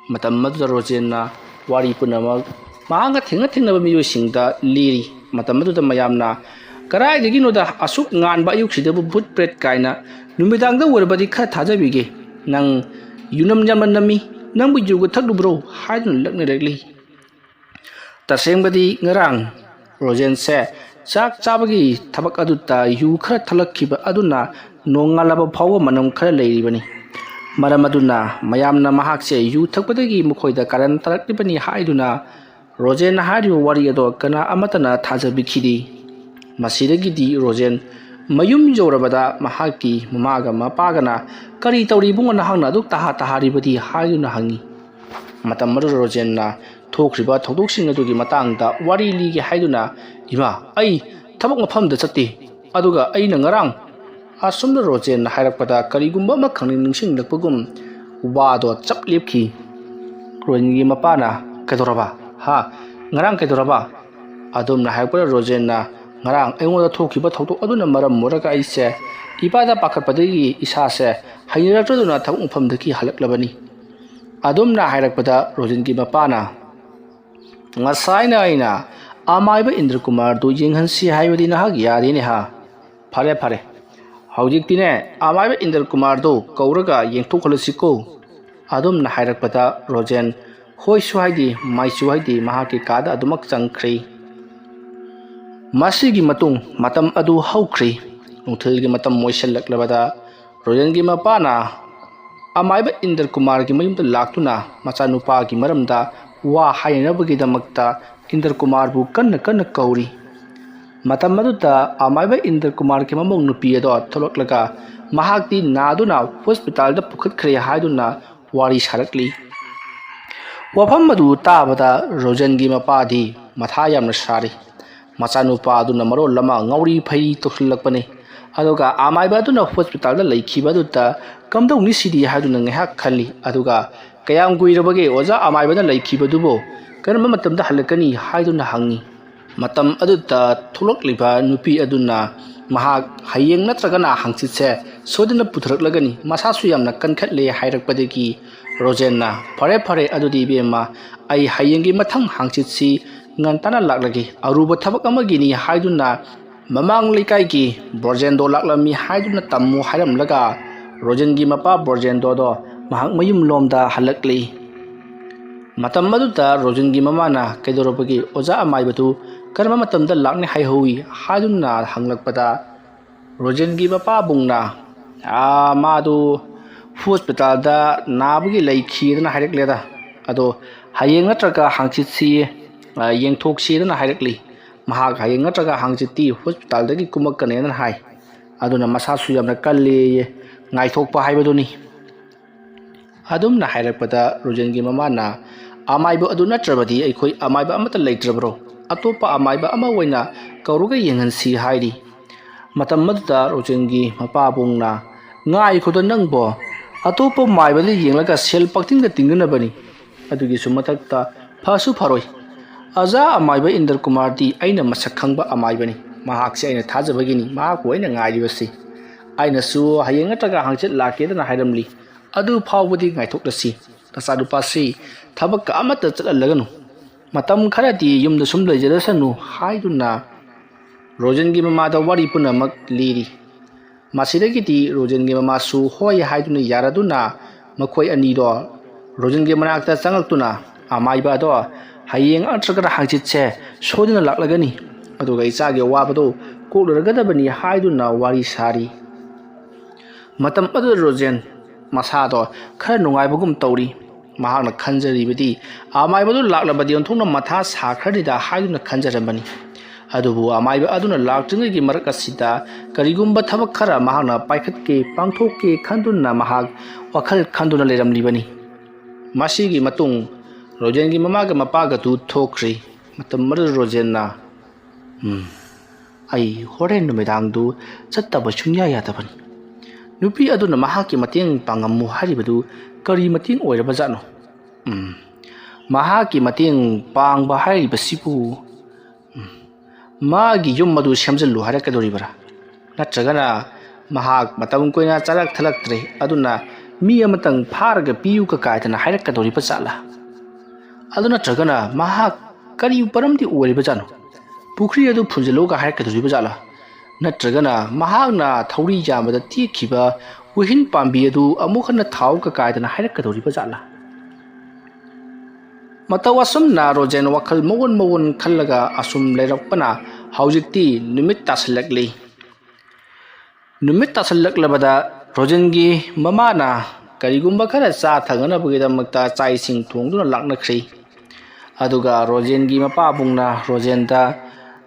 ꯃꯇꯝ ꯑꯗꯨꯗ ꯔꯣꯖꯦꯟꯅ ꯋꯥꯔꯤ ꯄꯨꯝꯅꯃꯛ ꯃꯍꯥꯛꯅ ꯊꯦꯡꯅ ꯊꯦꯡꯅꯕ ꯃꯤꯑꯣꯏꯁꯤꯡꯗ ꯂꯤꯔꯤ꯫ ꯃꯇꯝ ꯑꯗꯨꯗ ꯃꯌꯥꯝꯅ, "ꯀꯗꯥꯏꯗꯒꯤꯅꯣꯗ ꯑꯁꯨꯛ ꯉꯥꯟꯕ ꯑꯌꯨꯛꯁꯤꯗꯕꯨ ꯚꯨꯠ ꯄ꯭ꯔꯦꯠ ꯀꯥꯏꯅ? ꯅꯨꯃꯤꯗꯥꯡꯗ ꯑꯣꯏꯔꯕꯗꯤ ꯈꯔ ꯊꯥꯖꯕꯤꯒꯦ꯫ ꯅꯪ ꯌꯨꯅꯝ ꯌꯥꯝꯅ ꯅꯝꯃꯤ, ꯅꯪꯕꯨ ꯌꯨꯒ ꯊꯛꯂꯨꯕ꯭ꯔꯣ?" ꯍꯥꯏꯗꯨꯅ ꯂꯛꯅꯔꯛꯂꯤ꯫ ꯇꯁꯦꯡꯕꯗꯤ ꯉꯔꯥꯡ ꯔꯣꯖꯦꯟꯁꯦ ꯆꯥꯛ ꯆꯥꯕꯒꯤ ꯊꯕꯛ ꯑꯗꯨꯗ ꯌꯨ ꯈꯔ ꯊꯛꯂꯛꯈꯤꯕ ꯑꯗꯨꯅ ꯅꯣꯡꯉꯥꯜꯂꯕ ꯐꯥꯎꯕ ꯃꯅꯝ ꯈꯔ ꯂꯩꯔꯤꯕꯅꯤ꯫ ꯃꯔꯝ ꯑꯗꯨꯅ ꯃꯌꯥꯝꯅ ꯃꯍꯥꯛꯁꯦ ꯌꯨ ꯊꯛꯄꯗꯒꯤ ꯃꯈꯣꯏꯗ ꯀꯥꯔꯟ ꯇꯥꯔꯛꯂꯤꯕꯅꯤ ꯍꯥꯏꯗꯨꯅ ꯔꯣꯖꯦꯟꯅ ꯍꯥꯏꯔꯤꯕ ꯋꯥꯔꯤ ꯑꯗꯣ ꯀꯅꯥ ꯑꯃꯠꯇꯅ ꯊꯥꯖꯕꯤꯈꯤꯗꯦ꯫ ꯃꯁꯤꯗꯒꯤꯗꯤ ꯔꯣꯖꯦꯟ ꯃꯌꯨꯝ ꯌꯧꯔꯕꯗ ꯃꯍꯥꯛꯀꯤ ꯃꯃꯥꯒ ꯃꯄꯥꯒꯅ, "ꯀꯔꯤ ꯇꯧꯔꯤ ꯏꯕꯨꯡꯉꯣ, ꯅꯍꯥꯛꯅ ꯑꯗꯨꯛ ꯇꯍꯥ ꯇꯍꯥꯔꯤꯕꯗꯤ?" ꯍꯥꯏꯗꯨꯅ ꯍꯪꯉꯤ꯫ ꯃꯇꯝ ꯑꯗꯨꯗ ꯔꯣꯖꯦꯟꯅ ꯊꯣꯛꯈ꯭ꯔꯤꯕ ꯊꯧꯗꯣꯛꯁꯤꯡ ꯑꯗꯨꯒꯤ ꯃꯇꯥꯡꯗ ꯋꯥꯔꯤ ꯂꯤꯒꯦ ꯍꯥꯏꯗꯨꯅ, "ꯏꯃꯥ, ꯑꯩ ꯊꯕꯛ ꯃꯐꯝꯗ ꯆꯠꯇꯦ, ꯑꯗꯨꯒ ꯑꯩꯅ ꯉꯔꯥꯡ," ꯑꯁꯨꯝꯅ ꯔꯣꯖꯦꯟꯅ ꯍꯥꯏꯔꯛꯄꯗ ꯀꯔꯤꯒꯨꯝꯕ ꯑꯃ ꯈꯪꯅꯤꯡ ꯅꯤꯡꯁꯤꯡꯂꯛꯄꯒꯨꯝ ꯋꯥꯗꯣ ꯆꯞ ꯂꯦꯞꯈꯤ꯫ ꯔꯣꯖꯦꯟꯒꯤ ꯃꯄꯥꯅ, "ꯀꯩꯗꯧꯔꯕ? ꯍꯥ? ꯉꯔꯥꯡ ꯀꯩꯗꯧꯔꯕ?" ꯑꯗꯨꯝꯅ ꯍꯥꯏꯔꯛꯄꯗ ꯔꯣꯖꯦꯟꯅ, "ꯉꯔꯥꯡ ꯑꯩꯉꯣꯟꯗ ꯊꯣꯛꯈꯤꯕ ꯊꯧꯗꯣꯛ ꯑꯗꯨꯅ ꯃꯔꯝ ꯑꯣꯏꯔꯒ ꯑꯩꯁꯦ ꯏꯄꯥꯗ ꯄꯥꯈꯠꯄꯗꯒꯤ ꯏꯁꯥꯁꯦ ꯍꯩꯅꯔꯛꯇꯗꯨꯅ ꯊꯕꯛ ꯃꯐꯝꯗꯒꯤ ꯍꯜꯂꯛꯂꯕꯅꯤ"꯫ ꯑꯗꯨꯝꯅ ꯍꯥꯏꯔꯛꯄꯗ ꯔꯣꯖꯦꯟꯒꯤ ꯃꯄꯥꯅ, "ꯉꯁꯥꯏꯅ ꯑꯩꯅ ꯑꯃꯥꯏꯕ ꯏꯟꯗ꯭ꯔ ꯀꯨꯃꯥꯔꯗꯨ ꯌꯦꯡꯍꯟꯁꯤ ꯍꯥꯏꯕꯗꯤ ꯅꯍꯥꯛ ꯌꯥꯗꯦꯅꯦ ꯍꯥ? ꯐꯔꯦ ꯐꯔꯦ, ꯍꯧꯖꯤꯛꯇꯤꯅꯦ ꯑꯃꯥꯏꯕ ꯏꯟꯗ꯭ꯔ ꯀꯨꯃꯥꯔꯗꯨ ꯀꯧꯔꯒ ꯌꯦꯡꯊꯣꯛꯍꯜꯂꯁꯤꯀꯣ"꯫ ꯑꯗꯨꯝꯅ ꯍꯥꯏꯔꯛꯄꯗ ꯔꯣꯖꯦꯟ ꯍꯣꯏꯁꯨ ꯍꯥꯏꯗꯦ ꯃꯥꯏꯁꯨ ꯍꯥꯏꯗꯦ ꯃꯍꯥꯛꯀꯤ ꯀꯥꯗ ꯑꯗꯨꯃꯛ ꯆꯪꯈ꯭ꯔꯦ꯫ ꯃꯁꯤꯒꯤ ꯃꯇꯨꯡ ꯃꯇꯝ ꯑꯗꯨ ꯍꯧꯈ꯭ꯔꯦ꯫ ꯅꯨꯡꯊꯤꯜꯒꯤ ꯃꯇꯝ ꯑꯣꯏꯁꯤꯜꯂꯛꯂꯕꯗ ꯔꯣꯖꯦꯟꯒꯤ ꯃꯄꯥꯅ ꯑꯃꯥꯏꯕ ꯏꯟꯗ꯭ꯔ ꯀꯨꯃꯥꯔꯒꯤ ꯃꯌꯨꯝꯗ ꯂꯥꯛꯇꯨꯅ ꯃꯆꯥꯅꯨꯄꯥꯒꯤ ꯃꯔꯝꯗ ꯋꯥ ꯍꯥꯏꯅꯅꯕꯒꯤꯗꯃꯛꯇ ꯏꯟꯗ꯭ꯔ ꯀꯨꯃꯥꯔꯕꯨ ꯀꯟꯅ ꯀꯟꯅ ꯀꯧꯔꯤ꯫ ꯃꯇꯝ ꯑꯗꯨꯗ ꯑꯃꯥꯏꯕ ꯏꯟꯗ꯭ꯔ ꯀꯨꯃꯥꯔꯒꯤ ꯃꯃꯧ ꯅꯨꯄꯤ ꯑꯗꯣ ꯊꯣꯛꯂꯛꯂꯒ ꯃꯍꯥꯛꯇꯤ ꯅꯥꯗꯨꯅ ꯍꯣꯁꯄꯤꯇꯥꯜꯗ ꯄꯨꯈꯠꯈ꯭ꯔꯦ ꯍꯥꯏꯗꯨꯅ ꯋꯥꯔꯤ ꯁꯥꯔꯛꯂꯤ꯫ ꯋꯥꯐꯝ ꯑꯗꯨ ꯇꯥꯕꯗ ꯔꯣꯖꯟꯒꯤ ꯃꯄꯥꯗꯤ ꯃꯊꯥ ꯌꯥꯝꯅ ꯁꯥꯔꯤ꯫ ꯃꯆꯥꯅꯨꯄꯥ ꯑꯗꯨꯅ ꯃꯔꯣꯜ ꯑꯃ ꯉꯥꯎꯔꯤ ꯐꯩ ꯇꯧꯁꯤꯜꯂꯛꯄꯅꯤ꯫ ꯑꯗꯨꯒ ꯑꯃꯥꯏꯕ ꯑꯗꯨꯅ ꯍꯣꯁꯄꯤꯇꯥꯜꯗ ꯂꯩꯈꯤꯕ ꯑꯗꯨꯗ ꯀꯝꯗꯧꯅꯤ ꯁꯤꯗꯤ ꯍꯥꯏꯗꯨꯅ ꯉꯥꯏꯍꯥꯛ ꯈꯜꯂꯤ꯫ ꯑꯗꯨꯒ "ꯀꯌꯥꯝ ꯀꯨꯏꯔꯕꯒꯦ ꯑꯣꯖꯥ ꯑꯃꯥꯏꯕꯅ ꯂꯩꯈꯤꯕꯗꯨꯕꯨ? ꯀꯔꯝꯕ ꯃꯇꯝꯗ ꯍꯜꯂꯛꯀꯅꯤ?" ꯍꯥꯏꯗꯨꯅ ꯍꯪꯉꯤ꯫ ꯃꯇꯝ ꯑꯗꯨꯗ ꯊꯣꯛꯂꯛꯂꯤꯕ ꯅꯨꯄꯤ ꯑꯗꯨꯅ ꯃꯍꯥꯛ ꯍꯌꯦꯡ ꯅꯠꯇ꯭ꯔꯒꯅ ꯍꯪꯆꯤꯠꯁꯦ ꯁꯣꯏꯗꯅ ꯄꯨꯊꯔꯛꯂꯒꯅꯤ, ꯃꯁꯥꯁꯨ ꯌꯥꯝꯅ ꯀꯟꯈꯠꯂꯦ ꯍꯥꯏꯔꯛꯄꯗꯒꯤ ꯔꯣꯖꯦꯟꯅ, "ꯐꯔꯦ ꯐꯔꯦ, ꯑꯗꯨꯗꯤ ꯏꯕꯦꯝꯃ, ꯑꯩ ꯍꯌꯦꯡꯒꯤ ꯃꯊꯪ ꯍꯪꯆꯤꯠꯁꯤ ꯉꯟꯇꯥꯅ ꯂꯥꯛꯂꯒꯦ, ꯑꯔꯨꯕ ꯊꯕꯛ ꯑꯃꯒꯤꯅꯤ" ꯍꯥꯏꯗꯨꯅ ꯃꯃꯥꯡ ꯂꯩꯀꯥꯏꯒꯤ ꯕ꯭ꯔꯣꯖꯦꯟꯗꯣ ꯂꯥꯛꯂꯝꯃꯤ ꯍꯥꯏꯗꯨꯅ ꯇꯝꯃꯨ ꯍꯥꯏꯔꯝꯂꯒ ꯔꯣꯖꯦꯟꯒꯤ ꯃꯄꯥ ꯕ꯭ꯔꯣꯖꯦꯟꯗꯣꯗꯣ ꯃꯍꯥꯛ ꯃꯌꯨꯝꯂꯣꯝꯗ ꯍꯜꯂꯛꯂꯤ꯫ ꯃꯇꯝ ꯑꯗꯨꯗ ꯔꯣꯖꯦꯟꯒꯤ ꯃꯃꯥꯅ, "ꯀꯩꯗꯧꯔꯕꯒꯦ? ꯑꯣꯖꯥ ꯑꯃꯥꯏꯕꯗꯨ ꯀꯔꯝꯕ ꯃꯇꯝꯗ ꯂꯥꯛꯅꯤ ꯍꯥꯏꯍꯧꯏ?" ꯍꯥꯏꯗꯨꯅ ꯍꯪꯂꯛꯄꯗ ꯔꯣꯖꯦꯟꯒꯤ ꯃꯄꯥꯕꯨꯡꯅ, "ꯑꯥ, ꯃꯥꯗꯨ ꯍꯣꯁꯄꯤꯇꯥꯜꯗ ꯅꯥꯕꯒꯤ ꯂꯩꯈꯤꯗꯅ ꯍꯥꯏꯔꯛꯂꯦꯗ꯫ ꯑꯗꯣ ꯍꯌꯦꯡ ꯅꯠꯇ꯭ꯔꯒ ꯍꯥꯡꯆꯤꯠꯁꯤ, ꯑ, ꯌꯦꯡꯊꯣꯛꯁꯤꯗꯅ ꯍꯥꯏꯔꯛꯂꯤ꯫ ꯃꯍꯥꯛ ꯍꯌꯦꯡ ꯅꯠꯇ꯭ꯔꯒ ꯍꯥꯡꯆꯤꯠꯇꯤ ꯍꯣꯁꯄꯤꯇꯥꯜꯗꯒꯤ ꯀꯨꯝꯃꯛꯀꯅꯦꯅ ꯍꯥꯏ꯫ ꯑꯗꯨꯅ ꯃꯁꯥꯁꯨ ꯌꯥꯝꯅ ꯀꯜꯂꯦꯌꯦ꯫ ꯉꯥꯏꯊꯣꯛꯄ ꯍꯥꯏꯕꯗꯨꯅꯤ"꯫ ꯑꯗꯨꯝꯅ ꯍꯥꯏꯔꯛꯄꯗ ꯔꯣꯖꯦꯟꯒꯤ ꯃꯃꯥꯅ, "ꯑꯃꯥꯏꯕ ꯑꯗꯨ ꯅꯠꯇ꯭ꯔꯕꯗꯤ ꯑꯩꯈꯣꯏ ꯑꯃꯥꯏꯕ ꯑꯃꯠꯇ ꯂꯩꯇ꯭ꯔꯕ꯭ꯔꯣ? ꯑꯇꯣꯞꯄ ꯑꯃꯥꯏꯕ ꯑꯃ ꯑꯣꯏꯅ ꯀꯧꯔꯒ ꯌꯦꯡꯍꯟꯁꯤ" ꯍꯥꯏꯔꯤ꯫ ꯃꯇꯝ ꯑꯗꯨꯗ ꯔꯣꯖꯦꯟꯒꯤ ꯃꯄꯥꯕꯨꯡꯅ, "ꯉꯥꯏꯈꯣꯗ ꯅꯪꯕꯣ, ꯑꯇꯣꯞꯄ ꯃꯥꯏꯕꯗ ꯌꯦꯡꯂꯒ ꯁꯦꯜ ꯄꯪꯇꯤꯡꯗ ꯇꯤꯡꯅꯅꯕꯅꯤ꯫ ꯑꯗꯨꯒꯤꯁꯨ ꯃꯊꯛꯇ ꯐꯁꯨ ꯐꯔꯣꯏ꯫ ꯑꯖꯥ ꯑꯃꯥꯏꯕ ꯏꯟꯗ꯭ꯔ ꯀꯨꯃꯥꯔꯗꯤ ꯑꯩꯅ ꯃꯁꯛ ꯈꯪꯕ ꯑꯃꯥꯏꯕꯅꯤ꯫ ꯃꯍꯥꯛꯁꯦ ꯑꯩꯅ ꯊꯥꯖꯕꯒꯤꯅꯤ ꯃꯍꯥꯛꯄꯨ ꯑꯩꯅ ꯉꯥꯏꯔꯤꯕꯁꯤ꯫ ꯑꯩꯅꯁꯨ ꯍꯌꯦꯡ ꯅꯠꯇ꯭ꯔꯒ ꯍꯪꯆꯤꯠ ꯂꯥꯛꯀꯦꯗꯅ ꯍꯥꯏꯔꯝꯂꯤ꯫ ꯑꯗꯨ ꯐꯥꯎꯕꯗꯤ ꯉꯥꯏꯊꯣꯛꯂꯁꯤ꯫ ꯅꯆꯥꯅꯨꯄꯥꯁꯤ ꯊꯕꯛꯀ ꯑꯃꯠꯇ ꯆꯠꯍꯜꯂꯒꯅꯨ꯫ ꯃꯇꯝ ꯈꯔꯗꯤ ꯌꯨꯝꯗ ꯁꯨꯝ ꯂꯩꯖꯔꯁꯅꯨ ꯍꯥꯏꯗꯨꯅ ꯔꯣꯖꯦꯟꯒꯤ ꯃꯃꯥꯗ ꯋꯥꯔꯤ ꯄꯨꯝꯅꯃꯛ ꯂꯤꯔꯤ꯫ ꯃꯁꯤꯗꯒꯤꯗꯤ ꯔꯣꯖꯦꯟꯒꯤ ꯃꯃꯥꯁꯨ ꯍꯣꯏ ꯍꯥꯏꯗꯨꯅ ꯌꯥꯔꯗꯨꯅ ꯃꯈꯣꯏ ꯑꯅꯤꯗꯣ ꯔꯣꯖꯦꯟꯒꯤ ꯃꯅꯥꯛꯇ ꯆꯪꯉꯛꯇꯨꯅ, "ꯑꯃꯥꯏꯕ ꯑꯗꯣ ꯍꯌꯦꯡ ꯅꯠꯇ꯭ꯔꯒꯅ ꯍꯪꯆꯤꯠꯁꯦ ꯁꯣꯏꯗꯅ ꯂꯥꯛꯂꯒꯅꯤ, ꯑꯗꯨꯒ ꯏꯆꯥꯒꯤ ꯑꯋꯥꯕꯗꯣ ꯀꯣꯛꯂꯨꯔꯒꯗꯕꯅꯤ" ꯍꯥꯏꯗꯨꯅ ꯋꯥꯔꯤ ꯁꯥꯔꯤ꯫ ꯃꯇꯝ ꯑꯗꯨꯗ ꯔꯣꯖꯦꯟ ꯃꯁꯥꯗꯣ ꯈꯔ ꯅꯨꯡꯉꯥꯏꯕꯒꯨꯝ ꯇꯧꯔꯤ꯫ ꯃꯍꯥꯛꯅ ꯈꯟꯖꯔꯤꯕꯗꯤ ꯑꯃꯥꯏꯕꯗꯨ ꯂꯥꯛꯂꯕꯗꯤ ꯑꯣꯟꯊꯣꯛꯅ ꯃꯊꯥ ꯁꯥꯈ꯭ꯔꯅꯤꯗ ꯍꯥꯏꯗꯨꯅ ꯈꯟꯖꯔꯝꯕꯅꯤ꯫ ꯑꯗꯨꯕꯨ ꯑꯃꯥꯏꯕ ꯑꯗꯨꯅ ꯂꯥꯛꯇ꯭ꯔꯤꯉꯩꯒꯤ ꯃꯔꯛ ꯑꯁꯤꯗ ꯀꯔꯤꯒꯨꯝꯕ ꯊꯕꯛ ꯈꯔ ꯃꯍꯥꯛꯅ ꯄꯥꯏꯈꯠꯀꯦ, ꯄꯥꯡꯊꯣꯛꯀꯦ ꯈꯟꯗꯨꯅ ꯃꯍꯥꯛ ꯋꯥꯈꯜ ꯈꯟꯗꯨꯅ ꯂꯩꯔꯝꯂꯤꯕꯅꯤ꯫ ꯃꯁꯤꯒꯤ ꯃꯇꯨꯡ ꯔꯣꯖꯦꯟꯒꯤ ꯃꯃꯥꯒ ꯃꯄꯥꯒꯗꯨ ꯊꯣꯛꯈ꯭ꯔꯤ꯫ ꯃꯇꯝ ꯑꯗꯨꯗ ꯔꯣꯖꯦꯟꯅ, "ꯎꯝ, ꯑꯩ ꯍꯣꯔꯦꯟ ꯅꯨꯃꯤꯗꯥꯡꯗꯨ ꯆꯠꯇꯕ ꯁꯨꯡꯌꯥ ꯌꯥꯗꯕꯅꯤ꯫ ꯅꯨꯄꯤ ꯑꯗꯨꯅ ꯃꯍꯥꯛꯀꯤ ꯃꯇꯦꯡ ꯄꯥꯡꯉꯝꯃꯨ ꯍꯥꯏꯔꯤꯕꯗꯨ ꯀꯔꯤ ꯃꯇꯦꯡ ꯑꯣꯏꯔꯕꯖꯥꯠꯅꯣ? ꯎꯝ, ꯃꯍꯥꯛꯀꯤ ꯃꯇꯦꯡ ꯄꯥꯡꯕ ꯍꯥꯏꯔꯤꯕꯁꯤꯕꯨ, ꯎꯝ, ꯃꯥꯒꯤ ꯌꯨꯝ ꯑꯗꯨ ꯁꯦꯝꯖꯤꯜꯂꯨ ꯍꯥꯏꯔꯛꯀꯗꯧꯔꯤꯕ꯭ꯔꯥ? ꯅꯠꯇ꯭ꯔꯒꯅ ꯃꯍꯥꯛ ꯃꯇꯝ ꯀꯨꯏꯅ ꯆꯥꯔꯛ ꯊꯛꯂꯛꯇ꯭ꯔꯦ, ꯑꯗꯨꯅ ꯃꯤ ꯑꯃꯇꯪ ꯐꯥꯔꯒ ꯄꯤꯌꯨ ꯀꯀꯥꯏꯗꯅ ꯍꯥꯏꯔꯛꯀꯗꯧꯔꯤꯕ ꯖꯥꯠꯂꯥ? ꯑꯗꯨ ꯅꯠꯇ꯭ꯔꯒꯅ ꯃꯍꯥꯛ ꯀꯔꯤ ꯃꯔꯝꯗꯤ ꯑꯣꯏꯔꯤꯕꯖꯥꯠꯅꯣ? ꯄꯨꯈ꯭ꯔꯤ ꯑꯗꯨ ꯐꯨꯟꯖꯤꯜꯂꯨꯒ ꯍꯥꯏꯔꯛꯀꯗꯧꯔꯤꯕ ꯖꯥꯠꯂꯥ? ꯅꯠꯇ꯭ꯔꯒꯅ ꯃꯍꯥꯛꯅ ꯊꯧꯔꯤ ꯌꯥꯟꯕꯗ ꯇꯦꯛꯈꯤꯕ ꯎꯍꯤꯟ ꯄꯥꯝꯕꯤ ꯑꯗꯨ ꯑꯃꯨꯛ ꯍꯟꯅ ꯊꯥꯎ ꯀꯀꯥꯏꯗꯅ ꯍꯥꯏꯔꯛꯀꯗꯧꯔꯤꯕ ꯖꯥꯠꯂꯥ?" ꯃꯇꯧ ꯑꯁꯨꯝꯅ ꯔꯣꯖꯦꯟ ꯋꯥꯈꯜ ꯃꯑꯣꯟ ꯃꯑꯣꯟ ꯈꯜꯂꯒ ꯑꯁꯨꯝ ꯂꯩꯔꯛꯄꯅ ꯍꯧꯖꯤꯛꯇꯤ ꯅꯨꯃꯤꯠ ꯇꯥꯁꯤꯜꯂꯛꯂꯤ꯫ ꯅꯨꯃꯤꯠ ꯇꯥꯁꯤꯜꯂꯛꯂꯕꯗ ꯔꯣꯖꯦꯟꯒꯤ ꯃꯃꯥꯅ ꯀꯔꯤꯒꯨꯝꯕ ꯈꯔ ꯆꯥ ꯊꯛꯅꯅꯕꯒꯤꯗꯃꯛꯇ ꯆꯥꯛ ꯏꯁꯤꯡ ꯊꯣꯡꯗꯨꯅ ꯂꯥꯛꯅꯈ꯭ꯔꯤ꯫ ꯑꯗꯨꯒ ꯔꯣꯖꯦꯟꯒꯤ ꯃꯄꯥꯕꯨꯡꯅ ꯔꯣꯖꯦꯟꯗ,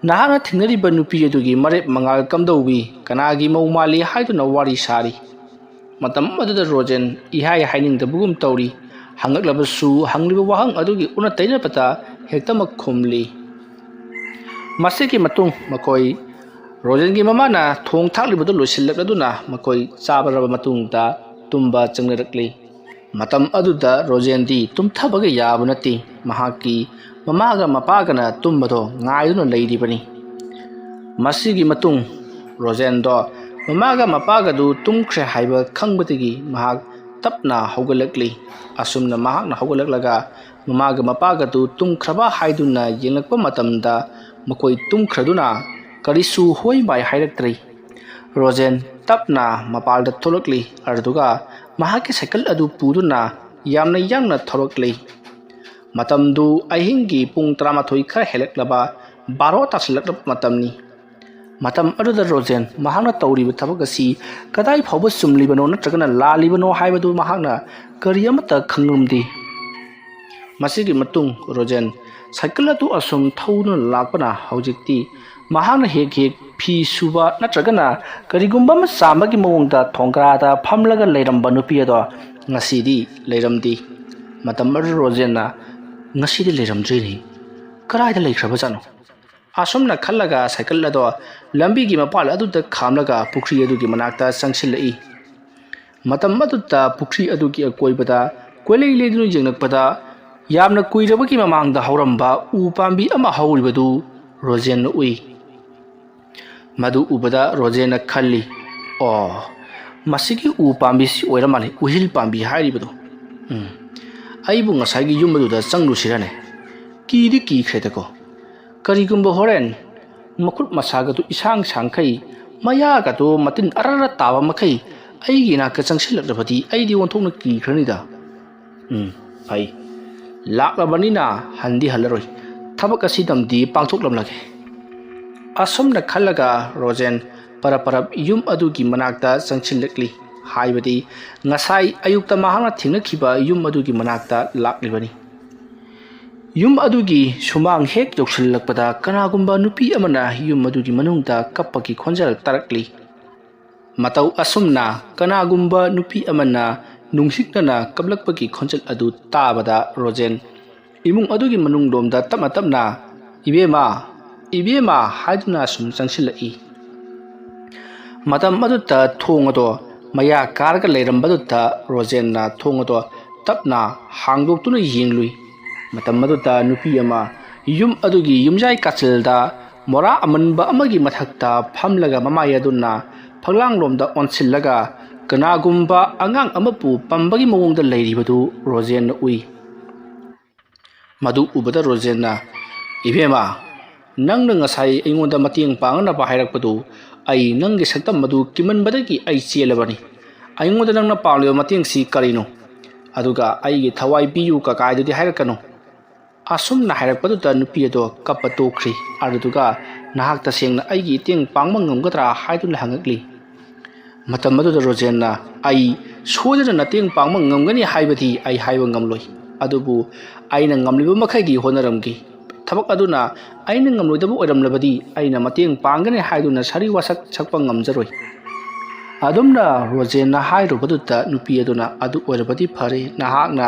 "ꯅꯍꯥꯛꯅ ꯊꯦꯡꯅꯔꯤꯕ ꯅꯨꯄꯤ ꯑꯗꯨꯒꯤ ꯃꯔꯦꯞ ꯃꯉꯥꯜ ꯀꯝꯗꯧꯏ? ꯀꯅꯥꯒꯤ ꯃꯧ ꯃꯥꯜꯂꯤ?" ꯍꯥꯏꯗꯨꯅ ꯋꯥꯔꯤ ꯁꯥꯔꯤ꯫ ꯃꯇꯝ ꯑꯗꯨꯗ ꯔꯣꯖꯦꯟ ꯏꯍꯥꯏ ꯍꯥꯏꯅꯤꯡꯗꯕꯒꯨꯝ ꯇꯧꯔꯤ꯫ ꯍꯪꯉꯛꯂꯕꯁꯨ ꯍꯪꯂꯤꯕ ꯋꯥꯍꯪ ꯑꯗꯨꯒꯤ ꯑꯣꯟꯅ ꯇꯩꯅꯕꯗ ꯍꯦꯛꯇꯃꯛ ꯈꯨꯝꯂꯤ꯫ ꯃꯁꯤꯒꯤ ꯃꯇꯨꯡ ꯃꯈꯣꯏ ꯔꯣꯖꯦꯟꯒꯤ ꯃꯃꯥꯅ ꯊꯣꯡ ꯊꯥꯛꯂꯤꯕꯗꯨ ꯂꯣꯏꯁꯤꯜꯂꯛꯂꯗꯨꯅ ꯃꯈꯣꯏ ꯆꯥꯕꯔꯕ ꯃꯇꯨꯡꯗ ꯇꯨꯝꯕ ꯆꯪꯅꯔꯛꯂꯤ꯫ ꯃꯇꯝ ꯑꯗꯨꯗ ꯔꯣꯖꯦꯟꯗꯤ ꯇꯨꯝꯊꯕꯒ ꯌꯥꯕ ꯅꯠꯇꯦ꯫ ꯃꯍꯥꯛꯀꯤ ꯃꯃꯥꯒ ꯃꯄꯥꯒꯅ ꯇꯨꯝꯕꯗꯣ ꯉꯥꯏꯗꯨꯅ ꯂꯩꯔꯤꯕꯅꯤ꯫ ꯃꯁꯤꯒꯤ ꯃꯇꯨꯡ ꯔꯣꯖꯦꯟꯗꯣ ꯃꯃꯥꯒ ꯃꯄꯥꯒꯗꯨ ꯇꯨꯝꯈ꯭ꯔꯦ ꯍꯥꯏꯕ ꯈꯪꯕꯗꯒꯤ ꯃꯍꯥꯛ ꯇꯞꯅ ꯍꯧꯒꯠꯂꯛꯂꯤ꯫ ꯑꯁꯨꯝꯅ ꯃꯍꯥꯛꯅ ꯍꯧꯒꯠꯂꯛꯂꯒ ꯃꯃꯥꯒ ꯃꯄꯥꯒꯗꯨ ꯇꯨꯝꯈ꯭ꯔꯕ ꯍꯥꯏꯗꯨꯅ ꯌꯦꯡꯂꯛꯄ ꯃꯇꯝꯗ ꯃꯈꯣꯏ ꯇꯨꯝꯈ꯭ꯔꯗꯨꯅ ꯀꯔꯤꯁꯨ ꯍꯣꯏ ꯃꯥꯏ ꯍꯥꯏꯔꯛꯇ꯭ꯔꯤ꯫ ꯔꯣꯖꯦꯟ ꯇꯞꯅ ꯃꯄꯥꯜꯗ ꯊꯣꯛꯂꯛꯂꯤ, ꯑꯗꯨꯒ ꯃꯍꯥꯛꯀꯤ ꯁꯥꯏꯀꯜ ꯑꯗꯨ ꯄꯨꯗꯨꯅ ꯌꯥꯝꯅ ꯌꯥꯡꯅ ꯊꯧꯔꯛꯂꯤ꯫ ꯃꯇꯝꯗꯨ ꯑꯍꯤꯡꯒꯤ ꯄꯨꯡ ꯇꯔꯥꯃꯥꯊꯣꯏ ꯈꯔ ꯍꯦꯜꯂꯛꯂꯕ, ꯕꯥꯔꯣ ꯇꯥꯁꯤꯜꯂꯛꯂꯕ ꯃꯇꯝꯅꯤ꯫ ꯃꯇꯝ ꯑꯗꯨꯗ ꯔꯣꯖꯦꯟ ꯃꯍꯥꯛꯅ ꯇꯧꯔꯤꯕ ꯊꯕꯛ ꯑꯁꯤ ꯀꯗꯥꯏ ꯐꯥꯎꯕ ꯆꯨꯝꯂꯤꯕꯅꯣ ꯅꯠꯇ꯭ꯔꯒꯅ ꯂꯥꯜꯂꯤꯕꯅꯣ ꯍꯥꯏꯕꯗꯨ ꯃꯍꯥꯛꯅ ꯀꯔꯤ ꯑꯃꯠꯇ ꯈꯪꯂꯝꯗꯦ꯫ ꯃꯁꯤꯒꯤ ꯃꯇꯨꯡ ꯔꯣꯖꯦꯟ ꯁꯥꯏꯀꯜ ꯑꯗꯨ ꯑꯁꯨꯝ ꯊꯧꯗꯨꯅ ꯂꯥꯛꯄꯅ ꯍꯧꯖꯤꯛꯇꯤ ꯃꯍꯥꯛꯅ ꯍꯦꯛ ꯍꯦꯛ ꯐꯤ ꯁꯨꯕ ꯅꯠꯇ꯭ꯔꯒꯅ ꯀꯔꯤꯒꯨꯝꯕ ꯑꯃ ꯆꯥꯝꯕꯒꯤ ꯃꯑꯣꯡꯗ ꯊꯣꯡꯒ꯭ꯔꯥꯗ ꯐꯝꯂꯒ ꯂꯩꯔꯝꯕ ꯅꯨꯄꯤ ꯑꯗꯣ ꯉꯁꯤꯗꯤ ꯂꯩꯔꯝꯗꯦ꯫ ꯃꯇꯝ ꯑꯗꯨꯗ ꯔꯣꯖꯦꯟꯅ ꯉꯁꯤꯗꯤ ꯂꯩꯔꯝꯗ꯭ꯔꯤꯅꯤ, ꯀꯗꯥꯏꯗ ꯂꯩꯈ꯭ꯔꯕꯖꯥꯠꯅꯣ? ꯑꯁꯨꯝꯅ ꯈꯜꯂꯒ ꯁꯥꯏꯀꯜ ꯑꯗꯣ ꯂꯝꯕꯤꯒꯤ ꯃꯄꯥꯜ ꯑꯗꯨꯗ ꯈꯥꯝꯂꯒ ꯄꯨꯈ꯭ꯔꯤ ꯑꯗꯨꯒꯤ ꯃꯅꯥꯛꯇ ꯆꯪꯁꯤꯜꯂꯛꯏ꯫ ꯃꯇꯝ ꯑꯗꯨꯗ ꯄꯨꯈ꯭ꯔꯤ ꯑꯗꯨꯒꯤ ꯑꯀꯣꯏꯕꯗ ꯀꯣꯏꯂꯩ ꯂꯩꯗꯨꯅ ꯌꯦꯡꯂꯛꯄꯗ ꯌꯥꯝꯅ ꯀꯨꯏꯔꯕꯒꯤ ꯃꯃꯥꯡꯗ ꯍꯧꯔꯝꯕ ꯎ ꯄꯥꯝꯕꯤ ꯑꯃ ꯍꯧꯔꯤꯕꯗꯨ ꯔꯣꯖꯦꯟꯅ ꯎꯏ꯫ ꯃꯗꯨ ꯎꯕꯗ ꯔꯣꯖꯦꯟꯅ ꯈꯜꯂꯤ, "ꯑꯣ, ꯃꯁꯤꯒꯤ ꯎ ꯄꯥꯝꯕꯤꯁꯤ ꯑꯣꯏꯔ ꯃꯥꯜꯂꯦ, ꯎꯍꯤꯜ ꯄꯥꯝꯕꯤ ꯍꯥꯏꯔꯤꯕꯗꯣ꯫ ꯎꯝ, ꯑꯩꯕꯨ ꯉꯁꯥꯏꯒꯤ ꯌꯨꯝ ꯑꯗꯨꯗ ꯆꯪꯂꯨꯁꯤꯔꯅꯦ? ꯀꯤꯗꯤ ꯀꯤꯈ꯭ꯔꯦꯗꯀꯣ꯫ ꯀꯔꯤꯒꯨꯝꯕ ꯍꯣꯔꯦꯟ ꯃꯈꯨꯠ ꯃꯁꯥꯒꯗꯨ ꯏꯁꯥꯡ ꯁꯥꯡꯈꯩ, ꯃꯌꯥꯒꯗꯨ ꯃꯇꯤꯟ ꯑꯔꯔ ꯇꯥꯕ ꯃꯈꯩ ꯑꯩꯒꯤ ꯏꯅꯥꯛꯇ ꯆꯪꯁꯤꯜꯂꯛꯂꯕꯗꯤ ꯑꯩꯗꯤ ꯑꯣꯟꯊꯣꯛꯅ ꯀꯤꯈ꯭ꯔꯅꯤꯗ꯫ ꯎꯝ, ꯐꯩ꯫ ꯂꯥꯛꯂꯕꯅꯤꯅ ꯍꯟꯗꯤ ꯍꯜꯂꯔꯣꯏ꯫ ꯊꯕꯛ ꯑꯁꯤꯗꯝꯗꯤ ꯄꯥꯡꯊꯣꯛꯂꯝꯂꯒꯦ꯫" ꯑꯁꯨꯝꯅ ꯈꯜꯂꯒ ꯔꯣꯖꯦꯟ ꯄꯔꯞ ꯄꯔꯞ ꯌꯨꯝ ꯑꯗꯨꯒꯤ ꯃꯅꯥꯛꯇ ꯆꯪꯁꯤꯜꯂꯛꯂꯤ꯫ ꯍꯥꯏꯕꯗꯤ ꯉꯁꯥꯏ ꯑꯌꯨꯛꯇ ꯃꯍꯥꯛꯅ ꯊꯦꯡꯅꯈꯤꯕ ꯌꯨꯝ ꯑꯗꯨꯒꯤ ꯃꯅꯥꯛꯇ ꯂꯥꯛꯂꯤꯕꯅꯤ꯫ ꯌꯨꯝ ꯑꯗꯨꯒꯤ ꯁꯨꯃꯥꯡ ꯍꯦꯛ ꯌꯧꯁꯤꯜꯂꯛꯄꯗ ꯀꯅꯥꯒꯨꯝꯕ ꯅꯨꯄꯤ ꯑꯃꯅ ꯌꯨꯝ ꯑꯗꯨꯒꯤ ꯃꯅꯨꯡꯗ ꯀꯞꯄꯒꯤ ꯈꯣꯟꯖꯦꯜ ꯇꯥꯔꯛꯂꯤ꯫ ꯃꯇꯧ ꯑꯁꯨꯝꯅ ꯀꯅꯥꯒꯨꯝꯕ ꯅꯨꯄꯤ ꯑꯃꯅ ꯅꯨꯡꯁꯤꯛꯅꯅ ꯀꯞꯂꯛꯄꯒꯤ ꯈꯣꯟꯖꯦꯜ ꯑꯗꯨ ꯇꯥꯕꯗ ꯔꯣꯖꯦꯟ ꯏꯃꯨꯡ ꯑꯗꯨꯒꯤ ꯃꯅꯨꯡꯂꯣꯝꯗ ꯇꯞꯅ ꯇꯞꯅ, "ꯏꯕꯦꯝꯃ, ꯏꯕꯦꯝꯃ" ꯍꯥꯏꯗꯨꯅ ꯁꯨꯝ ꯆꯪꯁꯤꯜꯂꯛꯏ꯫ ꯃꯇꯝ ꯑꯗꯨꯗ ꯊꯣꯡ ꯑꯗꯣ ꯃꯌꯥ ꯀꯥꯔꯒ ꯂꯩꯔꯝꯕꯗꯨꯗ ꯔꯣꯖꯦꯟꯅ ꯊꯣꯡ ꯑꯗꯣ ꯇꯞꯅ ꯍꯥꯡꯗꯣꯛꯇꯨꯅ ꯌꯦꯡꯂꯨꯏ꯫ ꯃꯇꯝ ꯑꯗꯨꯗ ꯅꯨꯄꯤ ꯑꯃ ꯌꯨꯝ ꯑꯗꯨꯒꯤ ꯌꯨꯝꯖꯥꯏ ꯀꯥꯆꯤꯜꯗ ꯃꯣꯔꯥ ꯑꯃꯟꯕ ꯑꯃꯒꯤ ꯃꯊꯛꯇ ꯐꯝꯂꯒ ꯃꯃꯥꯏ ꯑꯗꯨꯅ ꯐꯛꯂꯥꯡꯂꯣꯝꯗ ꯑꯣꯟꯁꯤꯜꯂꯒ ꯀꯅꯥꯒꯨꯝꯕ ꯑꯉꯥꯡ ꯑꯃꯕꯨ ꯄꯝꯕꯒꯤ ꯃꯑꯣꯡꯗ ꯂꯩꯔꯤꯕꯗꯨ ꯔꯣꯖꯦꯟꯅ ꯎꯏ꯫ ꯃꯗꯨ ꯎꯕꯗ ꯔꯣꯖꯦꯟꯅ, "ꯏꯕꯦꯝꯃ, ꯅꯪꯅ ꯉꯁꯥꯏ ꯑꯩꯉꯣꯟꯗ ꯃꯇꯦꯡ ꯄꯥꯡꯅꯕ ꯍꯥꯏꯔꯛꯄꯗꯨ ꯑꯩ ꯅꯪꯒꯤ ꯁꯛꯇꯝ ꯑꯗꯨ ꯀꯤꯃꯟꯕꯗꯒꯤ ꯑꯩ ꯆꯦꯜꯂꯕꯅꯤ꯫ ꯑꯩꯉꯣꯟꯗ ꯅꯪꯅ ꯄꯥꯡꯂꯤꯕ ꯃꯇꯦꯡꯁꯤ ꯀꯔꯤꯅꯣ? ꯑꯗꯨꯒ ꯑꯩꯒꯤ ꯊꯋꯥꯏ ꯄꯤꯌꯨ ꯀꯀꯥꯏꯗꯨꯗꯤ ꯍꯥꯏꯔꯛꯀꯅꯨ"꯫ ꯑꯁꯨꯝꯅ ꯍꯥꯏꯔꯛꯄꯗꯨꯗ ꯅꯨꯄꯤ ꯑꯗꯣ ꯀꯞꯄ ꯇꯣꯛꯈ꯭ꯔꯤ꯫ ꯑꯗꯨꯗꯨꯒ ꯅꯍꯥꯛ ꯇꯁꯦꯡꯅ ꯑꯩꯒꯤ ꯃꯇꯦꯡ ꯄꯥꯡꯕ ꯉꯝꯒꯗ꯭ꯔꯥ ꯍꯥꯏꯗꯨꯅ ꯍꯪꯉꯛꯂꯤ꯫ ꯃꯇꯝ ꯑꯗꯨꯗ ꯔꯣꯖꯦꯟꯅ, "ꯑꯩ ꯁꯣꯏꯗꯅ ꯃꯇꯦꯡ ꯄꯥꯡꯕ ꯉꯝꯒꯅꯤ ꯍꯥꯏꯕꯗꯤ ꯑꯩ ꯍꯥꯏꯕ ꯉꯝꯂꯣꯏ, ꯑꯗꯨꯕꯨ ꯑꯩꯅ ꯉꯝꯂꯤꯕ ꯃꯈꯩꯗꯤ ꯍꯣꯠꯅꯔꯝꯒꯦ꯫ ꯊꯕꯛ ꯑꯗꯨꯅ ꯑꯩꯅ ꯉꯝꯂꯣꯏꯗꯕ ꯑꯣꯏꯔꯝꯂꯕꯗꯤ ꯑꯩꯅ ꯃꯇꯦꯡ ꯄꯥꯡꯒꯅꯤ ꯍꯥꯏꯗꯨꯅ ꯁꯥꯔꯤ ꯋꯥꯁꯛ ꯁꯛꯄ ꯉꯝꯖꯔꯣꯏ"꯫ ꯑꯗꯨꯝꯅ ꯔꯣꯖꯦꯟꯅ ꯍꯥꯏꯔꯨꯕꯗꯨꯗ ꯅꯨꯄꯤ ꯑꯗꯨꯅ, "ꯑꯗꯨ ꯑꯣꯏꯔꯕꯗꯤ ꯐꯔꯦ, ꯅꯍꯥꯛꯅ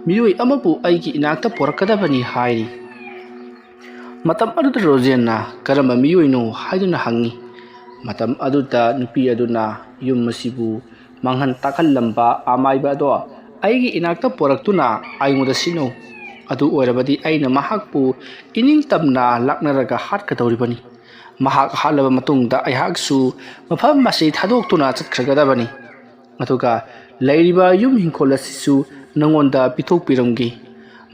ꯃꯤꯑꯣꯏ ꯑꯃꯕꯨ ꯑꯩꯒꯤ ꯏꯅꯥꯛꯇ ꯄꯨꯔꯛꯀꯗꯕꯅꯤ" ꯍꯥꯏꯔꯤ꯫ ꯃꯇꯝ ꯑꯗꯨꯗ ꯔꯣꯖꯦꯟꯅ, "ꯀꯔꯝꯕ ꯃꯤꯑꯣꯏꯅꯣ?" ꯍꯥꯏꯗꯨꯅ ꯍꯪꯉꯤ꯫ ꯃꯇꯝ ꯑꯗꯨꯗ ꯅꯨꯄꯤ ꯑꯗꯨꯅ, "ꯌꯨꯝ ꯑꯁꯤꯕꯨ ꯃꯥꯡꯍꯟ ꯇꯥꯛꯍꯜꯂꯝꯕ ꯑꯃꯥꯏꯕ ꯑꯗꯣ ꯑꯩꯒꯤ ꯏꯅꯥꯛꯇ ꯄꯨꯔꯛꯇꯨꯅ ꯑꯩꯉꯣꯟꯗ ꯁꯤꯟꯅꯧ꯫ ꯑꯗꯨ ꯑꯣꯏꯔꯕꯗꯤ ꯑꯩꯅ ꯃꯍꯥꯛꯄꯨ ꯏꯅꯤꯡꯇꯝꯅ ꯂꯥꯛꯅꯔꯒ ꯍꯥꯠꯀꯗꯧꯔꯤꯕꯅꯤ꯫ ꯃꯍꯥꯛ ꯍꯥꯠꯂꯕ ꯃꯇꯨꯡꯗ ꯑꯩꯍꯥꯛꯁꯨ ꯃꯐꯝ ꯑꯁꯤ ꯊꯥꯗꯣꯛꯇꯨꯅ ꯆꯠꯈ꯭ꯔꯒꯗꯕꯅꯤ꯫ ꯑꯗꯨꯒ ꯂꯩꯔꯤꯕ ꯌꯨꯝ ꯏꯪꯈꯣꯜ ꯑꯁꯤꯁꯨ ꯅꯉꯣꯟꯗ ꯄꯤꯊꯣꯛꯄꯤꯔꯝꯒꯦ꯫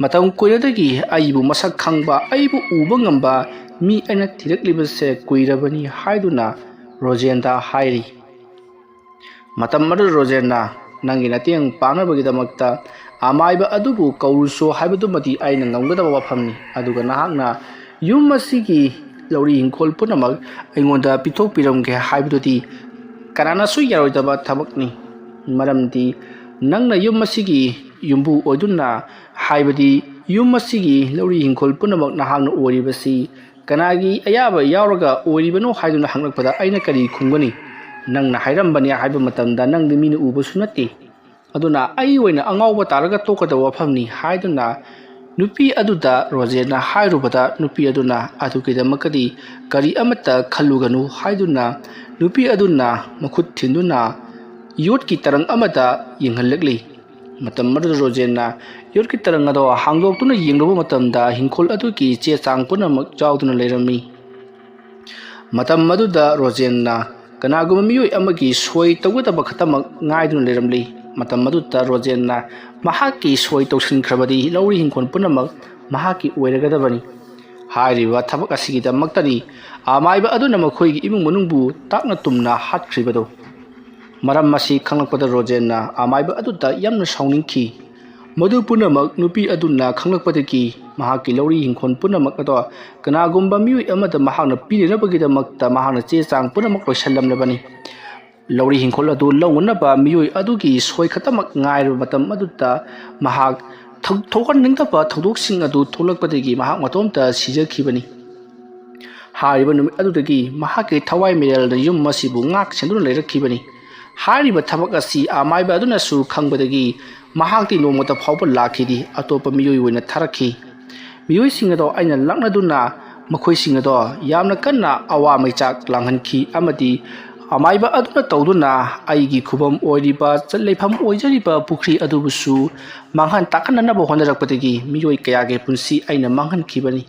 ꯃꯇꯝ ꯀꯨꯏꯔꯗꯒꯤ ꯑꯩꯕꯨ ꯃꯁꯛ ꯈꯪꯕ, ꯑꯩꯕꯨ ꯎꯕ ꯉꯝꯕ ꯃꯤ ꯑꯩꯅ ꯊꯤꯔꯛꯂꯤꯕꯁꯦ ꯀꯨꯏꯔꯕꯅꯤ" ꯍꯥꯏꯗꯨꯅ ꯔꯣꯖꯦꯟꯗ ꯍꯥꯏꯔꯤ꯫ ꯃꯇꯝ ꯑꯗꯨꯗ ꯔꯣꯖꯦꯟꯅ, "ꯅꯪꯒꯤ ꯃꯇꯦꯡ ꯄꯥꯡꯅꯕꯒꯤꯗꯃꯛꯇ ꯑꯃꯥꯏꯕ ꯑꯗꯨꯕꯨ ꯀꯧꯔꯨꯁꯣ ꯍꯥꯏꯕꯗꯨꯃꯗꯤ ꯑꯩꯅ ꯉꯝꯒꯗꯕ ꯋꯥꯐꯝꯅꯤ, ꯑꯗꯨꯒ ꯅꯍꯥꯛꯅ ꯌꯨꯝ ꯑꯁꯤꯒꯤ ꯂꯧꯔꯤ ꯏꯪꯈꯣꯜ ꯄꯨꯝꯅꯃꯛ ꯑꯩꯉꯣꯟꯗ ꯄꯤꯊꯣꯛꯄꯤꯔꯝꯒꯦ ꯍꯥꯏꯕꯗꯨꯗꯤ ꯀꯅꯥꯅꯁꯨ ꯌꯥꯔꯣꯏꯗꯕ ꯊꯕꯛꯅꯤ꯫ ꯃꯔꯝꯗꯤ ꯅꯪꯅ ꯌꯨꯝ ꯑꯁꯤꯒꯤ ꯌꯨꯝꯕꯨ ꯑꯣꯏꯗꯨꯅ, ꯍꯥꯏꯕꯗꯤ ꯌꯨꯝ ꯑꯁꯤꯒꯤ ꯂꯧꯔꯤ ꯏꯪꯈꯣꯜ ꯄꯨꯝꯅꯃꯛ ꯅꯍꯥꯛꯅ ꯑꯣꯏꯔꯤꯕꯁꯤ ꯀꯅꯥꯒꯤ ꯑꯌꯥꯕ ꯌꯥꯎꯔꯒ ꯑꯣꯏꯔꯤꯕꯅꯣ ꯍꯥꯏꯗꯨꯅ ꯍꯪꯂꯛꯄꯗ ꯑꯩꯅ ꯀꯔꯤ ꯈꯨꯝꯒꯅꯤ? ꯅꯪꯅ ꯍꯥꯏꯔꯝꯕꯅꯤ ꯍꯥꯏꯕ ꯃꯇꯝꯗ ꯅꯪꯗꯤ ꯃꯤꯅ ꯎꯕꯁꯨ ꯅꯠꯇꯦ꯫ ꯑꯗꯨꯅ ꯑꯩ ꯑꯣꯏꯅ ꯑꯉꯥꯎꯕ ꯇꯥꯔꯒ ꯇꯣꯛꯀꯗꯕ ꯋꯥꯐꯝꯅꯤ" ꯍꯥꯏꯗꯨꯅ ꯅꯨꯄꯤ ꯑꯗꯨꯗ ꯔꯣꯖꯦꯟꯅ ꯍꯥꯏꯔꯨꯕꯗ, ꯅꯨꯄꯤ ꯑꯗꯨꯅ ꯑꯗꯨꯒꯤꯗꯃꯛꯇꯗꯤ ꯀꯔꯤ ꯑꯃꯠꯇ ꯈꯜꯂꯨꯒꯅꯨ ꯍꯥꯏꯗꯨꯅ ꯅꯨꯄꯤ ꯑꯗꯨꯅ ꯃꯈꯨꯠ ꯊꯤꯟꯗꯨꯅ ꯌꯣꯠꯀꯤ ꯇꯔꯪ ꯑꯃꯗ ꯌꯦꯡꯍꯜꯂꯛꯂꯤ꯫ ꯃꯇꯝ ꯑꯗꯨꯗ ꯔꯣꯖꯦꯟꯅ ꯌꯣꯠꯀꯤ ꯇꯔꯪ ꯑꯗꯣ ꯍꯥꯡꯗꯣꯛꯇꯨꯅ ꯌꯦꯡꯂꯨꯕ ꯃꯇꯝꯗ ꯍꯤꯡꯈꯣꯜ ꯑꯗꯨꯒꯤ ꯆꯦ ꯆꯥꯡ ꯄꯨꯝꯅꯃꯛ ꯌꯥꯎꯗꯨꯅ ꯂꯩꯔꯝꯃꯤ꯫ ꯃꯇꯝ ꯑꯗꯨꯗ ꯔꯣꯖꯦꯟꯅ ꯀꯅꯥꯒꯨꯝꯕ ꯃꯤꯑꯣꯏ ꯑꯃꯒꯤ ꯁꯣꯏ ꯇꯧꯒꯗꯕ ꯈꯛꯇꯃꯛ ꯉꯥꯏꯗꯨꯅ ꯂꯩꯔꯝꯂꯤ꯫ ꯃꯇꯝ ꯑꯗꯨꯗ ꯔꯣꯖꯦꯟꯅ ꯃꯍꯥꯛꯀꯤ ꯁꯣꯏ ꯇꯧꯁꯤꯟꯈ꯭ꯔꯕꯗꯤ ꯂꯧꯔꯤ ꯍꯤꯡꯈꯣꯜ ꯄꯨꯝꯅꯃꯛ ꯃꯍꯥꯛꯀꯤ ꯑꯣꯏꯔꯒꯗꯕꯅꯤ꯫ ꯍꯥꯏꯔꯤꯕ ꯊꯕꯛ ꯑꯁꯤꯒꯤꯗꯃꯛꯇꯅꯤ ꯑꯃꯥꯏꯕ ꯑꯗꯨꯅ ꯃꯈꯣꯏꯒꯤ ꯏꯃꯨꯡ ꯃꯅꯨꯡꯕꯨ ꯇꯥꯛꯅ ꯇꯨꯝꯅ ꯍꯥꯠꯈ꯭ꯔꯤꯕꯗꯨ꯫ ꯃꯔꯝ ꯑꯁꯤ ꯈꯪꯂꯛꯄꯗ ꯔꯣꯖꯦꯟꯅ ꯑꯃꯥꯏꯕ ꯑꯗꯨꯗ ꯌꯥꯝꯅ ꯁꯥꯎꯅꯤꯡꯈꯤ꯫ ꯃꯗꯨ ꯄꯨꯝꯅꯃꯛ ꯅꯨꯄꯤ ꯑꯗꯨꯅ ꯈꯪꯂꯛꯄꯗꯒꯤ ꯃꯍꯥꯛꯀꯤ ꯂꯧꯔꯤ ꯍꯤꯡꯈꯣꯜ ꯄꯨꯝꯅꯃꯛ ꯑꯗꯣ ꯀꯅꯥꯒꯨꯝꯕ ꯃꯤꯑꯣꯏ ꯑꯃꯗ ꯃꯍꯥꯛꯅ ꯄꯤꯅꯅꯕꯒꯤꯗꯃꯛꯇ ꯃꯍꯥꯛꯅ ꯆꯦ ꯆꯥꯡ ꯄꯨꯝꯅꯃꯛ ꯂꯣꯏꯁꯤꯜꯂꯝꯂꯕꯅꯤ꯫ ꯂꯧꯔꯤ ꯍꯤꯡꯈꯣꯜ ꯑꯗꯨ ꯂꯧꯅꯅꯕ ꯃꯤꯑꯣꯏ ꯑꯗꯨꯒꯤ ꯁꯣꯏ ꯈꯛꯇꯃꯛ ꯉꯥꯏꯔꯕ ꯃꯇꯝ ꯑꯗꯨꯗ ꯃꯍꯥꯛ ꯊꯧ-, ꯊꯣꯛꯍꯟꯅꯤꯡꯗꯕ ꯊꯧꯗꯣꯛꯁꯤꯡ ꯑꯗꯨ ꯊꯣꯛꯂꯛꯄꯗꯒꯤ ꯃꯍꯥꯛ ꯃꯇꯣꯝꯇ ꯁꯤꯖꯈꯤꯕꯅꯤ꯫ ꯍꯥꯏꯔꯤꯕ ꯅꯨꯃꯤꯠ ꯑꯗꯨꯗꯒꯤ ꯃꯍꯥꯛꯀꯤ ꯊꯋꯥꯏ ꯃꯤꯔꯦꯜꯗ ꯌꯨꯝ ꯑꯁꯤꯕꯨ ꯉꯥꯛ ꯁꯦꯟꯗꯨꯅ ꯂꯩꯔꯛꯈꯤꯕꯅꯤ꯫ ꯍꯥꯏꯔꯤꯕ ꯊꯕꯛ ꯑꯁꯤ ꯑꯃꯥꯏꯕ ꯑꯗꯨꯅꯁꯨ ꯈꯪꯕꯗꯒꯤ ꯃꯍꯥꯛꯇꯤ ꯅꯣꯡꯃꯇ ꯐꯥꯎꯕ ꯂꯥꯛꯈꯤꯗꯦ, ꯑꯇꯣꯞꯄ ꯃꯤꯑꯣꯏ ꯑꯣꯏꯅ ꯊꯥꯔꯛꯈꯤ꯫ ꯃꯤꯑꯣꯏꯁꯤꯡ ꯑꯗꯣ ꯑꯩꯅ ꯂꯥꯛꯅꯗꯨꯅ ꯃꯈꯣꯏꯁꯤꯡ ꯑꯗꯣ ꯌꯥꯝꯅ ꯀꯟꯅ ꯑꯋꯥ ꯃꯩꯆꯥꯛ ꯂꯥꯡꯍꯟꯈꯤ ꯑꯃꯗꯤ ꯑꯃꯥꯏꯕ ꯑꯗꯨꯅ ꯇꯧꯗꯨꯅ ꯑꯩꯒꯤ ꯈꯨꯕꯝ ꯑꯣꯏꯔꯤꯕ, ꯂꯩꯐꯝ ꯑꯣꯏꯖꯔꯤꯕ ꯄꯨꯈ꯭ꯔꯤ ꯑꯗꯨꯕꯨꯁꯨ ꯃꯥꯡꯍꯟ ꯇꯥꯛꯍꯟꯅꯅꯕ ꯍꯣꯠꯅꯔꯛꯄꯗꯒꯤ ꯃꯤꯑꯣꯏ ꯀꯌꯥꯒꯤ ꯄꯨꯟꯁꯤ ꯑꯩꯅ ꯃꯥꯡꯍꯟꯈꯤꯕꯅꯤ꯫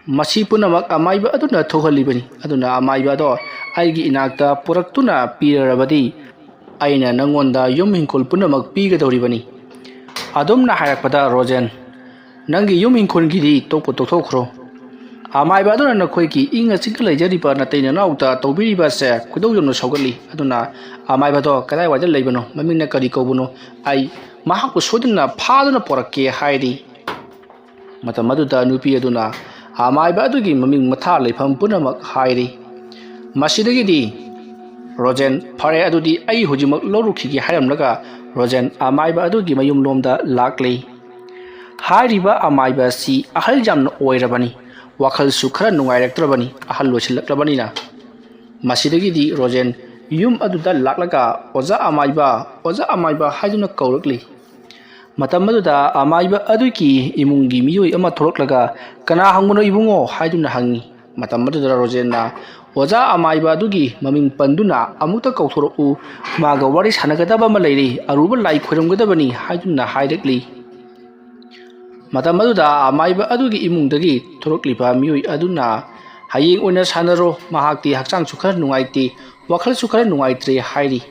ꯃꯁꯤ ꯄꯨꯝꯅꯃꯛ ꯑꯃꯥꯏꯕ ꯑꯗꯨꯅ ꯊꯣꯛꯍꯜꯂꯤꯕꯅꯤ꯫ ꯑꯗꯨꯅ ꯑꯃꯥꯏꯕ ꯑꯗꯣ ꯑꯩꯒꯤ ꯏꯅꯥꯛꯇ ꯄꯨꯔꯛꯇꯨꯅ ꯄꯤꯔꯔꯕꯗꯤ ꯑꯩꯅ ꯅꯪꯉꯣꯟꯗ ꯌꯨꯝ ꯍꯤꯡꯈꯣꯜ ꯄꯨꯝꯅꯃꯛ ꯄꯤꯒꯗꯧꯔꯤꯕꯅꯤ꯫ ꯑꯗꯨꯝꯅ ꯍꯥꯏꯔꯛꯄꯗ ꯔꯣꯖꯦꯟ, "ꯅꯪꯒꯤ ꯌꯨꯝ ꯍꯤꯡꯈꯣꯜꯒꯤꯗꯤ ꯇꯣꯛꯄꯨ ꯇꯣꯛꯊꯣꯛꯈ꯭ꯔꯣ꯫ ꯑꯃꯥꯏꯕ ꯑꯗꯨꯅ ꯅꯈꯣꯏꯒꯤ ꯏꯪꯅ ꯆꯤꯛꯅ ꯂꯩꯖꯔꯤꯕ ꯅꯇꯩ ꯅꯅꯥꯎꯗ ꯇꯧꯕꯤꯔꯤꯕ ꯑꯁꯦ ꯈꯣꯏꯗꯧ ꯌꯥꯝꯅ ꯁꯧꯒꯠꯂꯤ꯫ ꯑꯗꯨꯅ ꯑꯃꯥꯏꯕꯗꯣ ꯀꯗꯥꯏꯋꯥꯏꯗ ꯂꯩꯕꯅꯣ? ꯃꯃꯤꯡꯅ ꯀꯔꯤ ꯀꯧꯕꯅꯣ? ꯑꯩ ꯃꯍꯥꯛꯄꯨ ꯁꯣꯏꯗꯅ ꯐꯥꯗꯨꯅ ꯄꯨꯔꯛꯀꯦ" ꯍꯥꯏꯔꯤ꯫ ꯃꯇꯝ ꯑꯗꯨꯗ ꯅꯨꯄꯤ ꯑꯗꯨꯅ ꯑꯃꯥꯏꯕ ꯑꯗꯨꯒꯤ ꯃꯃꯤꯡ ꯃꯊꯥ ꯂꯩꯐꯝ ꯄꯨꯝꯅꯃꯛ ꯍꯥꯏꯔꯤ꯫ ꯃꯁꯤꯗꯒꯤꯗꯤ ꯔꯣꯖꯦꯟ, "ꯐꯔꯦ, ꯑꯗꯨꯗꯤ ꯑꯩ ꯍꯧꯖꯤꯛꯃꯛ ꯂꯧꯔꯨꯈꯤꯒꯦ" ꯍꯥꯏꯔꯝꯂꯒ ꯔꯣꯖꯦꯟ ꯑꯃꯥꯏꯕ ꯑꯗꯨꯒꯤ ꯃꯌꯨꯝꯂꯣꯝꯗ ꯂꯥꯛꯂꯤ꯫ ꯍꯥꯏꯔꯤꯕ ꯑꯃꯥꯏꯕ ꯑꯁꯤ ꯑꯍꯜ ꯌꯥꯝꯅ ꯑꯣꯏꯔꯕꯅꯤ, ꯋꯥꯈꯜꯁꯨ ꯈꯔ ꯅꯨꯡꯉꯥꯏꯔꯛꯇ꯭ꯔꯕꯅꯤ, ꯑꯍꯜ ꯑꯣꯏꯁꯤꯜꯂꯛꯂꯕꯅꯤꯅ꯫ ꯃꯁꯤꯗꯒꯤꯗꯤ ꯔꯣꯖꯦꯟ ꯌꯨꯝ ꯑꯗꯨꯗ ꯂꯥꯛꯂꯒ "ꯑꯣꯖꯥ ꯑꯃꯥꯏꯕ, ꯑꯣꯖꯥ ꯑꯃꯥꯏꯕ" ꯍꯥꯏꯗꯨꯅ ꯀꯧꯔꯛꯂꯤ꯫ ꯃꯇꯝ ꯑꯗꯨꯗ ꯑꯃꯥꯏꯕ ꯑꯗꯨꯒꯤ ꯏꯃꯨꯡꯒꯤ ꯃꯤꯑꯣꯏ ꯑꯃ ꯊꯣꯛꯂꯛꯂꯒ, "ꯀꯅꯥ ꯍꯪꯕꯅꯣ ꯏꯕꯨꯡꯉꯣ?" ꯍꯥꯏꯗꯨꯅ ꯍꯪꯉꯤ꯫ ꯃꯇꯝ ꯑꯗꯨꯗ ꯔꯣꯖꯦꯟꯅ, "ꯑꯣꯖꯥ ꯑꯃꯥꯏꯕ ꯑꯗꯨꯒꯤ ꯃꯃꯤꯡ ꯄꯟꯗꯨꯅ ꯑꯃꯨꯛꯇ ꯀꯧꯊꯣꯔꯛꯎ, ꯃꯥꯒ ꯋꯥꯔꯤ ꯁꯥꯟꯅꯒꯗꯕ ꯑꯃ ꯂꯩꯔꯤ, ꯑꯔꯨꯕ ꯂꯥꯏ ꯈꯣꯏꯔꯝꯒꯗꯕꯅꯤ" ꯍꯥꯏꯗꯨꯅ ꯍꯥꯏꯔꯛꯂꯤ꯫ ꯃꯇꯝ ꯑꯗꯨꯗ ꯑꯃꯥꯏꯕ ꯑꯗꯨꯒꯤ ꯏꯃꯨꯡꯗꯒꯤ ꯊꯣꯔꯛꯂꯤꯕ ꯃꯤꯑꯣꯏ ꯑꯗꯨꯅ, "ꯍꯌꯦꯡ ꯑꯣꯏꯅ ꯁꯥꯟꯅꯔꯣ, ꯃꯍꯥꯛꯇꯤ ꯍꯛꯆꯥꯡꯁꯨ ꯈꯔ ꯅꯨꯡꯉꯥꯏꯇꯦ, ꯋꯥꯈꯜꯁꯨ ꯈꯔ ꯅꯨꯡꯉꯥꯏꯇ꯭ꯔꯦ" ꯍꯥꯏꯔꯤ꯫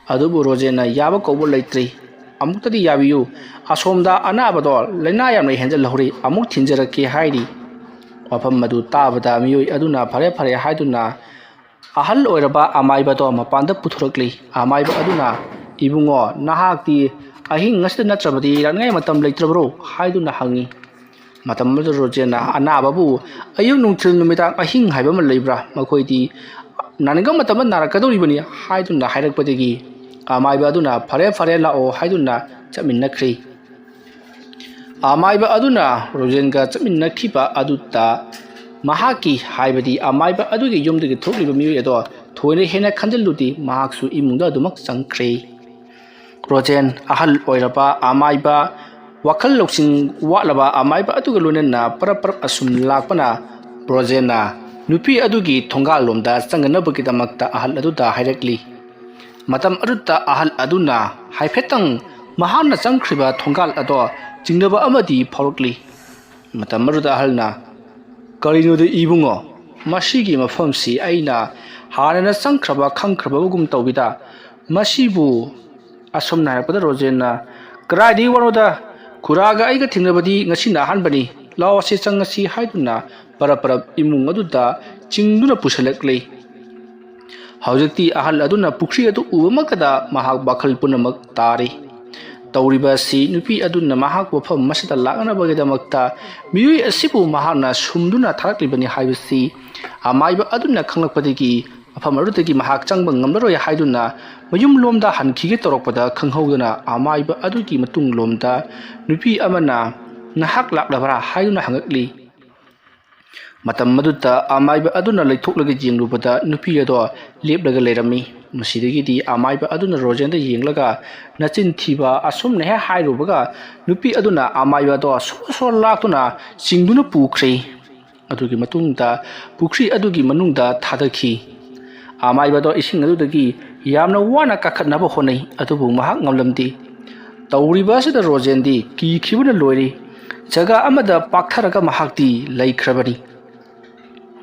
ꯑꯗꯨꯕꯨ ꯔꯣꯖꯦꯟꯅ ꯌꯥꯕ ꯀꯧꯕ ꯂꯩꯇ꯭ꯔꯤ꯫ "ꯑꯃꯨꯛꯇꯗꯤ ꯌꯥꯕꯤꯌꯨ, ꯑꯁꯣꯝꯗ ꯑꯅꯥꯕꯗꯣ ꯂꯥꯏꯅꯥ ꯌꯥꯝꯅ ꯍꯦꯟꯖꯜꯍꯧꯔꯤ, ꯑꯃꯨꯛ ꯊꯤꯟꯖꯔꯛꯀꯦ" ꯍꯥꯏꯔꯤ꯫ ꯋꯥꯐꯝ ꯑꯗꯨ ꯇꯥꯕꯗ ꯃꯤꯑꯣꯏ ꯑꯗꯨꯅ ꯐꯔꯦ ꯐꯔꯦ ꯍꯥꯏꯗꯨꯅ ꯑꯍꯜ ꯑꯣꯏꯔꯕ ꯑꯃꯥꯏꯕꯗꯣ ꯃꯄꯥꯟꯗ ꯄꯨꯊꯣꯔꯛꯂꯤ꯫ ꯑꯃꯥꯏꯕ ꯑꯗꯨꯅ, "ꯏꯕꯨꯡꯉꯣ, ꯅꯍꯥꯛꯇꯤ ꯑꯍꯤꯡ ꯑꯁꯤꯗ ꯅꯠꯇ꯭ꯔꯕꯗꯤ ꯂꯥꯛꯅꯤꯡꯉꯥꯏ ꯃꯇꯝ ꯂꯩꯇ꯭ꯔꯕ꯭ꯔꯣ?" ꯍꯥꯏꯗꯨꯅ ꯍꯪꯉꯤ꯫ ꯃꯇꯝ ꯑꯗꯨꯗ ꯔꯣꯖꯦꯟꯅ, "ꯑꯅꯥꯕꯕꯨ ꯑꯌꯨꯛ, ꯅꯨꯡꯊꯤꯜ, ꯅꯨꯃꯤꯗꯥꯡ, ꯑꯍꯤꯡ ꯍꯥꯏꯕ ꯑꯃ ꯂꯩꯕ꯭ꯔꯥ? ꯃꯈꯣꯏꯗꯤ ꯅꯥꯅꯤꯡꯕ ꯃꯇꯝꯗ ꯅꯥꯔꯛꯀꯗꯧꯔꯤꯕꯅꯤ" ꯍꯥꯏꯗꯨꯅ ꯍꯥꯏꯔꯛꯄꯗꯒꯤ ꯑꯃꯥꯏꯕ ꯑꯗꯨꯅ, "ꯐꯔꯦ, ꯐꯔꯦ, ꯂꯥꯛꯑꯣ" ꯍꯥꯏꯗꯨꯅ ꯆꯠꯃꯤꯟꯅꯈ꯭ꯔꯤ꯫ ꯑꯃꯥꯏꯕ ꯑꯗꯨꯅ ꯔꯣꯖꯦꯟꯒ ꯆꯠꯃꯤꯟꯅꯈꯤꯕ ꯑꯗꯨꯗ ꯃꯍꯥꯛꯀꯤ, ꯍꯥꯏꯕꯗꯤ ꯑꯃꯥꯏꯕ ꯑꯗꯨꯒꯤ ꯌꯨꯝꯗꯒꯤ ꯊꯣꯛꯂꯤꯕ ꯃꯤꯑꯣꯏ ꯑꯗꯣ ꯊꯣꯏꯅ ꯍꯦꯟꯅ ꯈꯟꯖꯤꯜꯂꯨꯗꯦ, ꯃꯍꯥꯛꯁꯨ ꯏꯃꯨꯡꯗ ꯑꯗꯨꯃꯛ ꯆꯪꯈ꯭ꯔꯦ꯫ ꯔꯣꯖꯦꯟ, ꯑꯍꯜ ꯑꯣꯏꯔꯕ ꯑꯃꯥꯏꯕ, ꯋꯥꯈꯜ ꯂꯧꯁꯤꯡ ꯋꯥꯠꯂꯕ ꯑꯃꯥꯏꯕ ꯑꯗꯨꯒ ꯂꯣꯏꯅꯅ ꯄꯔꯞ ꯄꯔꯞ ꯑꯁꯨꯝ ꯂꯥꯛꯄꯅ, ꯔꯣꯖꯦꯟꯅ ꯅꯨꯄꯤ ꯑꯗꯨꯒꯤ ꯊꯣꯡꯒꯥꯜ ꯂꯣꯝꯗ ꯆꯪꯒꯅꯕꯒꯤꯗꯃꯛꯇ ꯑꯍꯜ ꯑꯗꯨꯗ ꯍꯥꯏꯔꯛꯂꯤ꯫ ꯃꯇꯝ ꯑꯗꯨꯗ ꯑꯍꯜ ꯑꯗꯨꯅ ꯍꯥꯏꯐꯦꯠꯇꯪ ꯃꯍꯥꯛꯅ ꯆꯪꯈ꯭ꯔꯤꯕ ꯊꯣꯡꯒꯥꯜ ꯑꯗꯣ ꯆꯤꯡꯅꯕ ꯑꯃꯗꯤ ꯐꯥꯎꯔꯛꯂꯤ꯫ ꯃꯇꯝ ꯑꯗꯨꯗ ꯑꯍꯜꯅ, "ꯀꯔꯤꯅꯣꯗ ꯏꯕꯨꯡꯉꯣ, ꯃꯁꯤꯒꯤ ꯃꯐꯝꯁꯤ ꯑꯩꯅ ꯍꯥꯟꯅꯅ ꯆꯪꯈ꯭ꯔꯕ ꯈꯪꯈ꯭ꯔꯕꯒꯨꯝ ꯇꯧꯏꯗ꯫ ꯃꯁꯤꯕꯨ" ꯑꯁꯨꯝꯅ ꯍꯥꯏꯔꯛꯄꯗ ꯔꯣꯖꯦꯟꯅ, "ꯀꯗꯥꯏꯗꯒꯤ ꯋꯥꯅꯣꯗ, ꯈꯨꯔꯥꯒ ꯑꯩꯒ ꯊꯦꯡꯅꯕꯗꯤ ꯉꯁꯤꯅ ꯑꯍꯥꯟꯕꯅꯤ, ꯂꯥꯛꯑꯣꯁꯦ ꯆꯪꯉꯁꯤ" ꯍꯥꯏꯗꯨꯅ ꯄꯔꯞ ꯄꯔꯞ ꯏꯃꯨꯡ ꯑꯗꯨꯗ ꯆꯤꯡꯗꯨꯅ ꯄꯨꯁꯤꯜꯂꯛꯂꯤ꯫ ꯍꯧꯖꯤꯛꯇꯤ ꯑꯍꯜ ꯑꯗꯨꯅ ꯄꯨꯈ꯭ꯔꯤ ꯑꯗꯨ ꯎꯕꯃꯛꯇꯗ ꯃꯍꯥꯛ ꯋꯥꯈꯜ ꯄꯨꯝꯅꯃꯛ ꯇꯥꯔꯤ꯫ ꯇꯧꯔꯤꯕ ꯑꯁꯤ ꯅꯨꯄꯤ ꯑꯗꯨꯅ ꯃꯍꯥꯛ ꯃꯐꯝ ꯑꯁꯤꯗ ꯂꯥꯛꯅꯅꯕꯒꯤꯗꯃꯛꯇ ꯃꯤꯑꯣꯏ ꯑꯁꯤꯕꯨ ꯃꯍꯥꯛꯅ ꯁꯨꯝꯗꯨꯅ ꯊꯥꯔꯛꯂꯤꯕꯅꯤ ꯍꯥꯏꯕꯁꯤ ꯑꯃꯥꯏꯕ ꯑꯗꯨꯅ ꯈꯪꯂꯛꯄꯗꯒꯤ ꯃꯐꯝ ꯑꯗꯨꯗꯒꯤ ꯃꯍꯥꯛ ꯆꯪꯕ ꯉꯝꯂꯔꯣꯏ ꯍꯥꯏꯗꯨꯅ ꯃꯌꯨꯝꯂꯣꯝꯗ ꯍꯟꯈꯤꯒꯦ ꯇꯧꯔꯛꯄꯗ, ꯈꯪꯍꯧꯗꯅ ꯑꯃꯥꯏꯕ ꯑꯗꯨꯒꯤ ꯃꯇꯨꯡꯂꯣꯝꯗ ꯅꯨꯄꯤ ꯑꯃꯅ, "ꯅꯍꯥꯛ ꯂꯥꯛꯂꯕ꯭ꯔꯥ?" ꯍꯥꯏꯗꯨꯅ ꯍꯪꯉꯛꯂꯤ꯫ ꯃꯇꯝ ꯑꯗꯨꯗ ꯑꯃꯥꯏꯕ ꯑꯗꯨꯅ ꯂꯩꯊꯣꯛꯂꯒ ꯌꯦꯡꯂꯨꯕꯗ ꯅꯨꯄꯤ ꯑꯗꯣ ꯂꯦꯞꯂꯒ ꯂꯩꯔꯝꯃꯤ꯫ ꯃꯁꯤꯗꯒꯤꯗꯤ ꯑꯃꯥꯏꯕ ꯑꯗꯨꯅ ꯔꯣꯖꯦꯟꯗ ꯌꯦꯡꯂꯒ, "ꯅꯆꯤꯟ ꯊꯤꯕ" ꯑꯁꯨꯝꯅ ꯍꯦꯛ ꯍꯥꯏꯔꯨꯕꯒ ꯅꯨꯄꯤ ꯑꯗꯨꯅ ꯑꯃꯥꯏꯕ ꯑꯗꯣ ꯁꯣꯔ ꯁꯣꯔ ꯂꯥꯛꯇꯨꯅ ꯆꯤꯡꯗꯨꯅ ꯄꯨꯈ꯭ꯔꯦ꯫ ꯑꯗꯨꯒꯤ ꯃꯇꯨꯡꯗ ꯄꯨꯈ꯭ꯔꯤ ꯑꯗꯨꯒꯤ ꯃꯅꯨꯡꯗ ꯊꯥꯗꯈꯤ꯫ ꯑꯃꯥꯏꯕꯗꯣ ꯏꯁꯤꯡ ꯑꯗꯨꯗꯒꯤ ꯌꯥꯝꯅ ꯋꯥꯅ ꯀꯥꯈꯠꯅꯕ ꯍꯣꯠꯅꯩ, ꯑꯗꯨꯕꯨ ꯃꯍꯥꯛ ꯉꯝꯂꯝꯗꯦ꯫ ꯇꯧꯔꯤꯕ ꯑꯁꯤꯗ ꯔꯣꯖꯦꯟꯗꯤ ꯀꯤꯈꯤꯕꯅ ꯂꯣꯏꯔꯦ꯫ ꯖꯒꯥ ꯑꯃꯗ ꯄꯥꯛꯊꯔꯒ ꯃꯍꯥꯛꯇꯤ ꯂꯩꯈ꯭ꯔꯕꯅꯤ꯫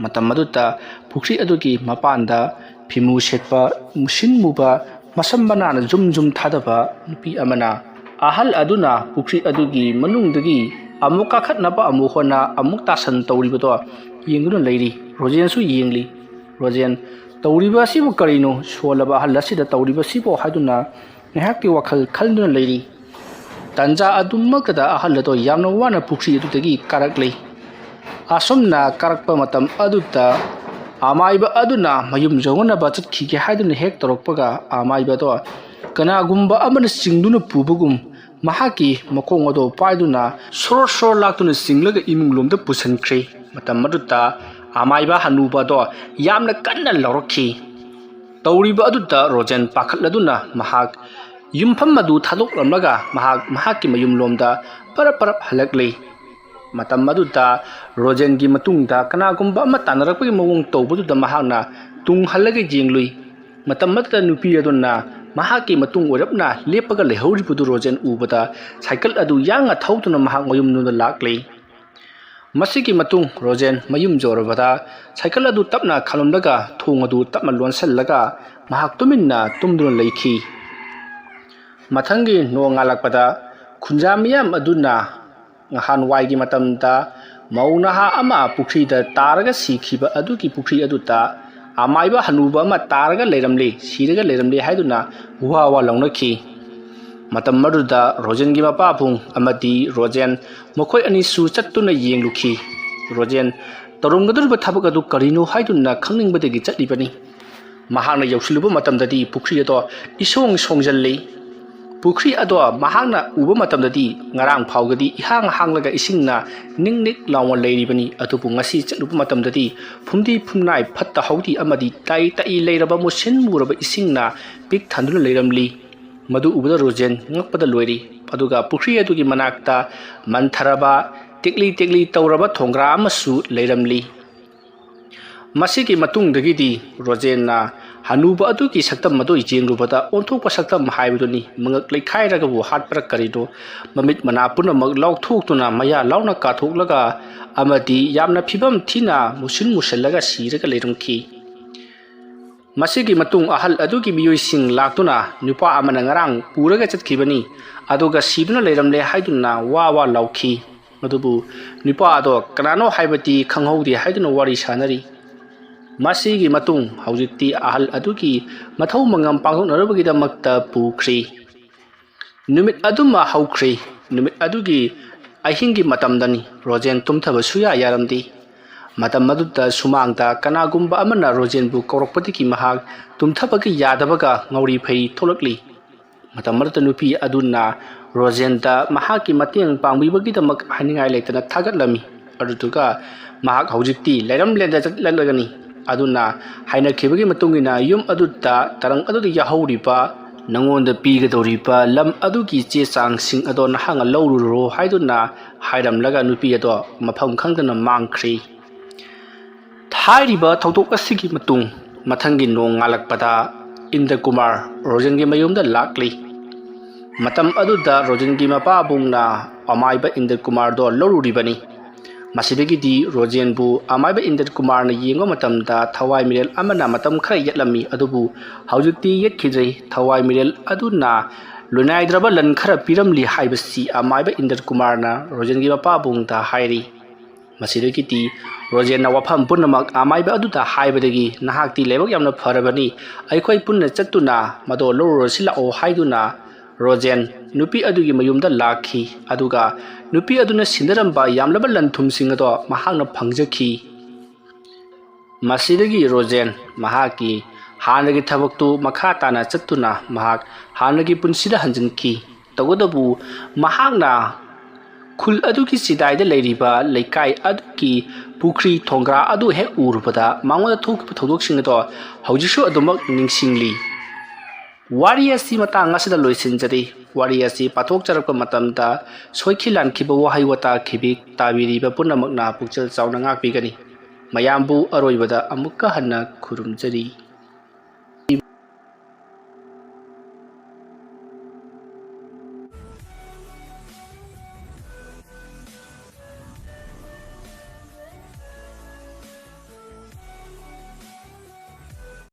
ꯃꯇꯝ ꯑꯗꯨꯗ ꯄꯨꯈ꯭ꯔꯤ ꯑꯗꯨꯒꯤ ꯃꯄꯥꯟꯗ ꯐꯤꯃꯨ ꯁꯦꯠꯄ, ꯃꯨꯁꯤꯟ ꯃꯨꯕ, ꯃꯁꯝ ꯃꯅꯥꯅ ꯖꯨꯝ ꯖꯨꯝ ꯊꯥꯗꯕ ꯅꯨꯄꯤ ꯑꯃꯅ, ꯑꯍꯜ ꯑꯗꯨꯅ ꯄꯨꯈ꯭ꯔꯤ ꯑꯗꯨꯒꯤ ꯃꯅꯨꯡꯗꯒꯤ ꯑꯃꯨꯛ ꯀꯥꯈꯠꯅꯕ ꯑꯃꯨꯛ ꯍꯣꯠꯅ, ꯑꯃꯨꯛ ꯇꯥꯁꯟ ꯇꯧꯔꯤꯕꯗꯣ ꯌꯦꯡꯗꯨꯅ ꯂꯩꯔꯤ꯫ ꯔꯣꯖꯦꯟꯁꯨ ꯌꯦꯡꯂꯤ꯫ ꯔꯣꯖꯦꯟ, "ꯇꯧꯔꯤꯕ ꯑꯁꯤꯕꯨ ꯀꯔꯤꯅꯣ? ꯁꯣꯜꯂꯕ ꯑꯍꯜ ꯑꯁꯤꯗ ꯇꯧꯔꯤꯕꯁꯤꯕꯨ?" ꯍꯥꯏꯗꯨꯅ ꯉꯥꯏꯍꯥꯛꯀꯤ ꯋꯥꯈꯜ ꯈꯟꯗꯨꯅ ꯂꯩꯔꯤ꯫ ꯇꯟꯖꯥ ꯑꯗꯨꯃꯛꯇꯗ ꯑꯍꯜ ꯑꯗꯣ ꯌꯥꯝꯅ ꯋꯥꯅ ꯄꯨꯈ꯭ꯔꯤ ꯑꯗꯨꯗꯒꯤ ꯀꯥꯔꯛꯂꯤ꯫ ꯑꯁꯨꯝꯅ ꯀꯥꯔꯛꯄ ꯃꯇꯝ ꯑꯗꯨꯗ ꯑꯃꯥꯏꯕ ꯑꯗꯨꯅ ꯃꯌꯨꯝ ꯌꯧꯅꯅꯕ ꯆꯠꯈꯤꯒꯦ ꯍꯥꯏꯗꯨꯅ ꯍꯦꯛ ꯇꯧꯔꯛꯄꯒ, ꯑꯃꯥꯏꯕ ꯑꯗꯣ ꯀꯅꯥꯒꯨꯝꯕ ꯑꯃꯅ ꯆꯤꯡꯗꯨꯅ ꯄꯨꯕꯒꯨꯝ ꯃꯍꯥꯛꯀꯤ ꯃꯈꯣꯡ ꯑꯗꯣ ꯄꯥꯏꯗꯨꯅ ꯁꯣꯔꯣ ꯁꯣꯔꯣ ꯂꯥꯛꯇꯨꯅ ꯆꯤꯡꯂꯒ ꯏꯃꯨꯡ ꯂꯣꯝꯗ ꯄꯨꯁꯤꯟꯈ꯭ꯔꯦ꯫ ꯃꯇꯝ ꯑꯗꯨꯗ ꯑꯃꯥꯏꯕ ꯍꯅꯨꯕ ꯑꯗꯣ ꯌꯥꯝꯅ ꯀꯟꯅ ꯂꯥꯎꯔꯛꯈꯤ꯫ ꯇꯧꯔꯤꯕ ꯑꯗꯨꯗ ꯔꯣꯖꯦꯟ ꯄꯥꯈꯠꯂꯗꯨꯅ ꯃꯍꯥꯛ ꯌꯨꯝꯐꯝ ꯑꯗꯨ ꯊꯥꯗꯣꯛꯂꯝꯂꯒ ꯃꯍꯥꯛ ꯃꯍꯥꯛꯀꯤ ꯃꯌꯨꯝꯂꯣꯝꯗ ꯄꯔꯞ ꯄꯔꯞ ꯍꯜꯂꯛꯂꯤ꯫ ꯃꯇꯝ ꯑꯗꯨꯗ ꯔꯣꯖꯦꯟꯒꯤ ꯃꯇꯨꯡꯗ ꯀꯅꯥꯒꯨꯝꯕ ꯑꯃ ꯇꯥꯟꯅꯔꯛꯄꯒꯤ ꯃꯑꯣꯡ ꯇꯧꯕꯗꯨꯗ ꯃꯍꯥꯛꯅ ꯇꯨꯡ ꯍꯜꯂꯒ ꯌꯦꯡꯂꯨꯏ꯫ ꯃꯇꯝ ꯑꯗꯨꯗ ꯅꯨꯄꯤ ꯑꯗꯨꯅ ꯃꯍꯥꯛꯀꯤ ꯃꯇꯨꯡ ꯑꯣꯏꯔꯞꯅ ꯂꯦꯞꯄꯒ ꯂꯩꯍꯧꯔꯤꯕꯗꯨ ꯔꯣꯖꯦꯟ ꯎꯕꯗ ꯁꯥꯏꯀꯜ ꯑꯗꯨ ꯌꯥꯡꯅ ꯊꯧꯗꯨꯅ ꯃꯍꯥꯛ ꯃꯌꯨꯝꯗꯨꯗ ꯂꯥꯛꯂꯤ꯫ ꯃꯁꯤꯒꯤ ꯃꯇꯨꯡ ꯔꯣꯖꯦꯟ ꯃꯌꯨꯝ ꯌꯧꯔꯕꯗ ꯁꯥꯏꯀꯜ ꯑꯗꯨ ꯇꯞꯅ ꯈꯥꯝꯂꯝꯂꯒ ꯊꯣꯡ ꯑꯗꯨ ꯇꯞꯅ ꯂꯣꯟꯁꯤꯜꯂꯒ ꯃꯍꯥꯛ ꯇꯨꯃꯤꯟꯅ ꯇꯨꯝꯗꯨꯅ ꯂꯩꯈꯤ꯫ ꯃꯊꯪꯒꯤ ꯅꯣꯡꯉꯥꯜꯂꯛꯄꯗ ꯈꯨꯟꯖꯥ ꯃꯤꯌꯥꯝ ꯑꯗꯨꯅ ꯅꯍꯥꯟꯋꯥꯏꯒꯤ ꯃꯇꯝꯗ ꯃꯧ ꯅꯍꯥ ꯑꯃ ꯄꯨꯈ꯭ꯔꯤꯗ ꯇꯥꯔꯒ ꯁꯤꯈꯤꯕ ꯑꯗꯨꯒꯤ ꯄꯨꯈ꯭ꯔꯤ ꯑꯗꯨꯗ ꯑꯃꯥꯏꯕ ꯍꯅꯨꯕ ꯑꯃ ꯇꯥꯔꯒ ꯂꯩꯔꯝꯂꯦ, ꯁꯤꯔꯒ ꯂꯩꯔꯝꯂꯦ ꯍꯥꯏꯗꯨꯅ ꯋꯥ ꯋꯥ ꯂꯥꯎꯅꯈꯤ꯫ ꯃꯇꯝ ꯑꯗꯨꯗ ꯔꯣꯖꯦꯟꯒꯤ ꯃꯄꯥꯕꯨꯡ ꯑꯃꯗꯤ ꯔꯣꯖꯦꯟ ꯃꯈꯣꯏ ꯑꯅꯤꯁꯨ ꯆꯠꯇꯨꯅ ꯌꯦꯡꯂꯨꯈꯤ꯫ ꯔꯣꯖꯦꯟ ꯇꯧꯔꯝꯒꯗꯧꯔꯤꯕ ꯊꯕꯛ ꯑꯗꯨ ꯀꯔꯤꯅꯣ ꯍꯥꯏꯗꯨꯅ ꯈꯪꯅꯤꯡꯕꯗꯒꯤ ꯆꯠꯂꯤꯕꯅꯤ꯫ ꯃꯍꯥꯛꯅ ꯌꯧꯁꯤꯜꯂꯨꯕ ꯃꯇꯝꯗꯗꯤ ꯄꯨꯈ꯭ꯔꯤ ꯑꯗꯣ ꯏꯁꯣꯡ ꯁꯣꯡꯖꯜꯂꯤ꯫ ꯄꯨꯈ꯭ꯔꯤ ꯑꯗꯣ ꯃꯍꯥꯛꯅ ꯎꯕ ꯃꯇꯝꯗꯗꯤ ꯉꯔꯥꯡ ꯐꯥꯎꯒꯗꯤ ꯏꯍꯥꯡ ꯍꯥꯡꯂꯒ ꯏꯁꯤꯡꯅ ꯅꯤꯛ ꯅꯤꯛ ꯂꯥꯎꯅ ꯂꯩꯔꯤꯕꯅꯤ, ꯑꯗꯨꯕꯨ ꯉꯁꯤ ꯆꯠꯂꯨꯕ ꯃꯇꯝꯗꯗꯤ ꯐꯨꯝꯗꯤ ꯐꯨꯝꯅꯥꯏ ꯐꯠꯇ ꯍꯥꯎꯗꯤ ꯑꯃꯗꯤ ꯇꯥꯏ ꯇꯛꯏ ꯂꯩꯔꯕ ꯃꯨꯁꯤꯟ ꯃꯨꯔꯕ ꯏꯁꯤꯡꯅ ꯄꯤꯛ ꯊꯟꯗꯨꯅ ꯂꯩꯔꯝꯂꯤ꯫ ꯃꯗꯨ ꯎꯕꯗ ꯔꯣꯖꯦꯟ ꯉꯛꯄꯗ ꯂꯣꯏꯔꯤ꯫ ꯑꯗꯨꯒ ꯄꯨꯈ꯭ꯔꯤ ꯑꯗꯨꯒꯤ ꯃꯅꯥꯛꯇ ꯃꯟꯊꯔꯕ ꯇꯦꯛꯂꯤ ꯇꯦꯛꯂꯤ ꯇꯧꯔꯕ ꯊꯣꯡꯒ꯭ꯔꯥ ꯑꯃꯁꯨ ꯂꯩꯔꯝꯂꯤ꯫ ꯃꯁꯤꯒꯤ ꯃꯇꯨꯡꯗꯒꯤꯗꯤ ꯔꯣꯖꯦꯟꯅ ꯍꯅꯨꯕ ꯑꯗꯨꯒꯤ ꯁꯛꯇꯝ ꯑꯗꯨ ꯌꯦꯡꯂꯨꯕꯗ ꯑꯣꯟꯊꯣꯛꯄ ꯁꯛꯇꯝ ꯍꯥꯏꯕꯗꯨꯅꯤ꯫ ꯃꯉꯛ ꯂꯩꯈꯥꯏꯔꯒꯕꯨ ꯍꯥꯠꯄ꯭ꯔꯥ ꯀꯔꯤꯅꯣ, ꯃꯃꯤꯠ ꯃꯅꯥ ꯄꯨꯝꯅꯃꯛ ꯂꯥꯎꯊꯣꯛꯇꯨꯅ ꯃꯌꯥ ꯂꯥꯎꯅ ꯀꯥꯊꯣꯛꯂꯒ ꯑꯃꯗꯤ ꯌꯥꯝꯅ ꯐꯤꯕꯝ ꯊꯤꯅ ꯃꯨꯁꯤꯟ ꯃꯨꯁꯜꯂꯒ ꯁꯤꯔꯒ ꯂꯩꯔꯝꯈꯤ꯫ ꯃꯁꯤꯒꯤ ꯃꯇꯨꯡ ꯑꯍꯜ ꯑꯗꯨꯒꯤ ꯃꯤꯑꯣꯏꯁꯤꯡ ꯂꯥꯛꯇꯨꯅ ꯅꯨꯄꯥ ꯑꯃꯅ ꯉꯔꯥꯡ ꯄꯨꯔꯒ ꯆꯠꯈꯤꯕꯅꯤ, ꯑꯗꯨꯒ ꯁꯤꯗꯨꯅ ꯂꯩꯔꯝꯂꯦ ꯍꯥꯏꯗꯨꯅ ꯋꯥ ꯋꯥ ꯂꯥꯎꯈꯤ꯫ ꯑꯗꯨꯕꯨ ꯅꯨꯄꯥ ꯑꯗꯣ ꯀꯅꯥꯅꯣ ꯍꯥꯏꯕꯗꯤ ꯈꯪꯍꯧꯗꯦ ꯍꯥꯏꯗꯨꯅ ꯋꯥꯔꯤ ꯁꯥꯅꯔꯤ꯫ ꯃꯁꯤꯒꯤ ꯃꯇꯨꯡ ꯍꯧꯖꯤꯛꯇꯤ ꯑꯍꯜ ꯑꯗꯨꯒꯤ ꯃꯊꯧ ꯃꯉꯝ ꯄꯥꯡꯊꯣꯛꯅꯅꯕꯒꯤꯗꯃꯛꯇ ꯄꯨꯈ꯭ꯔꯤ꯫ ꯅꯨꯃꯤꯠ ꯑꯗꯨꯃ ꯍꯧꯈ꯭ꯔꯤ꯫ ꯅꯨꯃꯤꯠ ꯑꯗꯨꯒꯤ ꯑꯍꯤꯡꯒꯤ ꯃꯇꯝꯗꯅꯤ꯫ ꯔꯣꯖꯦꯟ ꯇꯨꯝꯊꯕ ꯁꯨꯌꯥ ꯌꯥꯔꯝꯗꯦ꯫ ꯃꯇꯝ ꯑꯗꯨꯗ ꯁꯨꯃꯥꯡꯗ ꯀꯅꯥꯒꯨꯝꯕ ꯑꯃꯅ ꯔꯣꯖꯦꯟꯕꯨ ꯀꯧꯔꯛꯄꯗꯒꯤ ꯃꯍꯥꯛ ꯇꯨꯝꯊꯕꯒꯤ ꯌꯥꯗꯕꯒ ꯉꯧꯔꯤ ꯐꯩꯔꯤ ꯊꯣꯛꯂꯛꯂꯤ꯫ ꯃꯇꯝ ꯑꯗꯨꯗ ꯅꯨꯄꯤ ꯑꯗꯨꯅ ꯔꯣꯖꯦꯟꯗ ꯃꯍꯥꯛꯀꯤ ꯃꯇꯦꯡ ꯄꯥꯡꯕꯤꯕꯒꯤꯗꯃꯛ ꯍꯥꯏꯅꯤꯡꯉꯥꯏ ꯂꯩꯇꯅ ꯊꯥꯒꯠꯂꯝꯃꯤ꯫ ꯑꯗꯨꯗꯨꯒ ꯃꯍꯥꯛ ꯍꯧꯖꯤꯛꯇꯤ ꯂꯩꯔꯝꯂꯦꯟꯗ ꯆꯠꯂꯒꯅꯤ꯫ ꯑꯗꯨꯅ ꯍꯥꯏꯅꯈꯤꯕꯒꯤ ꯃꯇꯨꯡ ꯏꯟꯅ ꯌꯨꯝ ꯑꯗꯨꯗ ꯇꯔꯪ ꯑꯗꯨꯗ ꯌꯥꯍꯧꯔꯤꯕ, ꯅꯉꯣꯟꯗ ꯄꯤꯒꯗꯧꯔꯤꯕ ꯂꯝ ꯑꯗꯨꯒꯤ ꯆꯦ ꯆꯥꯡꯁꯤꯡ ꯑꯗꯣ ꯅꯍꯥꯛꯅ ꯂꯧꯔꯨꯔꯣ ꯍꯥꯏꯗꯨꯅ ꯍꯥꯏꯔꯝꯂꯒ ꯅꯨꯄꯤ ꯑꯗꯣ ꯃꯐꯝ ꯈꯪꯗꯅ ꯃꯥꯡꯈ꯭ꯔꯤ꯫ ꯍꯥꯏꯔꯤꯕ ꯊꯧꯗꯣꯛ ꯑꯁꯤꯒꯤ ꯃꯇꯨꯡ ꯃꯊꯪꯒꯤ ꯅꯣꯡ ꯉꯥꯜꯂꯛꯄꯗ ꯏꯟꯗ꯭ꯔ ꯀꯨꯃꯥꯔ ꯔꯣꯖꯟꯒꯤ ꯃꯌꯨꯝꯗ ꯂꯥꯛꯂꯤ꯫ ꯃꯇꯝ ꯑꯗꯨꯗ ꯔꯣꯖꯟꯒꯤ ꯃꯄꯥꯕꯨꯡꯅ ꯑꯃꯥꯏꯕ ꯏꯟꯗ꯭ꯔ ꯀꯨꯃꯥꯔꯗꯣ ꯂꯧꯔꯨꯔꯤꯕꯅꯤ꯫ ꯃꯁꯤꯗꯒꯤꯗꯤ ꯔꯣꯖꯦꯟꯕꯨ ꯑꯃꯥꯏꯕ ꯏꯟꯗ꯭ꯔ ꯀꯨꯃꯥꯔꯅ ꯌꯦꯡꯕ ꯃꯇꯝꯗ ꯊꯋꯥꯏ ꯃꯤꯔꯦꯜ ꯑꯃꯅ ꯃꯇꯝ ꯈꯔ ꯌꯦꯠꯂꯝꯃꯤ, ꯑꯗꯨꯕꯨ ꯍꯧꯖꯤꯛꯇꯤ ꯌꯦꯠꯈꯤꯗ꯭ꯔꯦ꯫ ꯊꯋꯥꯏ ꯃꯤꯔꯦꯜ ꯑꯗꯨꯅ ꯂꯣꯏꯅꯥꯏꯗ꯭ꯔꯕ ꯂꯟ ꯈꯔ ꯄꯤꯔꯝꯂꯤ ꯍꯥꯏꯕꯁꯤ ꯑꯃꯥꯏꯕ ꯏꯟꯗ꯭ꯔ ꯀꯨꯃꯥꯔꯅ ꯔꯣꯖꯦꯟꯒꯤ ꯃꯄꯥꯕꯨꯡꯗ ꯍꯥꯏꯔꯤ꯫ ꯃꯁꯤꯗꯒꯤꯗꯤ ꯔꯣꯖꯦꯟꯅ ꯋꯥꯐꯝ ꯄꯨꯝꯅꯃꯛ ꯑꯃꯥꯏꯕ ꯑꯗꯨꯗ ꯍꯥꯏꯕꯗꯒꯤ, "ꯅꯍꯥꯛꯇꯤ ꯂꯥꯏꯕꯛ ꯌꯥꯝꯅ ꯐꯔꯕꯅꯤ, ꯑꯩꯈꯣꯏ ꯄꯨꯟꯅ ꯆꯠꯇꯨꯅ ꯃꯗꯣ ꯂꯧꯔꯨꯔꯁꯤ ꯂꯥꯛꯑꯣ" ꯍꯥꯏꯗꯨꯅ ꯔꯣꯖꯦꯟ ꯅꯨꯄꯤ ꯑꯗꯨꯒꯤ ꯃꯌꯨꯝꯗ ꯂꯥꯛꯈꯤ꯫ ꯑꯗꯨꯒ ꯅꯨꯄꯤ ꯑꯗꯨꯅ ꯁꯤꯟꯅꯔꯝꯕ ꯌꯥꯝꯂꯕ ꯂꯟ ꯊꯨꯝꯁꯤꯡ ꯑꯗꯣ ꯃꯍꯥꯛꯅ ꯐꯪꯖꯈꯤ꯫ ꯃꯁꯤꯗꯒꯤ ꯔꯣꯖꯦꯟ ꯃꯍꯥꯛꯀꯤ ꯍꯥꯟꯅꯒꯤ ꯊꯕꯛꯇꯨ ꯃꯈꯥ ꯇꯥꯅ ꯆꯠꯇꯨꯅ ꯃꯍꯥꯛ ꯍꯥꯟꯅꯒꯤ ꯄꯨꯟꯁꯤꯗ ꯍꯟꯖꯤꯟꯈꯤ꯫ ꯇꯧꯕꯇꯕꯨ ꯃꯍꯥꯛꯅ ꯈꯨꯜ ꯑꯗꯨꯒꯤ ꯆꯤꯗꯥꯏꯗ ꯂꯩꯔꯤꯕ ꯂꯩꯀꯥꯏ ꯑꯗꯨꯒꯤ ꯄꯨꯈ꯭ꯔꯤ ꯊꯣꯡꯒ꯭ꯔꯥ ꯑꯗꯨ ꯍꯦꯛ ꯎꯔꯨꯕꯗ ꯃꯉꯣꯟꯗ ꯊꯣꯛꯈꯤꯕ ꯊꯧꯗꯣꯛꯁꯤꯡ ꯑꯗꯣ ꯍꯧꯖꯤꯛꯁꯨ ꯑꯗꯨꯃꯛ ꯅꯤꯡꯁꯤꯡꯂꯤ꯫ ꯋꯥꯔꯤ ꯑꯁꯤ ꯃꯇꯥꯡ ꯑꯁꯤꯗ ꯂꯣꯏꯁꯤꯟꯖꯔꯤ꯫ ꯋꯥꯔꯤ ꯑꯁꯤ ꯄꯥꯊꯣꯛꯆꯔꯛꯄ ꯃꯇꯝꯗ ꯁꯣꯏꯈꯤ ꯂꯥꯟꯈꯤꯕ ꯋꯥꯍꯩ ꯋꯥꯇꯥ ꯈꯤꯕꯤꯛ ꯇꯥꯕꯤꯔꯤꯕ ꯄꯨꯝꯅꯃꯛꯅ ꯄꯨꯛꯆꯦꯜ ꯆꯥꯎꯅ ꯉꯥꯛꯄꯤꯒꯅꯤ꯫ ꯃꯌꯥꯝꯕꯨ ꯑꯔꯣꯏꯕꯗ ꯑꯃꯨꯛꯀ ꯍꯟꯅ ꯈꯨꯔꯨꯝꯖꯔꯤ꯫